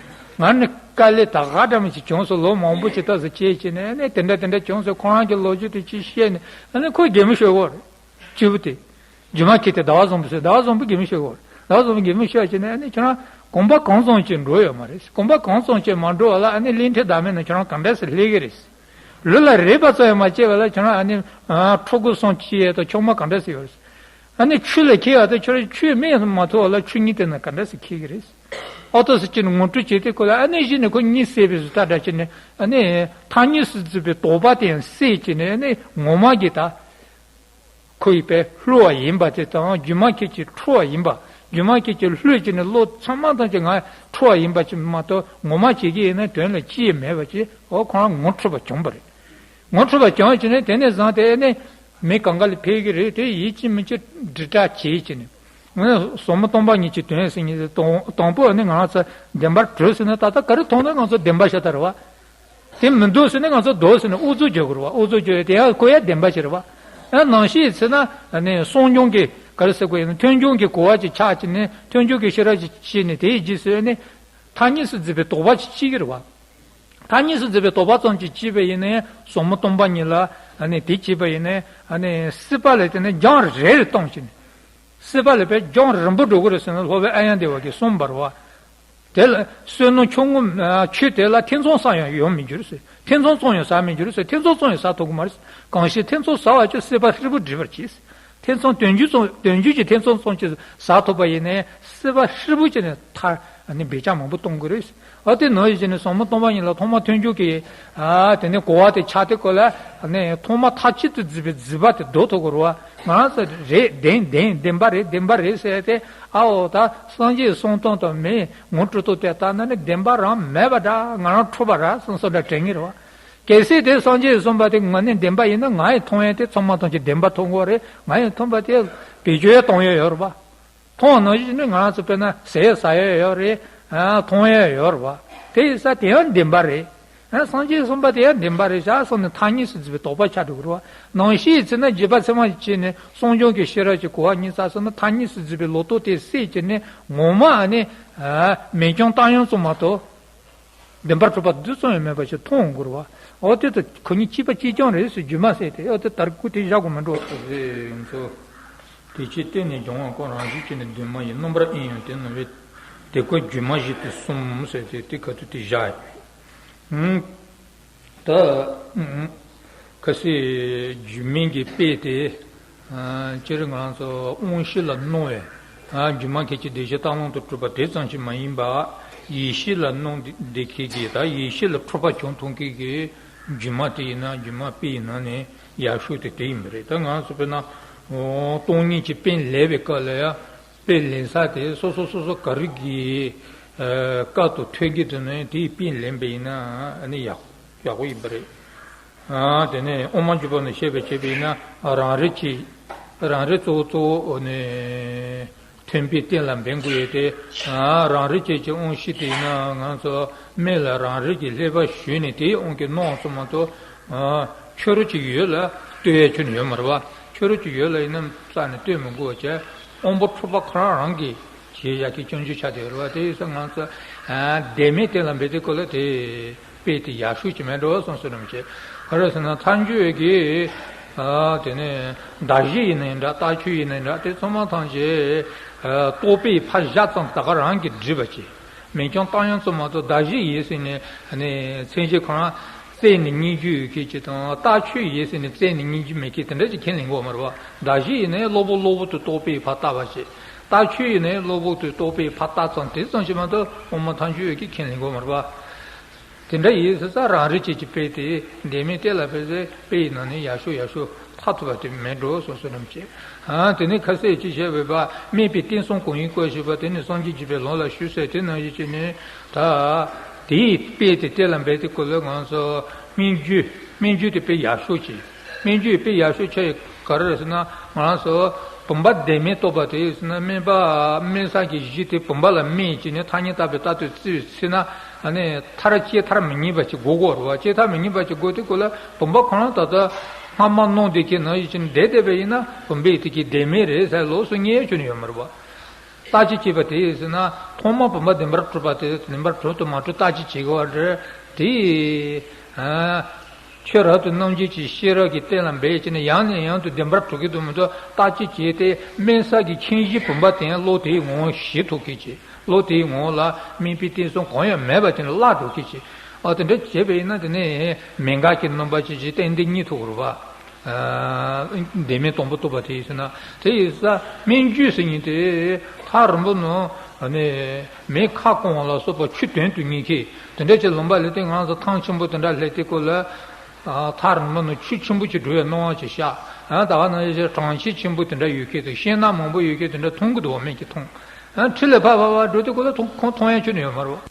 ང་ནི་དཀའ་ལས་ད་ག་འདྲ་མོ་ཞིག་བྱུང་སོང་། ལོ་མང་པོ་ཞིག་ད་ཟེར་བྱས་བྱས་ནས་ཨ་ནི་དེ་འདྲ་དེ་འདྲ་བྱུང་ཟེར། ཁོ་རང་གི་ལོ་རྒྱུས་དེ་ཅིག་བཤད་ནས་ཨ་ནི་ཁོ་གད་མོ་ཤོར་གོ་རེད། སྐྱེས་བུ་དེ། རྒྱུ་མ་ཁྱེར་ཏེ་ཟླ་བ་བཟང་པོ་ཟེར། ཟླ་བ་བཟང་པོ་གད་མོ་ཤོར་གོ་རེད། ཟླ་བ་བཟང་པོ་གད་མོ་ཤོར་བྱས་ནས་ཨ་ནི་ཁྱོད་རང་གོམ་པ་གང་ཙམ་ཅིག་འགྲོ་ཡོད་མ་རེད། གོམ་པ་གང་ཙམ་ཅིག་མ་འགྲོ་བ་ལ་ཨ་ནི་གླིང་ཕྲན་བདག་མེད་ནང་ཁྱོད་རང་ག་འདྲ་སེ་སླེབས་ཀྱི་རེད། ལུས་ལ་རེག་པ་ཙམ་ཡང་མ་སྐྱེས་པ་ལ་ཁྱོད་རང་ཨ་ནི་ཕྲུ་གུ་སོང་སྐྱེས་ཡས་དང་ཆུང་མ་ག་འདྲ་སེ་ཡོད་རེད། ཨ་ནི་ཆུ་ལ་འཁྱེར་བ་དང་ཁྱོད་རང་ཆུའི་སྨན་མ་ཐོབ་པ་ལ་ཆུ་གཉིས་དེ་ན་ག་འདྲ་སེ་འཁྱེར་གྱི་རེད། ཨོ་ཏོ་སི་ཅི་ནི་ངོ་སྤྲོད་བྱས་ཏེ་ཁོ་ལ་ཨ་ནི་གཞི་ནས་ཁོ་གཉིད་སད་པའི་བཟོ་ལྟ་འདྲ་བྱས་ནས་ཨ་ནི་ཐ་སྙད་སུ་བརྫུས་པའི་དོགས་པ་དེ་ཡང་སད་བྱས་ནས་ཨ་ནི་ངོ་མ་གི་ད་ཁོ་ཡི་པའི་བསླུ་བ་ཡིན་པ་དེ་དང་སྒྱུ་མ་སྐད་ཅིག་འཁྲུལ་བ་ཡིན་པ། སྒྱུ་མ་སྐད་ཅིག་བསླུས་བྱས་ནས་བློ་ཚང་མ་དང་ཅིག་ང་འཁྲུལ་བ་ཡིན་པ་ཅིག་མ་གཏོགས་ངོ་མ་བྱེད་ཀྱི་ཡིན་ན་དོན་ལ་ཅི་ཡང་མེད་པ་ཅིག་ཨོ་ཁོ་རང་ངོ་འཕྲོད་པ་བྱུང་བ་རེད། ངོ་འཕྲོད་པ་བྱུང་བྱས་ནས་དེ་ནས་བཟུང་སྟེ་ཨ་ནི་མི་གང་ག་ལ་ཕེབས་ཀྱི་རེད། དེ་ཡིད་ཆེས་མི་ཆེས་དྲིལ་བསྒྲགས་བྱེད་བྱས་ནས། ཟབ་མོ་སྟོང་པ་ཉིད་ཀྱི་དོན་ཟེར་མཁན་དེ་དང་དང་པོ་ཨ་ནི་ང་རང་ཚོ་བདེན་པར་གྲུབ་ཟེར་ན་ད་ལྟ་ག་རེ་མཐོང་ན་ང་ཚོ་བདེན་པ་ཤ་སྟག་རེད་བ། དེ་མི་འདུག་ཟེར་ན་ང་ཚོ་འདུག་ཟེར་ནས་ཨུ་ཚུགས་རྒྱག་དགོས་རེད་བ། ཨུ་ཚུགས་རྒྱག་ཡ་དེ་ཡང་ཁོ་ཡ་བདེན་པ་ཞིག་རེད་བ། ཡང་ནང་བཞིན་ཡིན་ཟེར་ན་ཨ་ནི་གསུང་སྦྱོང་གི་ག་རེ་ཟེར་དགོས་ཡིན་ན་ཐོས་སྦྱོང་གི་གོ་བ་ཅིག་ཆགས་ཀྱི་ནས་ཐོས་སྦྱོང་གི་ཤེས་རབ་ཅིག་སྐྱེས་ནས་དེའི་རྗེས་སུ་ཨ་ནི་ཐ་སྙད་སུ་བརྫུས་པའི་དོགས་པ་ཅིག་སྐྱེ་གི་རེད་བ། ཐ་སྙད་སུ་བརྫུས་པའི་དོགས་པ་ཙམ་གྱིས་སྐྱེས་པ་ཡིན་ནའི་ཟབ་མོ་སྟོང་པ་ཉིད་ལ་ཨ་ནི་དེ་སྐྱེས་པ་ཡིན་ནའི་ཨ་ནི་སྲིད་པ་ལ་དེ་ནི་རྒྱང་རིང་རུ་གཏོང་ཕྱིན། སྲིད་པ་ལ་བས་རྒྱང་རིང་པོ་འགྲོ་གི་རེད་ཟེར་ན་སློབ་དཔོན་ཨཱརྱ་དེ་བ་གིས་གསུངས་པ་རེད་བ། དེ་ལ་བསོད་ནམས་ཆུང་ངུ་ཆོས་དེ་ལ་ཐེ་ཚོམ་ཟ་ཡང་ཡོང་མི་འགྱུར་ཟེར། ཐེ་ཚོམ་བཅངས་ཡང་ཟ་མི་འགྱུར་ཟེར། ཐེ་ཚོམ་བཅངས་ཡང་ཟ་ཐུབ་ཀྱི་མ་རེད། གང་ཞིག་ཐེ་ཚོམ་ཟ་བ་ཅིག་སྲིད་པ་ཧྲིལ་པོ་འགྲིབ་པར་བྱེད། ཐེ་ཚོམ་དོན་བརྒྱུད་ཙམ་དོན་བརྒྱུད་ཀྱི་ཐེ་ཚོམ་ཙམ་ཅིག་ཟ་ཐུབ་པ་ཡིན་ནའི་སྲིད་པ་ཧྲིལ་པོ་ཅིག་ནས་ཐར་ནི་འབད་རྐྱང་མང་པོ་གཏོང་དགོས་རེད། ཨ་དེ་ནང་བཞིན་ནི་ཟབ་མོ་སྟོང་པ་ཉིད་ལ་ཐོག་མར་ཐོས་རྒྱུ་གི་ཨ་དེ་ནས་གོ་བ་དེ་ཆགས་དེ་ཀོ་ལ་ནས་ཐོག་མ་མཐའ་གཅིག་ཏུ་བརྫུས་པའི་བརྫུས་པ་དེ་ཟློག་ཐུབ་དགོས་རེད་བ། ང་ཚོ་རེད་བདེན་བདེན་བདེན་པ་རེད་བདེན་པ་རེད་ཟེར་ཏེ་ཨ་འོ་ད་སངས་རྒྱས་གསུང་སྟངས་དང་མི་ངོ་སྤྲོད་ཐུབ་དེ་ལྟ་ན་ནི་བདེན་པ་རང་མེད་པ་འདྲ་ང་རང་འཁྲུལ་པ་ར་སོང་སོང་འདྲ་དྲན་གི་རེད་བ། གལ་སྲིད་དེ་སངས་རྒྱས་གསུངས་པ་དེ་ངོ་ནས་བདེན་པ་ཡིན་ན་ང་ཡི་མཐོང་ཡས་དེ་ཚང་མ་ཐམས་ཅད་བདེན་པ་མཐོང་གི་རེད། ང་ཡི་མཐོང་པ་དེ་བེད་སྤྱོད་ཡས་གཏོང་ཡས་ཡོད་རེད་བ། མཐོང་བ་ནང་བཞིན་ནི་ང་རང་ཚོ་དཔེར་ན་ཟས་ཟ་ཡས་ཡོད་རེད། མཐོང་ཡས་ཡོད་རེད་བ། དེ་ཡིན་ས་དེ་ཡང་བདེན་པ་རེད། སངས་རྒྱས་གསུངས་པ་དེ་ཡང་བདེན་པ་རེད་ཤག་སོང་ནས་ཐ་སྙད་སུ་བརྫུས་པའི་དོགས་པ་ཆགས་འགྲོ་གི་རེད་བ། ནང་བཞིན་ཡིན་ཚེ་ན་རྗེས་དཔག་ཚད་མ་བྱས་ནས་གསུང་སྦྱོང་གི་ཤེས་རབ་ཀྱི་གོ་བ་གཉིས་ཚར་སོང་ན་ཐ་སྙད་སུ་བརྫུས་པའི་ལོག་རྟོག་དེ་སད་ཀྱི་ནས་ངོ་མ་ནི་མིང་རྐྱང་བཏགས་ཡོད་ཙམ་མ་གཏོགས། བདེན་པར་གྲུབ་པ་རྡུལ་ཙམ་ཡང་མེད་པ་ཞིག་མཐོང་འོང་གི་རེད་བ། འོ་དེ་ལྟར་ཁོ་གཉིས་གཅིག་པ་གཅིག་རྐྱང་རེད་ཟེར་རྒྱུ་མ་ཟད་དེ་འོ་དེ་ལྟར་སྐུ་དེ་བཞག་དགོས་མི་འགྲོ། རེད་ཚོ། དེ་ཕྱིར་བརྟེན་ནས་སྦྱོང་བ་ཀུན་རང་བཞིན་གྱིས་ནི་འདུས་མ་ཡིན། རྣམ་པར་དབྱེ་ཡང་དེ་རྣམ་པའི་དེ་ཀོ་སྒྱུ་མ་བཞི་སྟེ་གསུམ་ཟེར་ཏེ་དེ་ག་དུས་དེ་བཞག་ཡོད། ད། ཁ་སའི་རྒྱུད་སྨིན་གྱི་དཔེ་དེ། སྤྱིར་ང་རང་ཚོ་དབང་བཞི་ལ་སྣང་བའི། སྒྱུ་མ་སྐད་ཅིག་བདེ་གཤེགས་རྟ་གླང་དུ་གྲུབ་པ་དེ་ཙམ་ཞིག་མ་ཡིན་པ། ཡེ་ཤེས་ལ་སྣང་བདེ་གཤེགས་ཀྱི་ད་ཡེ་ཤེས་ལ་འཕྲོད་པ་བྱུང་ཐོན་མཁན་གྱི་སྒྱུ་མ་དེ་ཡིན་ན་སྒྱུ་མ་དཔེ་ཡིན་ན་ནི་ཡག་ཤོས་དེ་དེ་ཡིན་པ་རེད། ད་ང་ཚོ་དཔེར་ན། སྟོང་ཉིད་ཀྱི་དཔེ་ལེན་པའི་སྐབས་ལ་ཡང་། དཔེ་ལེན་ས་དེ་སོ་སོ་སོ་སོ་ག་རེ་གི་སྐབས་དང་ཐོད་རྒལ་དུ་ནས་དེའི་དཔེ་ལེན་པ་ཡིན་ན་ཨ་ནི་ཡག་ཡག་པོ་ཡིན་པ་རེད། དེ་ནས་དབུ་མ་འཇུག་པ་ནས་བཤད་པ་བྱས་པ་ཡིན་ན་རང་རིག་གཅིག་རང་རིག་གཙོ་བོ་གཙོ་བོ་ནས་མཐུན་དཔེ་གཏན་ལ་འབེབས་དགོས་ཡོད་དེ། རང་རིག་ཅན་གྱི་དབང་ཤེས་དེ་ཡིན་ན་ང་ཚོ་མིག་ལ་རང་རིག་གི་ཀླད་པ་ཞུས་ནས་དེའི་དབང་གིས་སྣང་ཙམ་མ་གཏོགས། ཕྱི་རོལ་གྱི་ཡུལ་ལ་ལྟོས་ཡས་ཁྱོན་ནས་ཡོད་མ་རེད་བ། ཕྱི་རོལ་གྱི་ཡུལ་ལ་ཡིན་ན་རྩ་ནས་ལྟོས་མི་དགོས་བྱས། དབང་པོ་འཁྲུལ་པ་ཁོ་རང་རང་གིས་བྱས་བཞག་གི་སྐྱོན་བརྗོད་ཆགས་བསྡད་ཡོད་རེད་བ། དེ་ཡིན་ཙང་ང་ཚོ་བདེན་མེད་གཏན་ལ་འབེབས་དེ་སྐོར་ལ་དེ་དཔེ་དེ་ཡག་ཤོས་ཅིག་མེད་འགྲོ་བསམ་བསོད་ནམས་བྱས། ག་རེ་ཟེར་ན་མཐའ་འཇུག་གི་དེ་ནས་མདའ་གཞུ་ཡིན་ནའི་འདྲ་རྟ་ཁྱོལ་ཡིན་ནའི་འདྲ་དེ་ཚང་མ་ཐམས་ཅད་རྟོག་པས་ཕར་བཞག་ཙམ་ད་ག་རང་གིས་བསྒྲིབས་པ་ཅིག་མིང་རྐྱང་བཏགས་ཡོད་ཙམ་མ་གཏོགས་མདའ་གཞུ་ཡིན་ཟེར་ནས་ནི་མཚན་གཞི་ཁོ་རང་རྩད་ནས་རྙེད་རྒྱུ་ཡོད་མཁན་ཅིག་དང་རྟ་ཁྱོལ་ཡིན་ཟེར་ནས་རྩད་ནས་རྙེད་རྒྱུ་མེད་མཁན་དེ་འདྲ་ཅིག་ཁས་ལེན་དགོས་མ་རེད་བ། མདའ་གཞུ་ཡིན་ནའི་གློ་བུར་གློ་བུར་དུ་རྟོག་པས་ཕར་བཏགས་པ་ཅིག་རྟ་ཁྱོལ་ཡིན་ནའི་གློ་བུར་དུ་རྟོག་པས་ཕར་བཏགས་ཙམ་དེ་ཙམ་ཞིག་མ་གཏོགས་དབུ་མ་མཐའ་འཇུག་ཡོད་མཁན་ཁས་ལེན་དགོས་མ་རེད་བ། དེ་འདྲ་ཡིན་ཟེར་ས་རང་རིག་བཅས་ཀྱི་དཔེ་དེ་བདེན་མེད་གཏན་ལ་འབེབས་སའི་དཔེ་ཡི་ནང་ནས་ཡག་ཤོས་ཡག་ཤོས་ཐག་ཐུབ་པ་དེ་མེད་འགྲོ་བསམ་བསོད་ནམས་བྱས། ཨ་དེ་ནས་ཁ་གསལ་ཅིག་བཤད་པས་པ་སྨྲས་པའི་བསྟན་སྲུང་གང་ཡིན་བཀོད་ཞེས་པ་དེ་ནི་སངས་རྒྱས་བརྒྱུད་པའི་ལམ་ལ་ཞུགས་ཟེར་དེ་ནང་བཞིན་བྱས་ནས་ད་དེའི་དཔེ་དེ་གཏན་ལ་འབེབས་དེ་སྐོར་ལ་ང་ཚོ་སྨན་རྒྱུད་སྨན་རྒྱུད་དེ་དཔེ་ཡག་ཤོས་ཅིག་སྨན་རྒྱུད་དཔེ་ཡག་ཤོས་ཆ་ཡི་ག་རེ་རེད་ཟེར་ན་ང་རང་ཚོ་བུམ་པ་བདེན་མེད་རྟོགས་པ་དེ་ཡིན་ཟེར་ན་སྨན་པ་སྨན་བསམ་གྱིས་བཞེས་ཏེ་བུམ་པ་ལ་སྨན་བྱས་ནས་ཐ་སྙད་བཏགས་པའི་ལྟ་སྟངས་བརྩིས་ཟེར་ན་ཨ་ནི་མཐར་བཅད་མཐར་མི་རྙེད་པ་ཅིག་དགོས་དགོས་རེད་བ། བཅད་མཐར་མི་རྙེད་པ་ཅིག་དགོས་དེ་སྐོར་ལ་བུམ་པ་ཁོ་རང་ད་ལྟ་སྔ་མ་སྣང་དེ་ཁྱེད་ནང་བཞིན་བྱས་ནས་བསྡད་བསྡད་པ་ཡིན་ན་བུམ་པའི་དེ་ཁྱེད་བདེན་མེད་རེད་ཟེར་ལོགས་སུ་ངེས་ཁྱོན་ནས་ཡོད་མ་རེད་བ། ལྟ་ཅི་བྱེད་པ་དེ་ཡིན་ཟེར་ན་ཐོག་མ་བུམ་པ་བདེན་པར་གྲུབ་པ་དེ་བདེན་པར་གྲུབ་ཏུ་མ་གྲུབ་ལྟ་ཅི་བྱེད་དགོས་པ་རེད་དེ། ཨ། ཆོས་རབ་ཏུ་རྣམ་འབྱེད་ཀྱི་ཤེས་རབ་ཀྱིས་གཏན་ལ་འབེབས་བྱས་ནས་ཡང་ནས་ཡང་དུ་བདེན་པར་གྲུབ་ཀྱི་འདུག་མི་འདུག་ལྟ་ཅི་བྱས་ཏེ་སྨན་བསམ་གྱིས་མཁྱེན་གཞི་བུམ་པ་དེ་ཡང་བློ་དེའི་ངོ་བོ་ཞི་ཐུབ་ཀྱི་བྱེད། བློ་དེའི་ངོ་བོ་ལ་སྨན་པའི་བསྟན་སྲུང་གང་ཡང་མེད་པ་དེ་ནི་བརླག་འགྲོ་ཀྱི་བྱེད། ཨ་དེ་འདྲ་བྱས་པ་ཡིན་ན་དེ་ནི་མི་འགག་གི་རྣམ་པ་ཅིག་ཅིག་གཏན་གཏན་རྙེད་ཐུབ་ཀྱི་རེད་པ། ཨ། བདེན་མེད་དང་པོ་རྟོགས་པ་དེ་ཡིན་ཟེར་ན། དེ་ཡིན་ཙང་སྨན་རྒྱུད་ཟེར་མཁན་དེ་ཐག་རིང་པོ་ནས་ནི་མེ་ཁ་སྐོང་བ་ལ་སོགས་པ་ཆུ་དོན་དུ་གཉེར་མཁན་དེ་འདྲ་ཅིག་ལུང་པ་ལ་དེ་ང་ཚོ་ཐང་ཆེན་པོ་དེ་འདྲ་སླེབས་དུས་སྐབས་ལ། ཨ། ཐག་རིང་པོ་ནས་ཆུ་ཆེན་པོ་ཅིག་འགྲོ་བའི་སྣང་བ་ཅིག་ཤར། ཨ། ད་ག་ནང་བཞིན་གྲང་ཤེད་ཆེན་པོ་དེ་འདྲ་ཡོད་མཁན་དང་། ཤིང་ནགས་མང་པོ་ཡོད་མཁན་དེ་འདྲ་མཐོང་གི་འདུག་བ། སྨན་གྱིས་མཐོང་། ཨ། འཁྲིས་ལ་ཕར་ཕར་ཕར་འགྲོ་དུས་སྐབས་ལ་མཐོང་། ཁོང་མཐོང་ཡ་ཁྱོན་ནས་ཡོད་མ་རེད་བ།